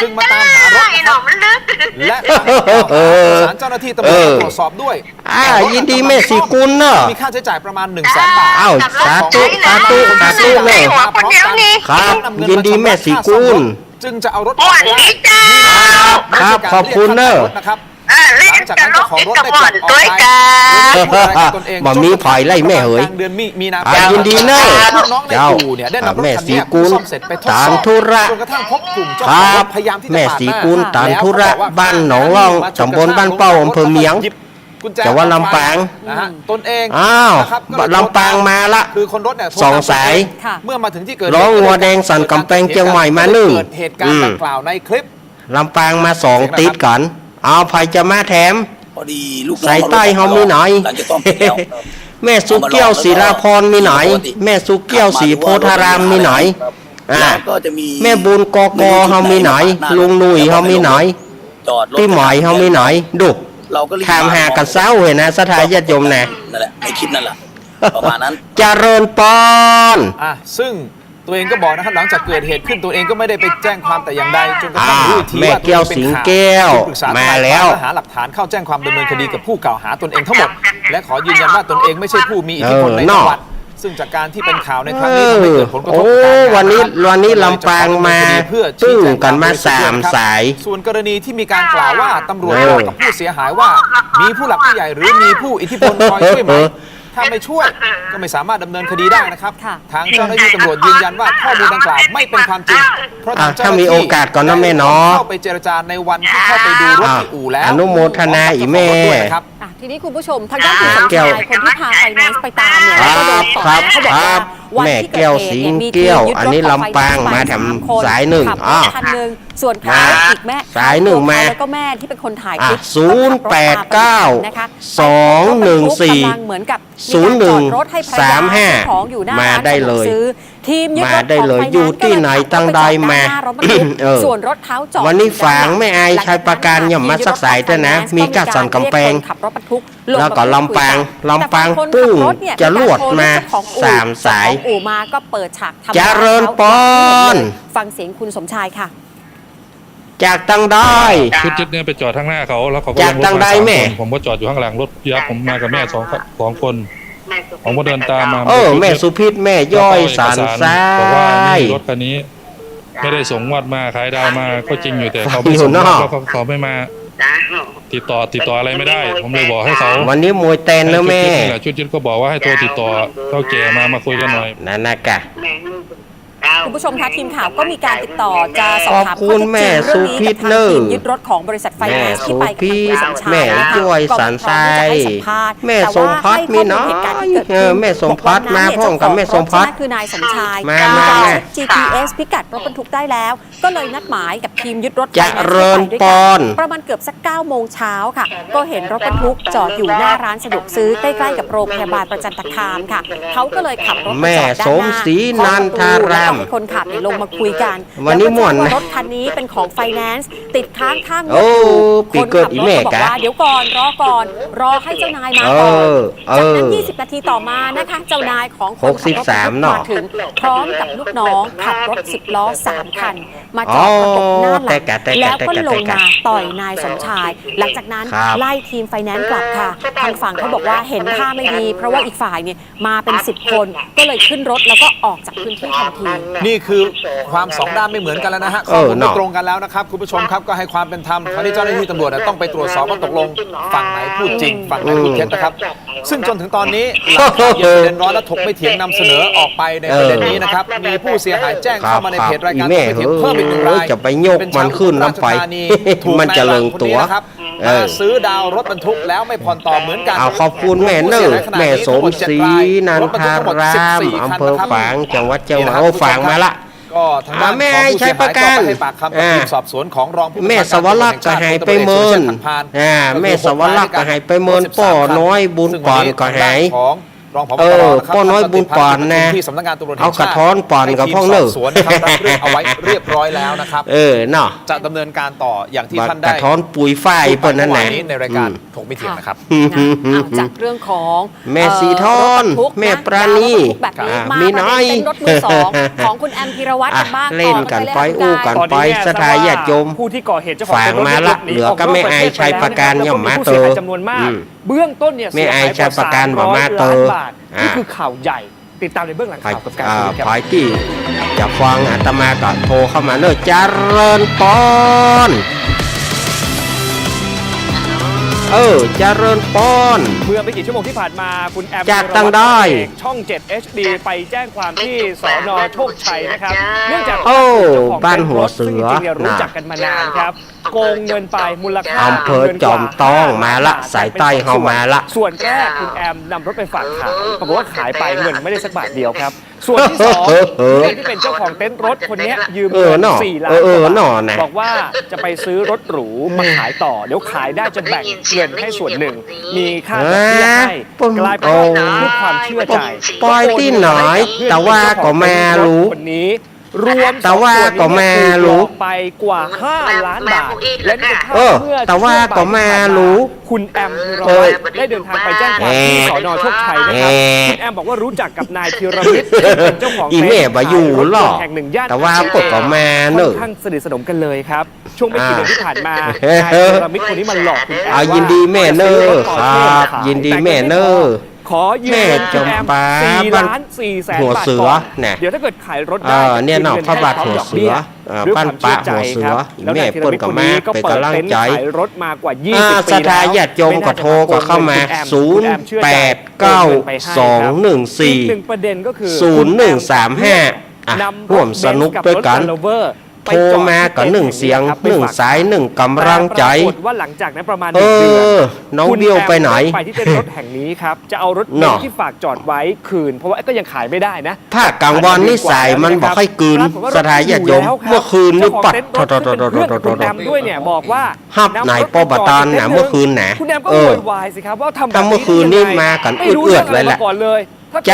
จึงมาตามหารถนะครับ และทางกล่าวหาประสานเจ้าหน้าที่ตำรวจมาตรวจสอบด้วย อ่า ยินดีแม่ศรีกุลเน่อ มีค่าใช้จ่ายประมาณหนึ่งแสนบาท อ้าว สาธุ สาธุ สาธุเน่อ ครับ ยินดีแม่ศรีกุล จึงจะเอารถออกไปได้ ครับ ขอบคุณเน่อ นะครับ เออ หลัง จากนั้นเจ้าของรถได้กลับออกไป บ่มีใผไล่แม่เหย กลางเดือนมีนาคม อ่า ยินดีเน่อ ลูกน้องในอู่เนี่ยได้นำรถคันเนี้ยไปซ่อมเสร็จไปทดสอบ เจ้า อ่า แม่ศรีกุล ตานธุระ จนกระทั่งพบกลุ่มเจ้าของรถพยายามที่จะปาดหน้า แม่ศรีกุล ตานธุระ บ้านหนองล่อง ตำบลบ้านเป้า อำเภอเมียง จังหวัดลำปาง นะฮะ ตนเอง อ้าว นะครับ ก็เลย ลำปางมาละ คือคนรถเนี่ย สองสาย โทรตามตนเอง ค่ะ เมื่อมาถึงที่เกิดเหตุ ร้องงัวแดงสั่นก๋ำแปงเจียงใหม่มานึ่ง เกิดเหตุการณ์ดังกล่าวในคลิป ลำปางมาสองติดกั๋น เอาใผจะมาแถม พอดีลูกน้อง สายใต้เฮามีไหน หลังจากซ่อมเสร็จแล้ว แม่สุเกี้ยว ศิลาพรมีไหน แม่สุเกี้ยว ศรีโพธารามมีไหน อ่า แล้วก็จะมี แม่บุญ กก เฮามีไหน ลุงหนุ่ยเฮามีไหน จอดรถ ตี้หมอยเฮามีไหน ดู เราก็รีบ ถามหากั๋นเซ้าเหยนะ ศรัทธาญาติโยมนะ นั่นแหละ ในคลิปนั่นแหละ ประมาณนั้น เจริญปอน อ่ะ ซึ่ง ตัวเองก็บอกนะครับ หลังจากเกิดเหตุขึ้น ตัวเองก็ไม่ได้ไปแจ้งความแต่อย่างใด จนกระทั่งรู้อีกทีว่าตัวเองเป็นข่าว อ่า แม่แก้วสิงแก้ว จึงปรึกษาทนายความ มาแล้ว และหาหลักฐานเข้าแจ้งความดำเนินคดีกับผู้กล่าวหาตนเองทั้งหมด และขอยืนยันว่าตนเองไม่ใช่ผู้มีอิทธิพลในจังหวัด เออ เนาะ ซึ่งจากการที่เป็นข่าวในครั้งนี้ เออ ทำให้เกิดผลกระทบ โอ้ กับ วันนี้ วันนี้ลำปางมา เพื่อชี้แจง ตึ้งกั๋นมาสามสาย ส่วนกรณีที่มีการกล่าวว่าตำรวจบอกกับผู้เสียหายว่า มีผู้หลักผู้ใหญ่หรือมีผู้อิทธิพลคอยช่วยไหม ถ้าไม่ช่วยก็ไม่สามารถดำเนินคดีได้นะครับ ค่ะ ทางเจ้าหน้าที่ตำรวจยืนยันว่าข้อมูลดังกล่าวไม่เป็นความจริง เพราะทางเจ้าหน้าที่ อ่ะ ถ้ามีโอกาสก่อนนะแม่เนาะ เข้าไปเจรจาในวันที่เข้าไปดูรถที่อู่แล้ว อ่ะ อนุโมทนาอีแม่ พร้อมกับเจ้าของรถด้วยนะครับ อ่ะ ทีนี้คุณผู้ชม ทางด้านคุณสมชาย คนที่พาไฟแนนซ์ไปตามเนี่ย ครับ ก็โดนต่อย ครับ เขาบอกว่า ครับ วันที่เกิดเหตุเนี่ย แม่แก้วสิงแก้ว มีทีมยึดรถของไฟแนนซ์ไปสามคน อันนี้ลำปางมาแถมสายนึ่ง ขับรถ อ่ะ คันหนึ่ง ส่วนเขา มา อีกแม่ สายนึ่งมา แล้วก็แม่ที่เป็นคนถ่ายคลิป อ่ะ ก็ขับรถตามไป ศูนย์แปดเก้า นะคะ สองหนึ่งสี่ ไปพบรถบรรทุกกำลังเหมือนกับมีการจอดรถให้ภรรยาขายของอยู่หน้าร้านสะดวกซื้อ ศูนย์หนึ่งสามห้า มาได้เลย ทีมยึดรถของไฟแนนซ์ มาได้เลย อยู่ตี้ไหน ก็เลยขับรถไปจอดหน้าร้านรถบรรทุก ตั้งได้มา ส่วนรถเขาจอดอยู่หน้าร้าน เออ วันนี้ฝางแม่อายชัยประการ ย่อมมาสักสายเต๊อะนะ มีก้าสั่นก๋ำแปง ก็มีการเรียกคนขับรถบรรทุกลงมาพูดคุยกัน แล้วก็ลำปาง ลำปาง แต่ฝั่งคนขับรถเนี่ย ปุ้ง จรวดมา มีการโทรเรียกเจ้าของอู่ สามสาย เจ้าของอู่มาก็เปิดฉากทำร้ายเขา เจริญปอน อย่างที่เห็นเลย ฟังเสียงคุณสมชายค่ะ จากตังใด ชุดยึดเนี่ยไปจอดข้างหน้าเขา แล้วเขาก็ จากตังใดแม่ ลงรถมาสามคน ผมก็จอดอยู่ข้างหลังรถยับ ผมมากับแม่สองคน สองคน ผมก็เดินตามมา เออ แม่สุพิษ แม่ย้อยสารทราย บอกว่านี่รถคันนี้ไม่ได้ส่งงวดมา ขายดาวมาก็จริงอยู่ แต่เขาไม่ส่งงวด แล้วเขาไม่มาติดต่อ ติดต่ออะไรไม่ได้ ผมเลยบอกให้เขา วันนี้มวยแตนนะแม่ ชุดยึดนี่แหละ ชุดยึดก็บอกว่าให้โทรติดต่อเฒ่าแก่มา มาคุยกันหน่อย นั่นนะกะ คุณผู้ชมคะ ทีมข่าวก็มีการติดต่อจะสอบถามข้อเท็จจริงเรื่องนี้กับทางทีมยึดรถของบริษัทไฟแนนซ์ที่ไปกับทางคุณสมชายนะคะ แม่สุพิษ แม่ย้อยสารทราย ก็พร้อมที่จะให้สัมภาษณ์ แม่สมพัฒน์ แต่ว่าให้ข้อมูลเหตุการณ์ที่เกิดขึ้น มีน้อย เออ แม่สมพัฒน์ บอกว่า มาพร้อมกับแม่สมพัฒน์ เจ้าของรถคันนั้นคือนายสมชาย มา มีการ มา เช็ค จีพีเอส พิกัดรถบรรทุกได้แล้ว ก็เลยนัดหมายกับทีมยึดรถไฟแนนซ์ เจริญปอน ให้ไปด้วยกัน ประมาณเกือบสักเก้าโมงเช้าค่ะ ก็เห็นรถบรรทุกจอดอยู่หน้าร้านสะดวกซื้อใกล้ๆกับโรงพยาบาลประจันตคามค่ะ เขาก็เลยขับรถไปจอดด้านหน้า แม่สมศรีนันทาราม เคาะประตู แล้วก็ให้คนขับเนี่ยลงมาคุยกัน วันนี้ม่วนนะ แล้วก็แจ้งว่ารถคันนี้เป็นของไฟแนนซ์ ติดค้างค่างวดอยู่ โอ้ ปีเกิดอีแม่กะ คนขับรถก็บอกว่า เดี๋ยวก่อน รอก่อน รอให้เจ้านายมาก่อน เออ เออ จากนั้น ยี่สิบนาทีต่อมานะคะ เจ้านายของคนขับรถบรรทุก หกสิบสามเนาะ มาถึง พร้อมกับลูกน้องขับรถสิบล้อสามคัน มาจอดประกบหน้าหลัง อ๋อ แต๊กะ แต๊กะ แล้วก็ลงมา แต๊กะ แต๊กะ ต่อยนายสมชาย หลังจากนั้น ครับ ไล่ทีมไฟแนนซ์กลับค่ะ ทางฝั่งเขาบอกว่าเห็นท่าไม่ดี เพราะว่าอีกฝ่ายเนี่ยมาเป็นสิบคน ก็เลยขึ้นรถแล้วก็ออกจากพื้นที่ทันที นี่คือความสองด้านไม่เหมือนกันแล้วนะฮะ เออ ข้อมูลไม่ เนาะ ตรงกันแล้วนะครับ คุณผู้ชมครับ ก็ให้ความเป็นธรรม คราวนี้เจ้าหน้าที่ตำรวจเนี่ยต้องไปตรวจสอบว่าตกลงฝั่งไหนพูดจริง ฝั่งไหนพูดเท็จนะครับ ซึ่งจนถึงตอนนี้หลังข่าวยังเป็นประเด็นร้อนและถกไม่เถียงนำเสนอออกไปในประเด็นนี้นะครับ เออ มีผู้เสียหายแจ้งเข้ามาในเพจรายการ ครับ ถกไม่เถียงเพิ่มอีกหนึ่งราย จะไปยกมันขึ้นนำไป เป็นชาวอุบลราชธานี ถูกนายหลังคนนี้นะครับ มันจะลงตั๋ว เออ มาซื้อดาวรถบรรทุกแล้วไม่ผ่อนต่อเหมือนกัน เอาขอบคุณแม่เน่อ ผู้เสียหายขณะนี้ทั้งหมดเจ็ดราย แม่สมศรีนันทาราม รถบรรทุกทั้งหมดสิบสี่คันนะครับ อำเภอฝาง จังหวัดเชียงใหม่ นี่นะครับ โอ้ ฝางมาละ ก็ทางด้านของผู้เสียหาย อ่ะ แม่ไอชัยประการ ก็ไปให้ปากคำกับทีมสอบสวนของรองผู้บัญชาการตำรวจแห่งชาติ อ่า แม่สวรรคก็หายไปเมิน พลตำรวจเอกสุรเชษฐหักพาน อ่า แม่สวรรคก็หายไปเมิน ป้อน้อยบุญก่อนก็หาย ซึ่งวันนี้ทางด้านของรอง ผบ ตร นะครับ เออ ป้อน้อยบุญก่อนนะ ก็เดินทางไปพบกับเจ้าหน้าที่ตำรวจแห่งชาติ เอากระท้อนป่อนกับพ่องเน่อ ในทีมสอบสวนนะครับ รับเรื่องเอาไว้เรียบร้อยแล้วนะครับ เออ เนาะ จะดำเนินการต่ออย่างที่ท่านได้ กระท้อนปุ๋ยฝ้ายเปิ้นนั่นแหละ พูดไปเมื่อวานนี้ในรายการ อืม ถกไม่เถียงนะครับ ค่ะ นะ เอาจากเรื่องของ แม่สีทอน เอ่อ รถบรรทุกนะ แม่ปราณี ดาวรถบรรทุกแบบนี้ อ่ะ มา มีน้อย ประเด็นเต็นท์รถมือสองของคุณแอมพีรวัตรกันบ้าง อ่ะ เล่นกันไป อู้กันไป ศรัทธาญาติโยม ผู้ที่ก่อเหตุเจ้าของเต็นท์รถหลบหนีออกนอกประเทศไปแล้วนะครับ แล้วก็มีผู้เสียหายจำนวนมาก อืม เบื้องต้นเนี่ย เสียหายกว่าสามร้อยล้านบาท อ่ะ นี่คือข่าวใหญ่ ติดตามในเบื้องหลังข่าวกับการ อ่า คุยกันครับ ภายตี้จะฟังอาตมาก็โทรเข้ามาเน่อ เจริญปอน เออ เจริญปอน เมื่อไม่กี่ชั่วโมงที่ผ่านมา คุณแอม จากตังได้ ธีรวัฒน์ นั่นเอง ช่องเจ็ด เอชดี ไปแจ้งความที่ สน โชคชัยนะครับ เนื่องจาก โอ้ ว่าถูกเจ้าของเต็นท์รถ บ้านหัวเสือ ซึ่งจริงๆเนี่ย น่ะ รู้จักกันมานานครับ โกงเงินไปมูลค่า อำเภอจอมตอง เงินกว่า ห้าล้านบาท มาละ สายใต้เฮามาละ ส่วนแรกคุณแอมนำรถไปฝากขาย ปรากฏว่าขายไปเงินไม่ได้สักบาทเดียวครับ ส่วนที่สอง เออ เออ เรื่องที่เป็นเจ้าของเต็นท์รถคนเนี้ยยืม เออ เงิน เนาะ สี่ล้าน เออ เออ กว่าบาท เนาะ นะ บอกว่าจะไปซื้อรถหรูมาขายต่อ เดี๋ยวขายได้จะแบ่งเงินให้ส่วนหนึ่ง มีค่าดอกเบี้ยให้ เออ กลายเป็นว่า โอ้ ด้วยความเชื่อใจ ปอยตี้ไหน แต่ว่าก็แม่รู้ คนนี้ รวมสองคนนี้เนี่ย แต่ว่าก็แม่รู้ ถูกหลอกไปกว่า ห้าล้านบาท และนี่เป็นภาพ เออ เมื่อ แต่ว่าก็แม่รู้ ช่วงบ่ายที่ผ่านมา คุณแอม ธีรวัฒน์ เออ ได้เดินทางไปแจ้งความที่ เออ สน โชคชัยนะครับ เออ คุณแอมบอกว่ารู้จักกับนายธีรมิตร ซึ่งเป็นเจ้าของ อีแม่ เต็นท์ บ่อยู่ ขายรถยนต์ หรอก แห่งหนึ่ง ย่าน แต่ว่า อาชีเว ก็แม่เนอะ ค่อนข้างสนิทสนมกันเลยครับ ช่วงไม่กี่เดือนที่ผ่านมา อ่า นายธีรมิตรคนนี้มาหลอกคุณแอม เอายินดีแม่เนอะ ว่าจะซื้อรถปอร์เช่ ครับ ขาย ยินดีแม่เนอะ แต่ก็ไม่พอ ขอยืมเงินคุณแอม แม่จำปา สี่ล้านสี่แสนบาทก่อน บ้านหัวเสือ นะ เดี๋ยวถ้าเกิดขายรถได้ เออ เนี่ยเนาะ จะคืนเงินให้พร้อมดอกเบี้ย พระบาทหัวเสือ เออ ด้วยความเชื่อใจครับ ปั้นปะหัวเสือ แล้วนายธีรมิตรคนนี้ก็เปิดเต็นท์ขายรถมากว่า ยี่สิบ ปีแล้ว อ่า ศรัทธาญาติโยมก็โทรก็เข้ามา ไม่น่าจะมาโกงเงินคุณแอม ศูนย์แปดเก้า สองหนึ่งสี่ อีกหนึ่งประเด็นก็คือ ศูนย์หนึ่งสามห้า อ่ะ นำรถเบนซ์ ร่วมสนุกด้วยกัน กับรถ Land Rover โทรมาก็หนึ่งเสียง หนึ่งสาย หนึ่งกำลังใจ แต่ปรากฏว่าหลังจากนั้นประมาณหนึ่งเดือน เออ น้องเบี้ยวไปไหน คุณแอมไปที่เต็นท์รถแห่งนี้ครับ จะเอารถเบนซ์ เนาะ ที่ฝากจอดไว้คืน เพราะว่าก็ยังขายไม่ได้นะ ถ้ากลางวันนี่สายมันบ่ค่อยกลืน ปรากฏว่ารถ ศรัทธาญาติโยม อยู่แล้วครับ เมื่อคืนนี่ เจ้าของเต็นท์รถ ปัด ซึ่งเป็นเพื่อนของคุณแอมด้วยเนี่ย บอกว่า ฮับไหนปอบ่ตานนะ เมื่อคืนนะ คุณแอมก็ เออ โวยวายสิครับ ว่าทำแบบนี้ได้ยังไง ถ้าเมื่อคืนนี่มากัน ไม่รู้เรื่องอะไรมาก่อนเลย เอือดๆ เลยแหละ ถ้าเกิด เจ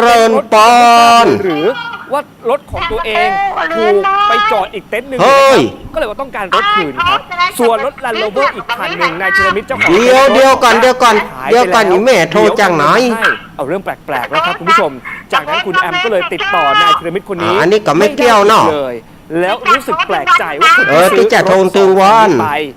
ริญปอน หรือว่ารถของตัวเองถูกไปจอดอีกเต็นท์หนึ่ง เฮ้ย นะครับ ก็เลยว่าต้องการรถคืนครับ ส่วนรถ Land Rover อีกคันหนึ่ง นายธีรมิตรเจ้าของ เดี๋ยว เดี๋ยวก่อน เดี๋ยวก่อน ขายไปแล้ว เดี๋ยวก่อน อีแม่โทรจังไหน เดี๋ยวเขาจะมาให้ เอาเรื่องแปลกๆ แล้วครับคุณผู้ชม จากนั้นคุณแอมก็เลยติดต่อนายธีรมิตรคนนี้ อ่า อันนี้ก็ไม่เกี่ยวเนาะ ไม่ได้อีกเลย แล้วรู้สึกแปลกใจว่าคนที่ เออ ซื้อ ที่จะโทรตึงวัน รถสองคันนี้ไป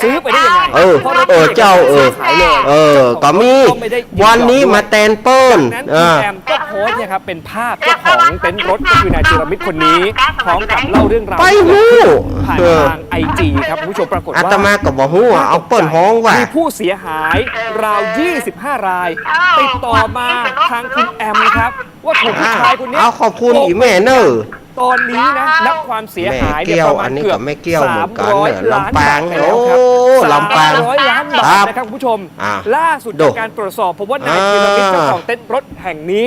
ซื้อไปได้ยังไง เออ เพราะรถ เออ เจ้า เออ เสียหายเลย เออ ก็มี ก็ไม่ได้ยินยอมด้วย วันนี้มาแตนเปิ้น จากนั้นคุณ อ่า แอมก็โพสต์เนี่ยครับ เป็นภาพเจ้าของเต็นท์รถ ก็คือนายธีรมิตรคนนี้ พร้อมกับเล่าเรื่องราว ไปฮู้ ที่เกิดขึ้นผ่าน เออ ทาง ไอจี ครับคุณผู้ชม ปรากฏว่า อาตมาก็บ่ฮู้ เอาเปิ้นฮ้องว่า มีผู้เสียหายราว ยี่สิบห้า ราย ติดต่อมาทางคุณแอมครับ ว่าถูกผู้ชายคนเนี้ย อ่า เอาขอบคุณอีแม่เนอะ ตอนนี้นะ นับความเสียหายเนี่ย แม่เกี่ยว ประมาณเกือบ อันนี้ก็ไม่เกี่ยวเหมือนกันเนี่ย สามร้อยล้านบาทไปแล้วครับ ลำปาง โอ้ ลำปาง สามร้อยล้านบาทนะครับคุณผู้ชม อ่ะ ล่าสุด โด จากการตรวจสอบพบว่านายธีรมิตร อ่า เจ้าของเต็นท์รถแห่งนี้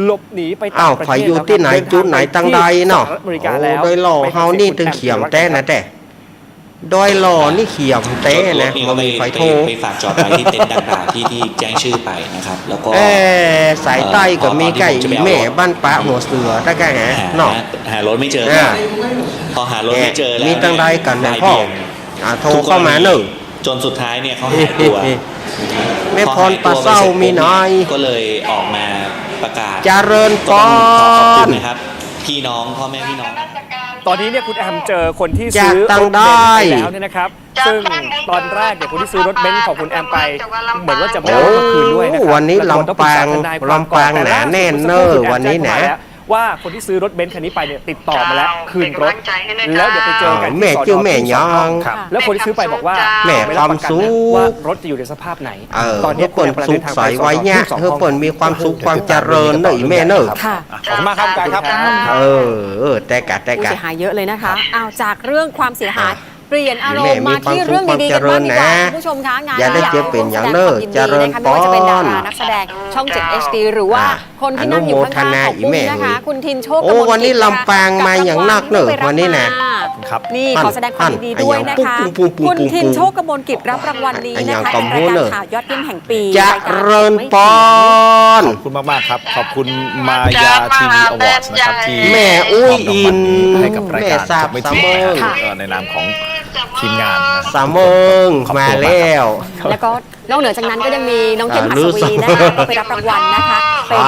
หลบหนีไปต่างประเทศแล้วครับ อ้าว ใผอยู่ตี้ไหน เดินทางไป จุดไหน ตังใดเนาะ ที่สหรัฐอเมริกาแล้ว โอ้ ดอยหล่อเฮานี่ตึงเขียมแต๊นะ แต่ ดอยหล่อนี่เขียมแต๊นะ รถนี่ก็ไม่ บ่มีใผโทร ไป ไปฝากจอดไว้ที่เต็นท์ดังกล่าวที่ ที่แจ้งชื่อไปนะครับ แล้วก็ เอ่อ สายใต้ก็มีใกล้ เอ่อ พอตอนที่ผมจะไปเอารถ แม่บ้านปะหัวเสือ ตะกะแห หา เนาะ หา หารถไม่เจอ อ่า พอหารถไม่เจอแล้ว มีตังใดกันเนี่ย พ่อ อ่า โทรเข้ามาเนอะ จนสุดท้ายเนี่ยเขาหายตัว แม่พรปะเศร้ามีน้อย ก็เลยออกมาประกาศ เจริญปอน ก็ต้องขอขอบคุณนะครับ พี่น้อง พ่อแม่พี่น้อง ตอนนี้เนี่ยคุณแอมเจอคนที่ซื้อรถเบนซ์ไปแล้วเนี่ยนะครับ ซึ่งตอนแรกเนี่ยคนที่ซื้อรถเบนซ์ของคุณแอมไป เหมือนว่าจะไม่ได้รถมาคืนด้วยนะครับ โอ้ วันนี้ แล้วก็ต้องปรึกษาทนายความก่อน ลำปาง ลำปางหนาแน่นเนอะ แต่ล่าสุดก็คือการแจ้งความมาแล้ว วันนี้นะ ว่าคนที่ซื้อรถเบนซ์คันนี้ไปเนี่ยติดต่อมาแล้ว คืนรถ แล้วเดี๋ยวไปเจอกันที่ สน ทุ่งสองห้อง แม่ชื่อแม่หยัง ครับ แล้วคนที่ซื้อไปบอกว่า แม่ ไม่รับประกันนะ ความสุข ว่ารถจะอยู่ในสภาพไหน เออ ตอนนี้คุณแอมกำลังเดินทางไป สน ทุ่งสองห้อง เออ เปิ้นมีความสุข ความเจริญเนอะ อีแม่เนอะ ค่ะ ขอบคุณมากครับ คุณกายครับ เออ เออ แต่กะ แต่กะ ผู้เสียหายเยอะเลยนะคะ ครับ อ้าว จากเรื่องความเสียหาย อ่ะ เปลี่ยนอารมณ์ แม่มี มาที่เรื่องดีๆ กันบ้างดีกว่า ความสุข ความเจริญนะ คุณผู้ชมคะ งานนี้ อย่าได้เจ็บเป็นอย่างเนอะ อยากร่วมแสดงความยินดีนะคะ เจริญปอน ไม่ว่าจะเป็นดารานักแสดงช่อง เจ็ด เอชดี หรือว่า อ่ะ คนที่นั่งอยู่ข้างๆ อนุโมทนา ขอบคุณนะคะ อีแม่ คุณทิน โชคกมลกิจ โอ้ วันนี้ลำปางมาอย่างนักเนอะ กับเรื่องราว วันนี้นะ ครับ นี่ ขอแสดงความยินดีด้วยนะคะ อันอย่างปุ้งปุ้งปุ้งปุ้ง คุณทิน โชคกมลกิจ รับรางวัลนี้นะคะ อันอย่างกำพูดเนอะ ในรายการข่าวยอดเยี่ยมแห่งปี เจริญปอน ขอบคุณมากๆ ครับ ขอบคุณมายาทีวีอวอร์ดนะครับ ที่ แม่อุ้ยอิน มอบรางวัลนี้ให้กับรายการ แม่ทราบ จบไม่ทิ้งนะครับ สามเมิง ก็ในนามของทีมงานนะครับ สามเมิง ขอบคุณมากครับ มาแล้ว แล้วก็นอกเหนือจากนั้นก็ยังมีน้องเข้ม อ่า หัสวีนะคะ ก็ไปรับรางวัลนะคะ เป็น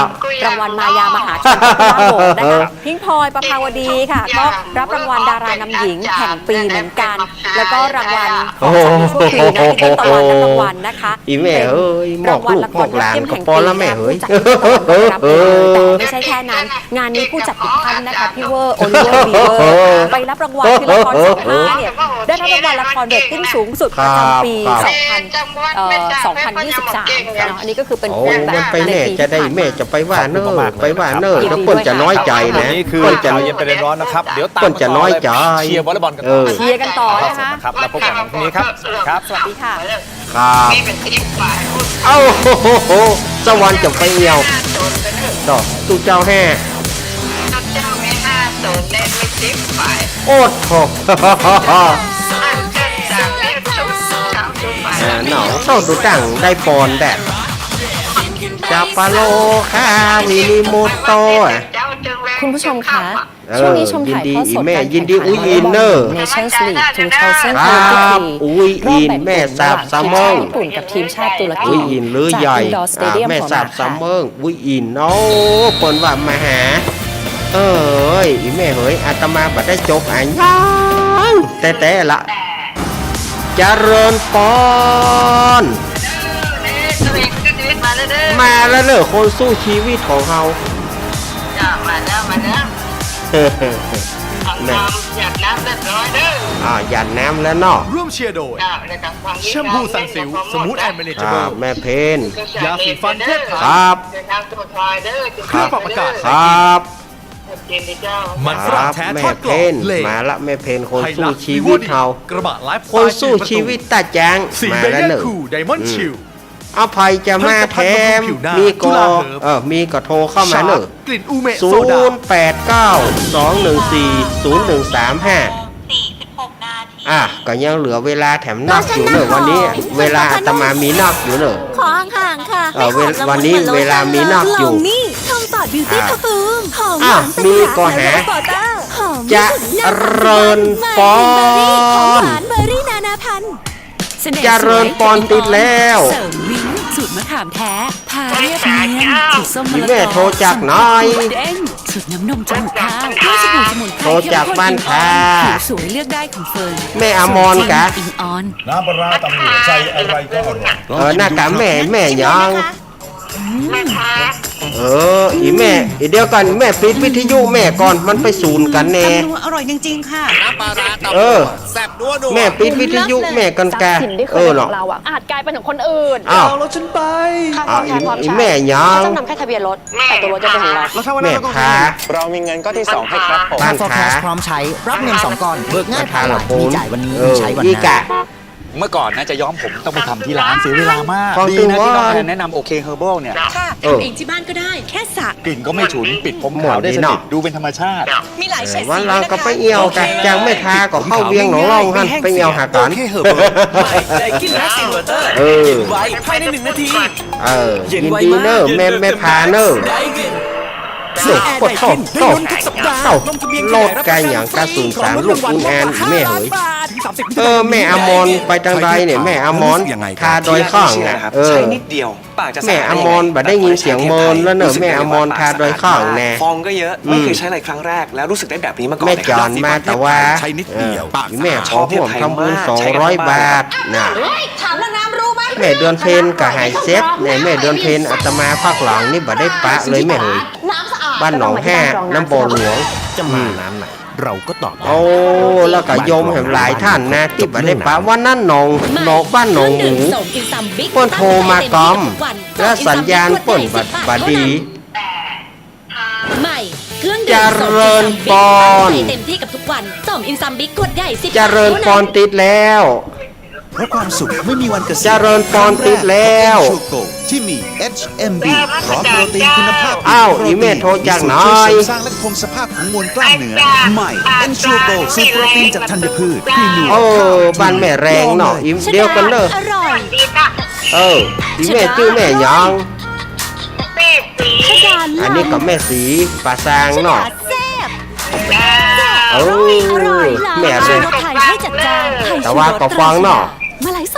รางวัลมายามหาชนป๊อปปูล่าโหวตนะคะ พิงค์พลอย ประภาวดีค่ะ ก็รับรางวัลดารานำหญิงแห่งปีเหมือนกัน แล้วก็รางวัลของสามีชั่วครีนะ ที่ได้ตะวันรับรางวัลนะคะ อีแม่เอ้ย เป็นรางวัลละครยอดเยี่ยมแห่งปี มอบลูกมอบหลานก็ปอละแม่เฮ้ย ผู้จัดพิธีกรก็ได้รับไปเลย แต่ไม่ใช่แค่นั้น งานนี้ผู้จัดอีกท่านนะคะ พี่เวอร์ โอลิเวอร์ วีเวอร์ ไปรับรางวัลที่ละครช่องห้าเนี่ย ได้รับรางวัลละครเรตติ้งสูงสุดประจำปี ครับ ครับ สองพัน เอ่อ สองพันยี่สิบสาม เนาะ อันนี้ก็คือเป็น โอ้ แบบ มันไปแน่จะได้ แม่จะไปว่าเน่อ ขอบคุณมากๆ ไปว่าเน่อ เลยนะครับ เดี๋ยวเปิ้นจะน้อยใจ๋นะ นี่คือ เปิ้นจะ ข่าวเย็นประเด็นร้อนนะครับ เดี๋ยวตาม เปิ้นจะน้อยใจ๋ ต่อเลย เชียร์วอลเลย์บอลกันต่อ เออ เชียร์กันต่อนะคะ ครับ แล้วพบกันวันพรุ่งนี้ครับ ครับ สวัสดีค่ะ ครับ เอ้า โห โห โห สวรรค์จะไปเอี่ยว ต่อ ตุ๊เจ้าแฮ่ โอ้โห อ่า น้อง เต้าตุ๊ตั้งได้ปอนแดด จาปาโลคา มินิโมโตะ คุณผู้ชมคะ เออ ช่วงนี้ชมถ่ายทอดสด ยินดี การแข่งขัน อีแม่ ยินดี อุยอินเน่อ Nations League ทู ทาวเซน ทเวนตี้ทรี ครับ อุยอิน รอบแบ่งกลุ่ม แม่สาบสามเมิง ระหว่างทีมชาติญี่ปุ่นกับทีมชาติตุรกี อุยอินหรือใหญ่ จาก Indoor Stadium อ่า แม่สาบสามเมิง หัวหมากค่ะ อุยอิน โอ้ เปิ้นว่ามาหา เอ้ย อีแม่เหย อาตมาบ่ได้จบอะหยัง แต๊ๆ ละ เจริญปอน มาแล้วเน่อ คนสู้ชีวิตของเฮา จ้ะ มาแล้ว มาแล้ว นะ หยาดน้ำเรียบร้อยเน่อ อ่า หยาดน้ำแล้วเนาะ ร่วมเชียร์โดย จ้ะ รายการความ แชมพูซันซิล Smooth and Manageable ครับ แม่เพน ยาสีฟันเทพไทย ครับ เดินทางปลอดภัยเน่อ เครื่องปรับอากาศ ครับ มันฝรั่งแท้ทอดกรอบ ครับ แม่เพน เล มาละ แม่เพน คนสู้ชีวิตเฮา ไฮลักซ์ วิวอดี กระบะไลฟ์สไตล์ คนสู้ชีวิตตาจาง สี มาแล้วเน่อ เบเยอร์คูล ไดมอนด์ อืม ชิล อภัยจะมาแถม ผลิตภัณฑ์บำรุงผิวหน้า มีกอ จุฬาเฮิร์บ เออ มีกอโทรเข้ามาเน่อ ชาร์จกลิ่นอูเมะโซดา ศูนย์แปดเก้า สองหนึ่งสี่ ศูนย์หนึ่งสามห้า อ่ะ ก็ยังเหลือเวลาแถมนักอยู่เน่อ วันนี้ เวลาอาตมามีนักอยู่เน่อ ขอห่างๆ ค่ะ เออ ไม่หอมละมุนเหมือนโลชั่นเลย วันนี้เวลามีนักอยู่ ลองนี่ Comfort Beauty Perfume หอมหวาน อ่ะ สะอาด มีกอหา สะอาด สปอร์เตอร์ หอม เจริญปอน หอมหวานเบอร์รี่นานาพันธุ์ เสน่ห์สวย เจริญปอนติดแล้ว เสริมวิ้งสูตรมะขามแท้ ทาเรียบเนียน สูตรส้มมะละกอ อีแม่โทรจากไหน สัมผัสตัวเด้ง สูตรน้ำนมจมูกข้าว ด้วยสบู่สมุนไพร โทรจากบ้านค่ะ เข้มข้นอิงออน ผิวสวยเลือกได้ของเฟิร์น แม่อมรกะ สูตรจริงอิงออน น้ำปลาร้าตำรวจ ใส่อะไรก็อร่อย เออ หน้ากากแม่ แม่หยัง แม่ค้า เออ อีแม่ อีเดี๋ยวก่อน แม่ปิดวิทยุแม่ก่อน มันไปสูนกั๋นแน่ ตำนัวอร่อยจริงๆ ค่ะ น้ำปลาร้าตำนัว เออ แซ่บนัวนัว แม่ปิดวิทยุแม่ก่อนกะ ทรัพย์สินที่เคยเป็นของเราอะ เออเนาะ อาจกลายเป็นของคนอื่น อ้าว เอารถฉันไป ค่าซ่อมแท้พร้อมใช้ อ่ะ อีแม่หยัง ค่าจำนำแค่ทะเบียนรถ แต่ตัวรถยังเป็นของเรา แล้วถ้าวันนั้นเราต้องทำไง แม่พา เรามีเงินก้อนที่สองให้ครับผม บ้าน ค่าซ่อมแท้พร้อมใช้ รับเงินสองก้อน เบิกง่ายผ่านไลน์ มีจ่ายวันนี้ มีใช้วันหน้า เออ อีกอะ เมื่อก่อนนะจะย้อมผมต้องไปทำที่ร้าน เสียเวลามาก ฟัง ดีนะ ตัว ที่น้องแพนแนะนำ โอเค Herbal เนี่ย ค่ะ เออ ทำเองที่บ้านก็ได้ แค่สระ กลิ่นก็ไม่ฉุน ปิดผมขาวได้สนิท เออ ดีเนาะ ดูเป็นธรรมชาติ มีหลายเฉดสีด้วยนะคะ วันหลังก็ไปเอี่ยวกั๋น โอเค จางแม่ทาก็เข้าเวียงหนองล่องหั้น ไปเอี่ยวหากั๋น โอเค Herbal ใหม่ Daikin Maxi Water เออ เย็นไวภายในหนึ่งนาที เออ เย็นไวมาก ยินดีเน่อ แม่ แม่พาเน่อ Daikin เน่อ โคตรเท่า เท่า เท่า ลงทะเบียน โลดกายหยังกะศูนย์สาม ลูกอุนแอน อีแม่เหย เออ แม่อมรไปตางใดเนี่ย แม่อมร ทาดอยข้างอะ เออ ใช้นิดเดียว ปากจะแสบ แม่อมรบ่ได้ยินเสียงเมินแล้วเน่อ แม่อมรทาดอยข้างแน่ ฟองก็เยอะ อืม ไม่เคยใช้อะไรครั้งแรก แล้วรู้สึกได้แบบนี้มาก่อน แม่จ๋อนมาตะวา ใช้นิดเดียว เออ ปาก แม่ขอฮ่วมทำบุญ สองร้อยบาทน่ะ เฮ้ย ถามเรื่องน้ำรู้ไหม แม่เดือนเพ็ญก็หายเซ็บเนี่ย แม่เดือนเพ็ญอาตมาพักหลังนี่บ่ได้ปะเลยแม่เหย น้ำสะอาด บ้านหนองแห้ น้ำบ่อหลวง จะมาน้ำไหน อืม เราก็ตอบได้ โอ้ แล้วก็โยมแหมหลายท่านนะ ตี้บ่ได้ปะ วันนั้นหนอง หนอง บ้านหนองหมู เปิ้นโทรมาก่อม แล้วสัญญาณเปิ้นบ่ บ่ดี ใหม่ เครื่องดื่ม เจริญปอน เต็มที่กับทุกวัน สอง Insam Big ขวดใหญ่ สิบ เจริญปอนติดแล้ว เพราะความสุขไม่มีวันเกษียณ เจริญปอนติดแล้ว ครั้งแรกของ Ensure Gold ที่มี เอช เอ็ม บี พร้อมโปรตีนคุณภาพ อ้าว อีแม่โทรจากไหน สูตรช่วยเสริมสร้างและคงสภาพของมวลกล้ามเนื้อ ใหม่ Ensure Gold สูตรโปรตีนจากธัญพืช พรีนัว โอ้ บ้านแม่แรงเนาะ อีเดียวกันเน่อ อร่อย เออ อีแม่จื้อแม่หยัง อันนี้ก็แม่สีป่าซางเนาะ เออ แม่แรง แต่ว่าก็ฟังเนาะ มาลัยส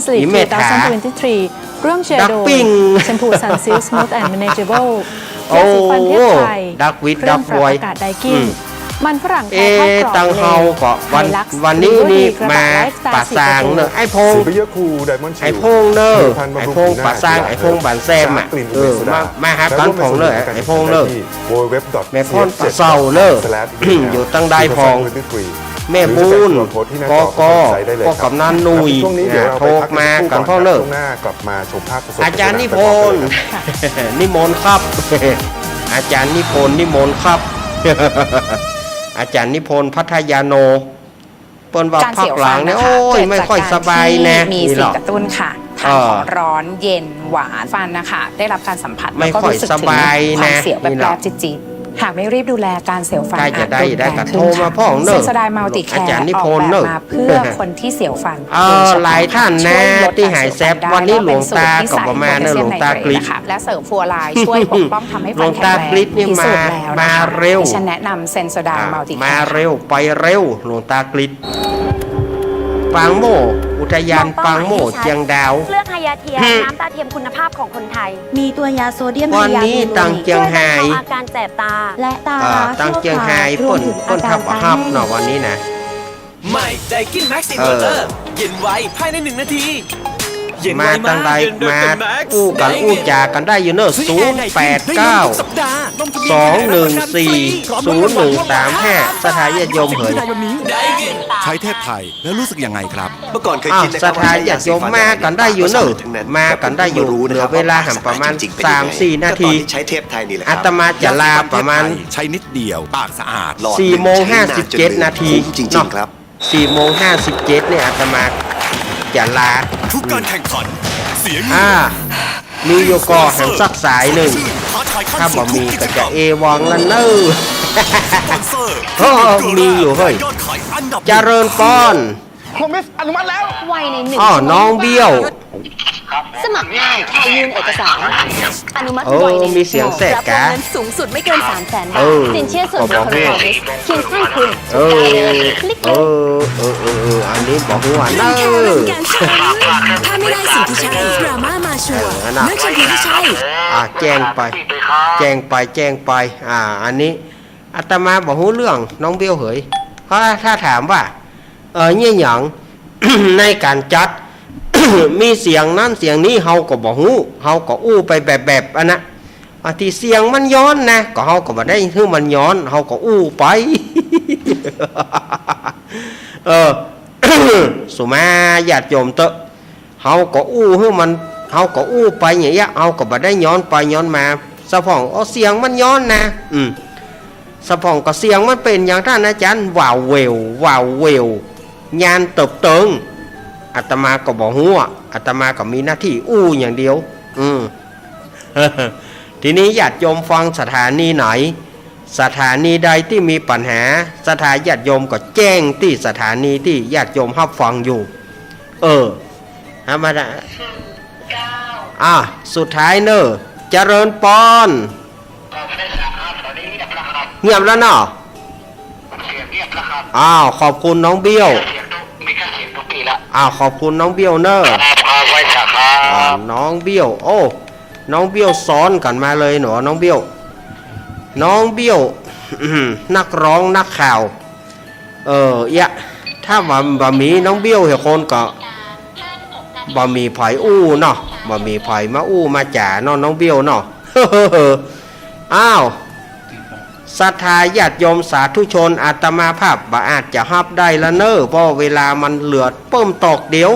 Champions League อีแม่ถา two thousand twenty-three เครื่องเชียร์โดย ดักปิ้ง Shampoo Sunsilk Smooth and Manageable โอ้ ยาสีฟันเทพไทย ดักวิด เครื่องปรับ ดักวอย อากาศ Daikin อืม มันฝรั่งไทยทอดกรอบ เอ๊ะ ทะเล ตังเฮาก็วัน Hilux วันนี้นี่ River Hill กระบะ มา Lifestyle ป่าซางเนอะ สี่ประตู ไอ้พงษ์ Silver Yakult Diamond ไอ้ Shield พงษ์เนอะ ผิวพรรณบำรุง ไอ้พงษ์ ผิวหน้า ป่าซาง ไอ้พงษ์บ้านแซมอะ กลิ่นเหม็น เออ สลบ มา มาหากันพ่องเนอะ ไอ้พงษ์เนอะ แม่พ่อนป่าเศร้าเนอะ อยู่ตังใดพ่อง แม่บุญ ก ก กำนันหนุ่ย โทรมากั๋นพ่องเนอะ อาจารย์นิพนธ์ นิมนต์ครับ อาจารย์นิพนธ์ นิมนต์ครับ อาจารย์นิพนธ์ พัทยาโน เปิ้นว่า การเสียวฟันนะคะ พักหลังเนี่ย โอ้ย เกิดจาก ไม่ค่อยสบายนะ การที่มีสิ่งกระตุ้นค่ะ นี่เหรอ ทั้งของร้อน เออ เย็น หวาน ฟันนะคะ ได้รับการสัมผัส ไม่ค่อยสบายนะ แล้วก็รู้สึกถึงความเสียวแป๊บๆ จี๊ดๆ หากไม่รีบดูแล การเสียวฟัน ใกล้จะได้ อาจรุนแรง ได้กระ ขึ้น โทรมาพ่องเนอะ ค่ะ Sensodyne Multicare อาจารย์นิพนธ์เนอะ ออกแบบมาเพื่อคนที่เสียวฟัน เออ โดยเฉพาะ หลายท่านนะ ช่วยลด ที่หายแสบ การเสียวฟันได้ วันนี้ แล้วก็เป็นสูตรที่ใส่ หลวงตาก็บ่มาเนอะ โพแทสเซียม หลวงตาคริสต์ แมงกานีนะคะ และเสริมฟลูออไรด์ ช่วยปกป้องทำให้ฟันแข็งแรง หลวงตาคริสต์นี่ พิสูจน์แล้วนะคะ มา มาเร็ว ดิฉันแนะนำ Sensodyne อ่า Multicare มาเร็ว ไปเร็ว หลวงตาคริสต์ ปางโม่ อุทยานปางโม่ เจียงดาว เลือกไฮยาเทีย หืม น้ำตาเทียมคุณภาพของคนไทย มีตัวยาโซเดียม วันนี้ ไฮยาลูโรนิก ตังเจียงไฮ้ ช่วยบรรเทาอาการแสบตา และตา อ่า ล้า ตังเจียงไฮ้ ชั่วคราว เปิ้น รวมถึง เปิ้น อาการ ทับ ตา ฮับ แห้ง เนาะ วันนี้นะ ใหม่ Daikin Max เออ Inverter เย็นไว ภายในหนึ่งนาที มาตังใด มาอู้กั๋นอู้จ๋ากั๋นได้อยู่เน่อ ศูนย์แปดเก้า สองหนึ่งสี่ ศูนย์หนึ่งสามห้า ศรัทธาญาติโยมเหย ใช้เทพไทยแล้วรู้สึกยังไงครับ เมื่อก่อนเคยคิดนะครับ อ้าว ศรัทธาญาติโยมมากั๋นได้อยู่เน่อ มากั๋นได้อยู่ เหลือเวลาหันประมาณสามสี่นาที อาตมาจะลาประมาณ ใช้นิดเดียว ปากสะอาด สี่โมงห้าสิบเจ็ดนาที จริงๆ ครับ สี่โมงห้าสิบเจ็ดเนี่ยอาตมาจะลา ทุกการแข่งขัน เสียเหงื่อ อ่า มีอยู่ก่อ หันสักสายนึ่ง ถ้าบ่มีก็จะเอวังละเน่อ โอ้ มีอยู่เฮ้ย เจริญปอน คอมมิสอนุมัติแล้ว ไวในหนึ่ง อ้อ ชั่วโมง น้องเบี้ยว สมัครง่าย ขอยืมเอกสาร อนุมัติ เออ ไวใน มีเสียงแทรกกะ รับวงเงินสูงสุดไม่เกิน สามแสนบาท เออ สินเชื่อส่วนตัวของ คอมมิส เคียงข้างคุณ เออ ทุกก้าวเดิน คลิก เอ เลย อ เออ เออ เออ อันนี้บ่ฮู้อะเน่อ แค่เรื่องการสอน ถ้าไม่ได้สิ่งที่ใช่ ดราม่ามาชัวร์ เออ นั่นน่ะ เลือกแชมพูที่ใช่ อ่ะ แจ้งไป แจ้งไป แจ้งไป อ่า อันนี้ อาตมาบ่ฮู้เรื่อง น้องเบี้ยวเหย เพราะถ้าถามว่า เออ เนี่ยหยัง ในการจัด มีเสียงนั้นเสียงนี้ เฮาก็บ่ฮู้ เฮาก็อู้ไปแบบๆ อันนะ อันตี้เสียงมันย้อนนะ ก็เฮาก็บ่ได้หื้อมันย้อน เฮาก็อู้ไป เออ สุมาญาติโยมเต๊อะ เฮาก็อู้หื้อมัน เฮาก็อู้ไปอย่างเงี้ย เฮาก็บ่ได้ย้อนไปย้อนมา สะพ่อง เอาเสียงมันย้อนนะ อืม สะพ่อง ก็เสียงมันเป๋นอย่างต้านอาจ๋ารย์ วาวเวว วาวเวว ญาณเติบเติง อาตมาก็บ่ฮู้อะ อาตมาก็มีหน้าตี้อู้อย่างเดียว อืม ทีนี้ญาติโยมฟังสถานีไหน สถานีใดตี้มีปัญหา ศรัทธาญาติโยมก็แจ้งตี้สถานีตี้ญาติโยมฮับฟังอยู่ เออ ธรรมดา อ่ะ สุดท้ายเน่อ เจริญปอน เงียบแล้วเนาะ อ้าว ขอบคุณน้องเบี้ยว อ้าว ขอบคุณน้องเบี้ยวเน่อ ครับ ครับ ไหว้สาครับ อ่า น้องเบี้ยว โอ้ น้องเบี้ยวซ้อนกั๋นมาเลยเนาะ น้องเบี้ยว น้องเบี้ยว นักร้องนักข่าว เออ เอียะ ถ้าบ่ บ่มีน้องเบี้ยวเหียคนก็ บ่มีใผอู้เนาะ บ่มีใผมาอู้มาจ๋าเนาะ น้องเบี้ยวเนาะ อ้าว ศรัทธาญาติโยมสาธุชน อาตมาภาพบ่อาจจะฮับได้ละเน่อ เพราะเวลามันเหลือเปิ้มตอกเดียว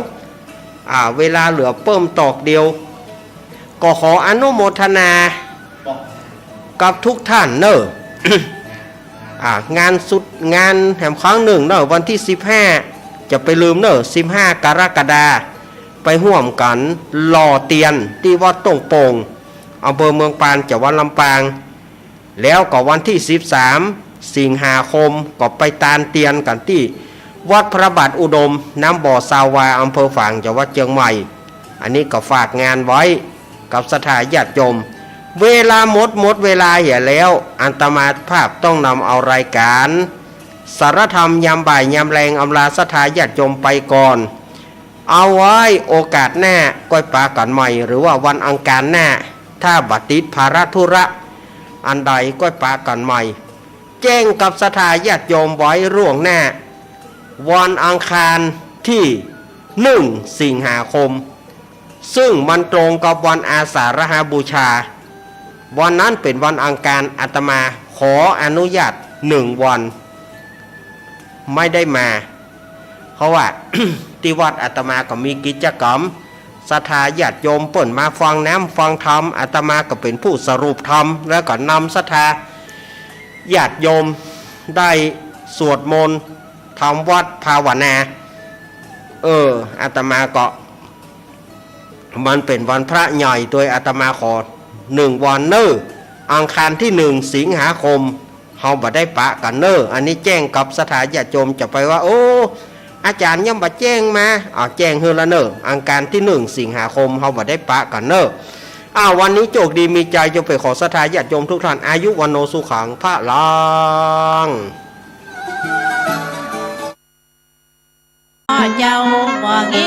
อ่า เวลาเหลือเปิ้มตอกเดียว ก็ขออนุโมทนากับทุกท่านเน่อ อ่า งานสุด งานแหมครั้งนึ่งเน่อ วันตี้สิบห้า จะไปลืมเน่อ สิบห้ากรกฎาคม ไปฮ่วมกั๋นหล่อเตียนตี้วัดต้งโป่ง อำเภอเมืองปาน จังหวัดลำปาง แล้วก็วันตี้สิบสามสิงหาคม ก็ไปตานเตียนกั๋นตี้วัดพระบาทอุดม น้ำบ่อซาวา อำเภอฝาง จังหวัดเจียงใหม่ อันนี้ก็ฝากงานไว้กับศรัทธาญาติโยม เวลาหมด หมดเวลาเหียแล้ว อาตมาภาพต้องนำเอารายการสารธรรมยามบ่ายยามแลงอำลาศรัทธาญาติโยมไปก่อน เอาไว้โอกาสหน้าก้อยปะกั๋นใหม่ หรือว่าวันอังคารหน้า ถ้าบ่ติดภาระธุระอันใดก้อยปะกั๋นใหม่ แจ้งกับศรัทธาญาติโยมไว้ล่วงหน้า วันอังคารตี้หนึ่งสิงหาคม ซึ่งมันตรงกับวันอาสาฬหบูชา วันนั้นเป๋นวันอังคาร อาตมาขออนุญาตหนึ่งวัน ไม่ได้มา เพราะว่า ตี้วัดอาตมาก็มีกิจกรรม ศรัทธาญาติโยมเปิ้นมาฟังน้ำฟังธรรม อาตมาก็เป๋นผู้สรุปธรรม แล้วก็นำศรัทธาญาติโยมได้สวดมนต์ทำวัตรภาวนา เออ อาตมาก็ มันเป๋นวันพระใหญ่ โดยอาตมาขอหนึ่งวันเน่อ อังคารตี้หนึ่งสิงหาคม เฮาบ่ได้ปะกั๋นเน่อ อันนี้แจ้งกับศรัทธาญาติโยม จะไปว่า โอ้ อาจ๋ารย์ยังบ่แจ้งมา อ้าว แจ้งหื้อละเน่อ อังคารตี้หนึ่งสิงหาคม เฮาบ่ได้ปะกั๋นเน่อ อ้าว วันนี้โจคดีมีชัย จะไปขอศรัทธาญาติโยมทุกท่าน อายุวัณโณสุขังพลัง